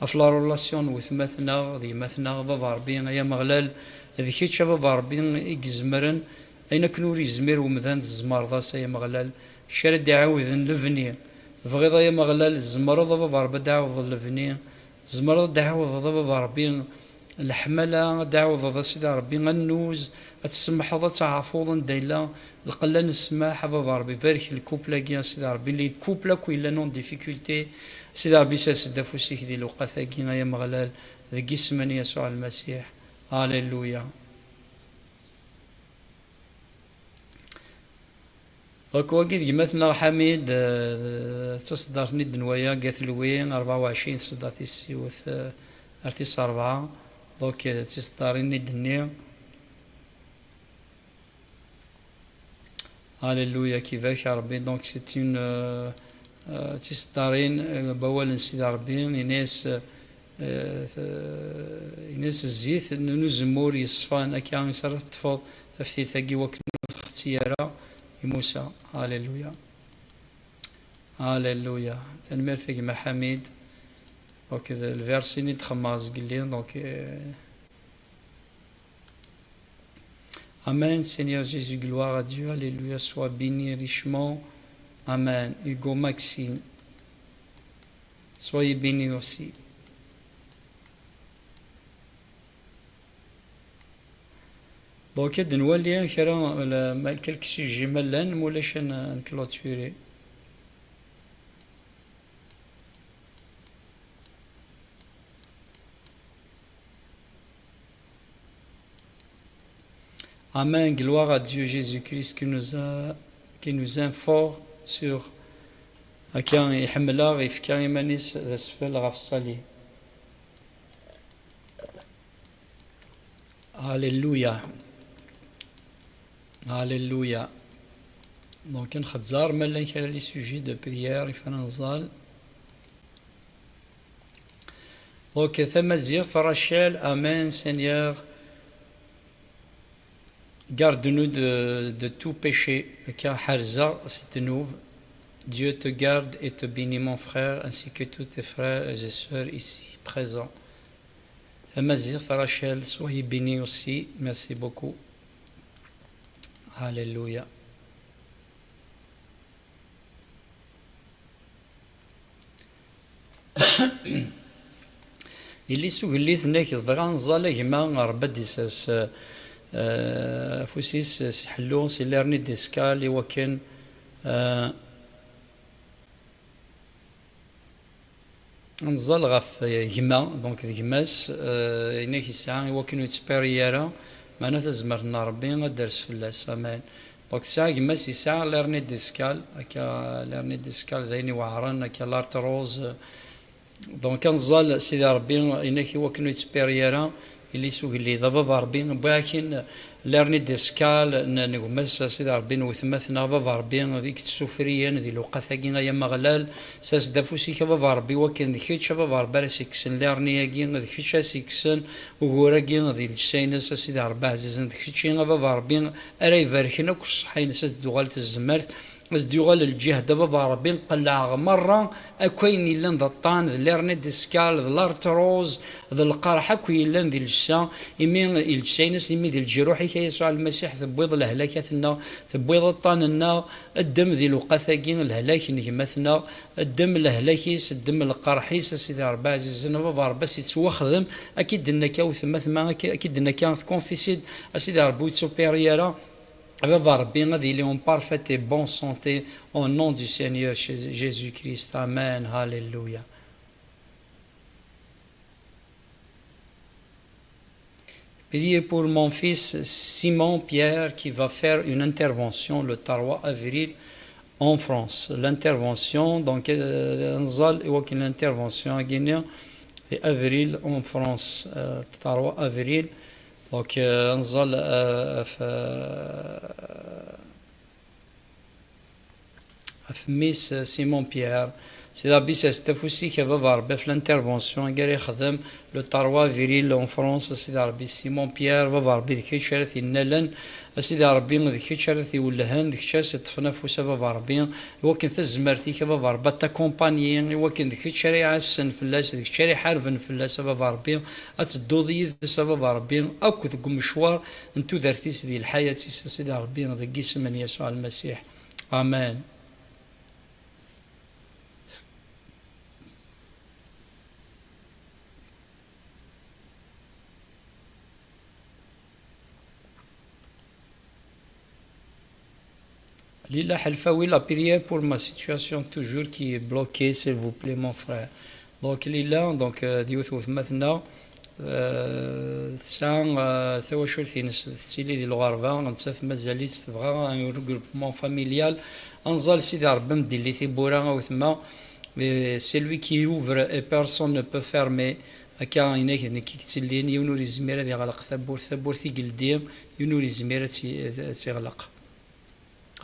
ɣef la relation n wetma-tneɣ d yemma-tneɣ, a Baba Ṛebbi, ay Ameɣlal, d kečč a Baba Ṛebbi i izemren. Ayen akken ur yezmir wemdan, tzemreḍ-as, ay Ameɣlal. Kečč ara d-iɛawden lebni. Tebɣiḍ, ay Ameɣlal, tzemreḍ, a Baba Ṛebbi, ad d-tɛawdeḍ lebni. Tzemreḍ ad d-tɛawdeḍ, a Baba Ṛebbi, leḥmala, ad d-tɛawdeḍ, a Sidi Ṛebbi, annuz, ad tsemḥeḍ, ad teɛfuḍ anda yella lqella n ssmaḥ, a Baba Ṛebbi. Barek le couple-agi, a Sidi Ṛebbi. Les couples akk yellan en difficulté, a Sidi Ṛebbi, sers-d afus-ik di lewqat-agi, ay Ameɣlal, deg yisem n Yasuɛ Lmasiḥ. Alleluya. Donc, wagi d gma-tneɣ Ḥamid, euh, d taṣeddart-nni d-nwaya, Gat Lwi, rebɛa u ɛecrin taṣeddart-is yiwet, euh, ar tis rebɛa. Donc, euh, d tiṣeddarin-nni d-nni. Alléluia, kibak a Rebbi. Donc, c'est une, euh, euh, d tiṣeddarin, euh, n wawal n Sidi Ṛebbi, ini-as, euh, Eh, t-, ini-as zzit n, n uzemmur yeṣfan akka i s ara teṭṭfeḍ taftilt-agi wakken ur txetti ara i Musa. Alléluia. Alléluia. Tanemmirt a gma Ḥamid. Donc, d lversi-nni d-xemmeɣ zgelli. Donc, euh, Amen, Seigneur Jésus, gloire à Dieu, Alléluia, sois béni richement. Amen. Hugo Maxime, soyez béni aussi. Donc, ad nwali kra, la, ma quelques sujets ma llan, ma ulac ad n-, ad nclôturer. Amen, gloire à Dieu Jésus-Christ qui nous a, qui nous informe sur, akka, iḥemmel-aɣ, ifka iman-is d asfel ɣef ṣṣalib. Alléluia. Alléluia. Donc, nxezzar ma llan kra les sujets de prière i fana nẓal. Donc, tamaziɣt, Rachel, Amen, Seigneur, garde-nous de, de tout péché. Akka, ḥerzeɣ si ddnub. Dieu te garde et te bénit, mon frère, ainsi que tous tes frères et sœurs ici présents. Tamaziɣt, Rachel, soyez bénie aussi. Merci beaucoup. Alléluia. Yelli-s ugellit-nnek tebɣa ad nẓal a gma, Rebbi ad d-isers, eh, afus-is si ḥellu, si l'hernie discale, i wakken, eh, ad nẓal ɣef, eh, gma, donc d gma-s, eh, inek yesɛa i wakken ur yettpiri ara, meɛna tazmert n Rebbi ad d-ters fell-as. Amen. Donc tesɛa gma-s yesɛa l'hernie discale, akka l'hernie discale d ayen iweɛren, akka l'arthrose. Donc ad nẓal Sidi Rebbi inek i wakken ur yettpiri ara, yelli-s ugellid. A Baba Rebbi, wwiɣ-ak-in l'hernie discale n, n gma-s, a Sidi Rebbi, n wetma-tneɣ, a Baba Rebbi, i yettsufriyen di lewqat-agi, ay Ameɣlal, sers-d afus-ik, a Baba Rebbi, wakken d kečč, a Baba Rebbi, ara s-ikksen l'hernie-agi, d kečč ara s-ikksen ugur-agi di llebsa-ines, a Sidi Rebbi ɛzizen, d kečči, a Baba Rebbi, ara ibarken akk ṣṣeḥḥa-ines, ad d-tuɣal tezmert, ad s-d-yuɣal lǧehd, a Baba Rebbi, qelleɛ merra akk ayen yellan d aṭṭan, d l'hernie discale, d l'arthrose, d lqerḥ akk yellan di llebsa, imi llebsa-ines, imi di leǧruḥ-ik, a Yasuɛ Lmasiḥ, tewwiḍ lehlakat-nneɣ, tewwiḍ aṭṭan-nneɣ, ddem di lewqat-agi lehlak n gma-tneɣ, ddem lehlak-is, ddem lqerḥ-is, a Sidi Rebbi ɛzizen, a Baba Rebbi, a s-ittwaxdem, akka i d-tenna akka wetma-tma, akka, akka i d-tenna akka tkonfisi-d, a Sidi Rebbi ur yettupiri ara, a Baba Rebbi ad yili en parfaite et bonne santé, au nom du Seigneur Jésus-Christ. Amen. Alléluia. Priez pour mon fils Simon Pierre qui va faire une intervention le trois avril en France. L'intervention, donc, euh, nẓal i wakken l'intervention-agi-nni di avril en France, euh, trois avril. Donc, euh, nẓal, euh, ɣef, euh, ɣef mmi-s, euh, Simon Pierre. Sidi Rebbi, sers-d afus-ik, a Baba Rebbi, ɣef l'intervention-agi ara yexdem le trois avril en France, a Sidi Rebbi, Simon Pierre, a Baba Rebbi, d kečč ara t-innalen, a Sidi Rebbi, d kečč ara t-iwellhen, d kečč ara s-iṭṭfen afus, a Baba Rebbi, i wakken tazmert-ik, a Baba Rebbi, ad t-accompagner, i wakken d kečč ara iɛassen fell-as, d kečč ara iḥarben fell-as, a Baba Rebbi, ad tedduḍ yid-s, a Baba Rebbi, akk deg umecwar n tudert-is di lḥayat-is, a Sidi Rebbi, deg yisem n Yasuɛ Lmasiḥ. Amen. Lila Ḥelfawi, la prière pour ma situation toujours qui est bloquée, s'il vous plaît, mon frère. Donc, Lila, donc, euh, d yiwet wetma-tneɣ, euh, tesɛa, euh, tawacult-ines tettili di lɣerba, nettat mazal-itt tebɣa un regroupement familial. Ad nẓal Sidi Rebbi ad d-illi tiwwura, a wetma. Et celui qui ouvre et personne ne peut fermer. Akka, inak d nekk i yettillin, yiwen ur yezmir ad iɣleq tawwurt, tawwurt i yeldi, yiwen ur yezmir ad tt-, ad tt-iɣleq.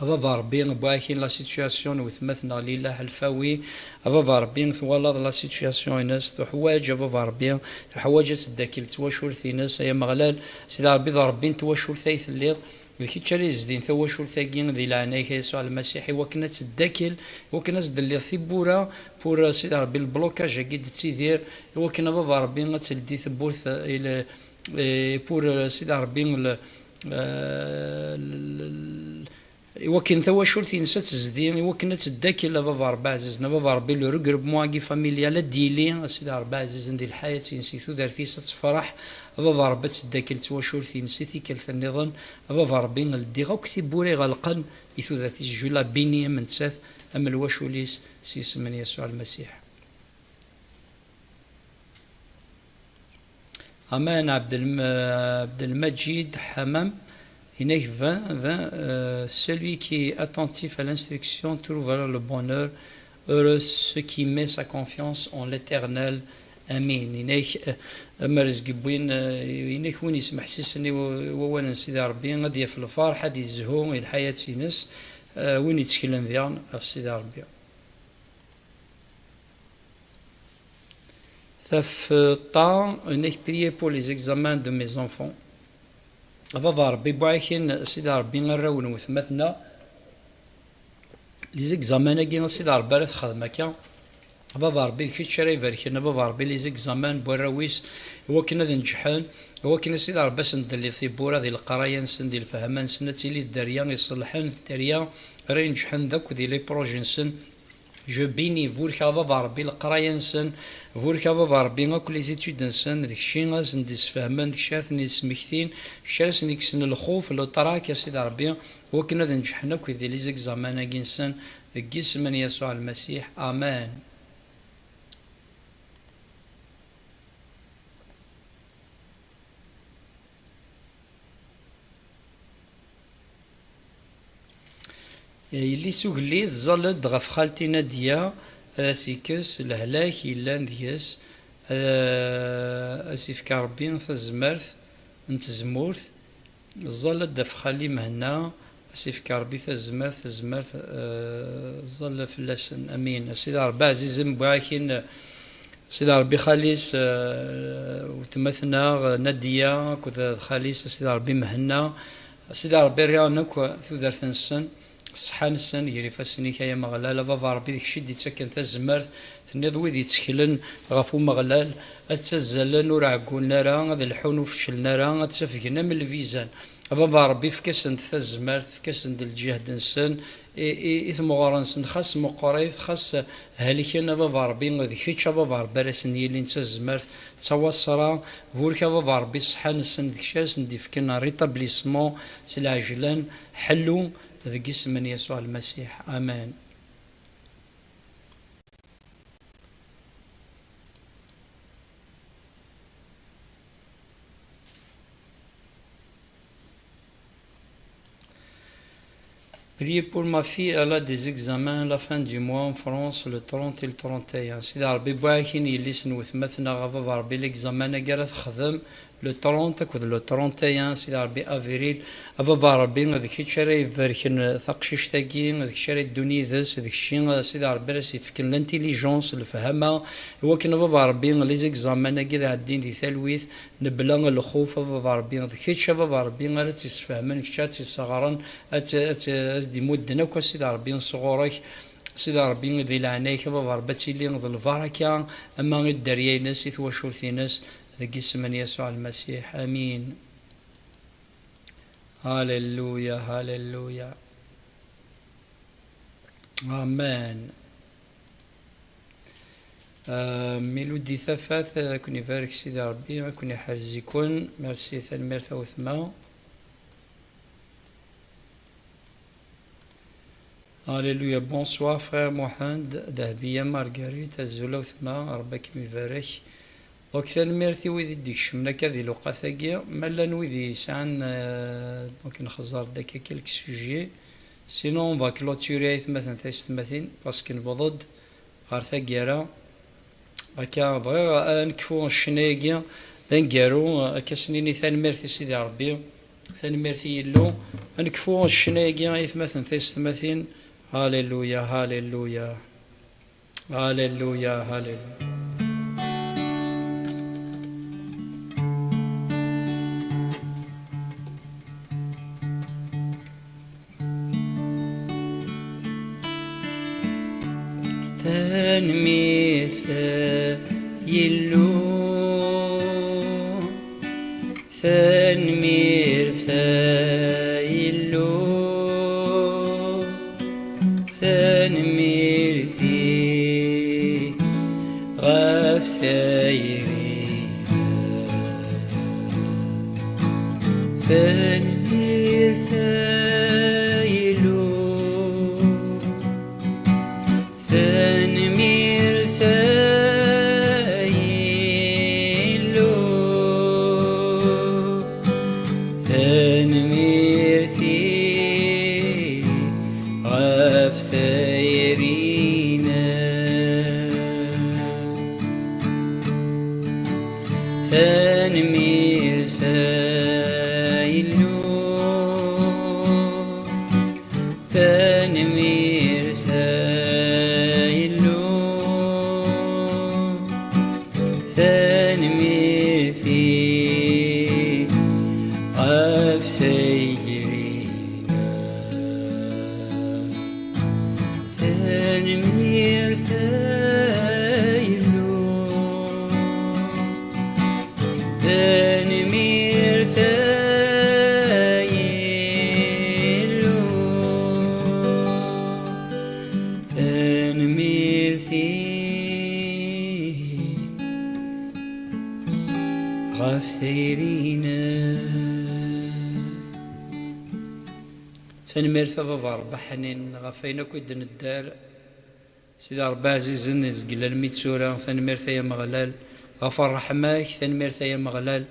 A Baba Rebbi, wwiɣ-ak-in la situation n wetma-tneɣ Lila Ḥelfawi. A Baba Rebbi, twalaḍ la situation-ines, tuḥwaǧ, a Baba Rebbi, tuḥwaǧ ad teddakel twacult-ines, ay Ameɣlal. Sidi Rebbi, d Rebbi n twacult ay telliḍ, d kečč ara yezdin tawacult-agi di leɛnaya-k, a Yasuɛ Lmasiḥ, i wakken ad teddakel, i wakken ad s-d-telliḍ tiwwura pour, a Sidi Rebbi, le blocage-agi d-tettidir, i wakken, a Baba Rebbi, ad teldi tewwurt, eh, i le, eh, pour, a Sidi Rebbi, le, eh, le, le, i wakken tawacult-ines ad tezdi, i wakken ad teddakel, a Baba Rebbi ɛzizen, a Baba Rebbi, le regroupement-agi familial ad d-yili, a Sidi Rebbi ɛzizen, di lḥayat-ines, i tudert-is ad tefreḥ, a Baba Rebbi, ad teddakel twacult-ines i tikkelt nniḍen, a Baba Rebbi, ldiɣ akk tiwwura iɣelqen i tudert-is, je la bénis am nettat, am lwacul-is, s yisem n Yasuɛ Lmasiḥ. Amen. Abdelm-, Abdelmajid Hamam, inek vingt, vingt, euh, celui qui est attentif à l'instruction trouvera le bonheur. Heureux ceux qui mettent sa confiance en l'Éternel Amin. Inak, eh, am rrezg n win, eh, inak win yesmeḥsisen i wa-, i wawal n Sidi Ṛebbi, ad yaf lferḥ, ad yezhu i lḥayat-ines, eh, win yetteklen diɣen ɣef Sidi Ṛebbi. Tafeṭṭa, inak, prier pour les examens de mes enfants. A Baba Ṛebbi, buɛikin, Sidi Ṛebbi, arraw n wetmatneɣ, les examens-agi, a Sidi Ṛebbi, ara texdem akka. A Baba Ṛebbi, d kečč ara ibarken, a Baba Ṛebbi, les examens n warraw-is, i wakken ad neǧḥen, i wakken, a Sidi Ṛebbi, ad sen-d-telliḍ tiwwura di leqraya-nsen, di lefhama-nsen, ad tili dderya iṣelḥen, dderya ara ineǧḥen d akk di les projets-nsen. Je bénis, burek a Baba Ṛebbi leqraya-nsen, burek a Baba Ṛebbi akk les études-nsen, d kečč ara sen-d-isfehmen, d kečč ara ten-ismektin, d kečč ara sen-ikksen lxuf, le trac, a Sidi Ṛebbi, wakken ad neǧḥen akk di les examens-agi-nsen, deg yisem n Yasuɛ Lmasiḥ. Amen. Yelli-s ugellid, ẓẓal-d ɣef xalti Nadia, ad as-ikkes lehlak yellan deg-s, ad as-ifk Ṛebbi tazmert n tezmurt. Ẓẓal-d ɣef xali Mhenna, ad as-ifk Ṛebbi tazmert, tazmert, eh, ẓẓal fell-asen. Amin. A Sidi Ṛebbi ɛzizen, wwiɣ-ak-in, Sidi Ṛebbi xali-s, eh, weltma-tneɣ, eh, Nadia, akked, eh, xali-s, a Sidi Ṛebbi Mhenna. A Sidi Ṛebbi, rriɣ-n akk tudert-nsen, ṣṣeḥḥa-nsen, gar ifassen-ik, ay Ameɣlal. A Baba Ṛebbi, d kečč i d-ittaken tazmert, tenniḍ wid yetteklen ɣef Umeɣlal, ad ttazzalen ur ɛeggunen ara, ad lḥun ur fecclen ara, ad ttafgen am lbizan. A Baba Ṛebbi, efk-asen-d tazmert, efk-asen-d lǧehd-nsen, i, i, i tmeɣra-nsen, xas meqqrit, xas helken, a Baba Ṛebbi, d kečč, a Baba Ṛebbi, ara sen-yilin d tazmert, d tawaṣra. Burek, a Baba Ṛebbi, ṣṣeḥḥa-nsen, d kečč ara sen-d-ifken rétablissement s lɛejlan. Ḥellu deg isem n Yasuɛ Lmasiḥ. Amen. Priez pour ma fille, elle a des examens la fin du mois en France, le trente et le trente et un. Sidi Ṛebbi, wwiɣ-ak-in yelli-s n wetma-tneɣ, a Baba Ṛebbi, l'examen-agi ara texdem le trente akked le trente et un, Sidi Ṛebbi, avril. A Baba Ṛebbi, d kečč ara ibarken taqcict-agi, d kečč ara yeddun yid-s, d kečč, a Sidi Ṛebbi, ara s-yefken l'intelligence, lefhama, i wakken, a Baba Ṛebbi, les examens-agi ad ɛeddin di talwit, nebla lxuf, a Baba Ṛebbi, d kečč, a Baba Ṛebbi, ara tt-yessefhmen, kečč ara tt-yesseɣren, ad tt-, ad tt-, ad s-d-imudden akk, a Sidi Ṛebbi, sɣur-k. Sidi Ṛebbi, di leɛnaya-k, a Baba Ṛebbi, ad tili d lbaraka, ama i dderya-ines, i twacult-ines, deg isem n Yasuɛ Lmasiḥ. Amin. Halleluya, halleluya. Amen. Ah, Miludi Tafat, ad ken-ibarek Sidi Ṛebbi, ad ken-iḥrez-iken. Merci, tanemmirt a wetma. Alléluia. Bonsoir, frère Mohand, Dahbiya Marguerite, azul a wetma, Ṛebbi ad kem-ibarek. Donc, tanemmirt i wid i d-ikecmen akka di lewqat-agi. Ma llan wid yesɛan, euh, donc, nxeẓẓer-d akka quelques sujets. Sinon, on va clôturer aytmaten taysetmatin, parce que newweḍ-d ɣer taggara. Akka, bɣiɣ ad nekfu ccna-agi d aneggaru, akka s-nini tanemmirt i Sidi Ṛebbi, tanemmirt i Yillu. Ad nekfu ccna-agi, aytmaten taysetmatin. Halleluya, halleluya. Halleluya, halleluya. Tanemmirt a Yillu, tanemmirt a Yillu, tanemmirt-ik ɣef tayri-inem. Tanemmirt a Yillu, tanemmirt a Yillu, tanemmirt-ik ɣef tayri-inem. Tanemmirt-ik ɣef tayri-inem. Tanemmirt a Baba Ṛebbi ḥnin ɣef wayen akk i d-nedder. Sidi Ṛebbi ɛzizen, izgel almi d tura. Tanemmirt ay Ameɣlal ɣef ṛṛeḥma-k, tanemmirt ay Ameɣlal.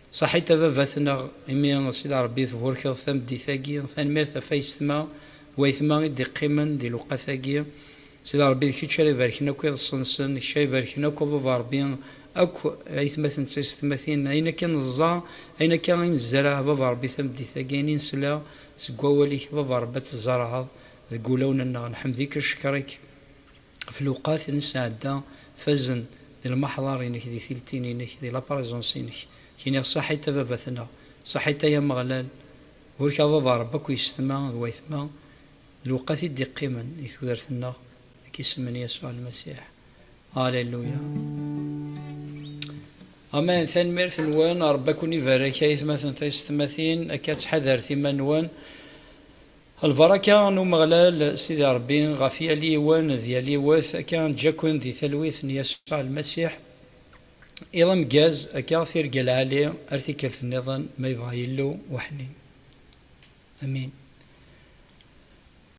Saḥit a baba-tneɣ, imi Sidi Ṛebbi tburkeḍ tameddit-agi. Tanemmirt ɣef ayetma d waytma i d-iqqimen di lewqat-agi. Sidi Ṛebbi, d kečč ara ibarken akk iḍes-nsen, d kečč ara ibarken akk a baba Ṛebbi, akk aytmaten d taysetmatin, ayen akka neẓẓa, ayen akka i nezreɛ a baba Ṛebbi tameddit-agi, ayen i nesla seg wawal-ik a baba Ṛebbi ad tzerɛeḍ deg wulawen-nneɣ. Nḥemd-ik, ncekkeṛ-ik ɣef lewqat i nesɛedda fazen di lmaḥḍar-inek, di tiltin-inek, di la présence-inek. K-iniɣ saḥit a baba-tneɣ, saḥit ay Ameɣlal, burek a baba Ṛebbi akk yessetma d waytma, d lewqat i d-iqqimen di tudert-nneɣ, deg isem n Yasuɛ Lmasiḥ. Aleluya. Amen. Tanemmirt-nwen, Ṛebbi ad ken-ibarek, aytmaten taysetmatin, akka ttḥadaret iman-nwen. Lbaraka n Umeɣlal Sidi Ṛebbi ɣef yal yiwen d yal yiwet, akka neǧǧa-ken di talwit n Yasuɛ Lmasiḥ. Iḍ ameggaz, akka tirga lɛali, ar tikkelt nniḍen, ma yebɣa Yillu uḥnin. Amin.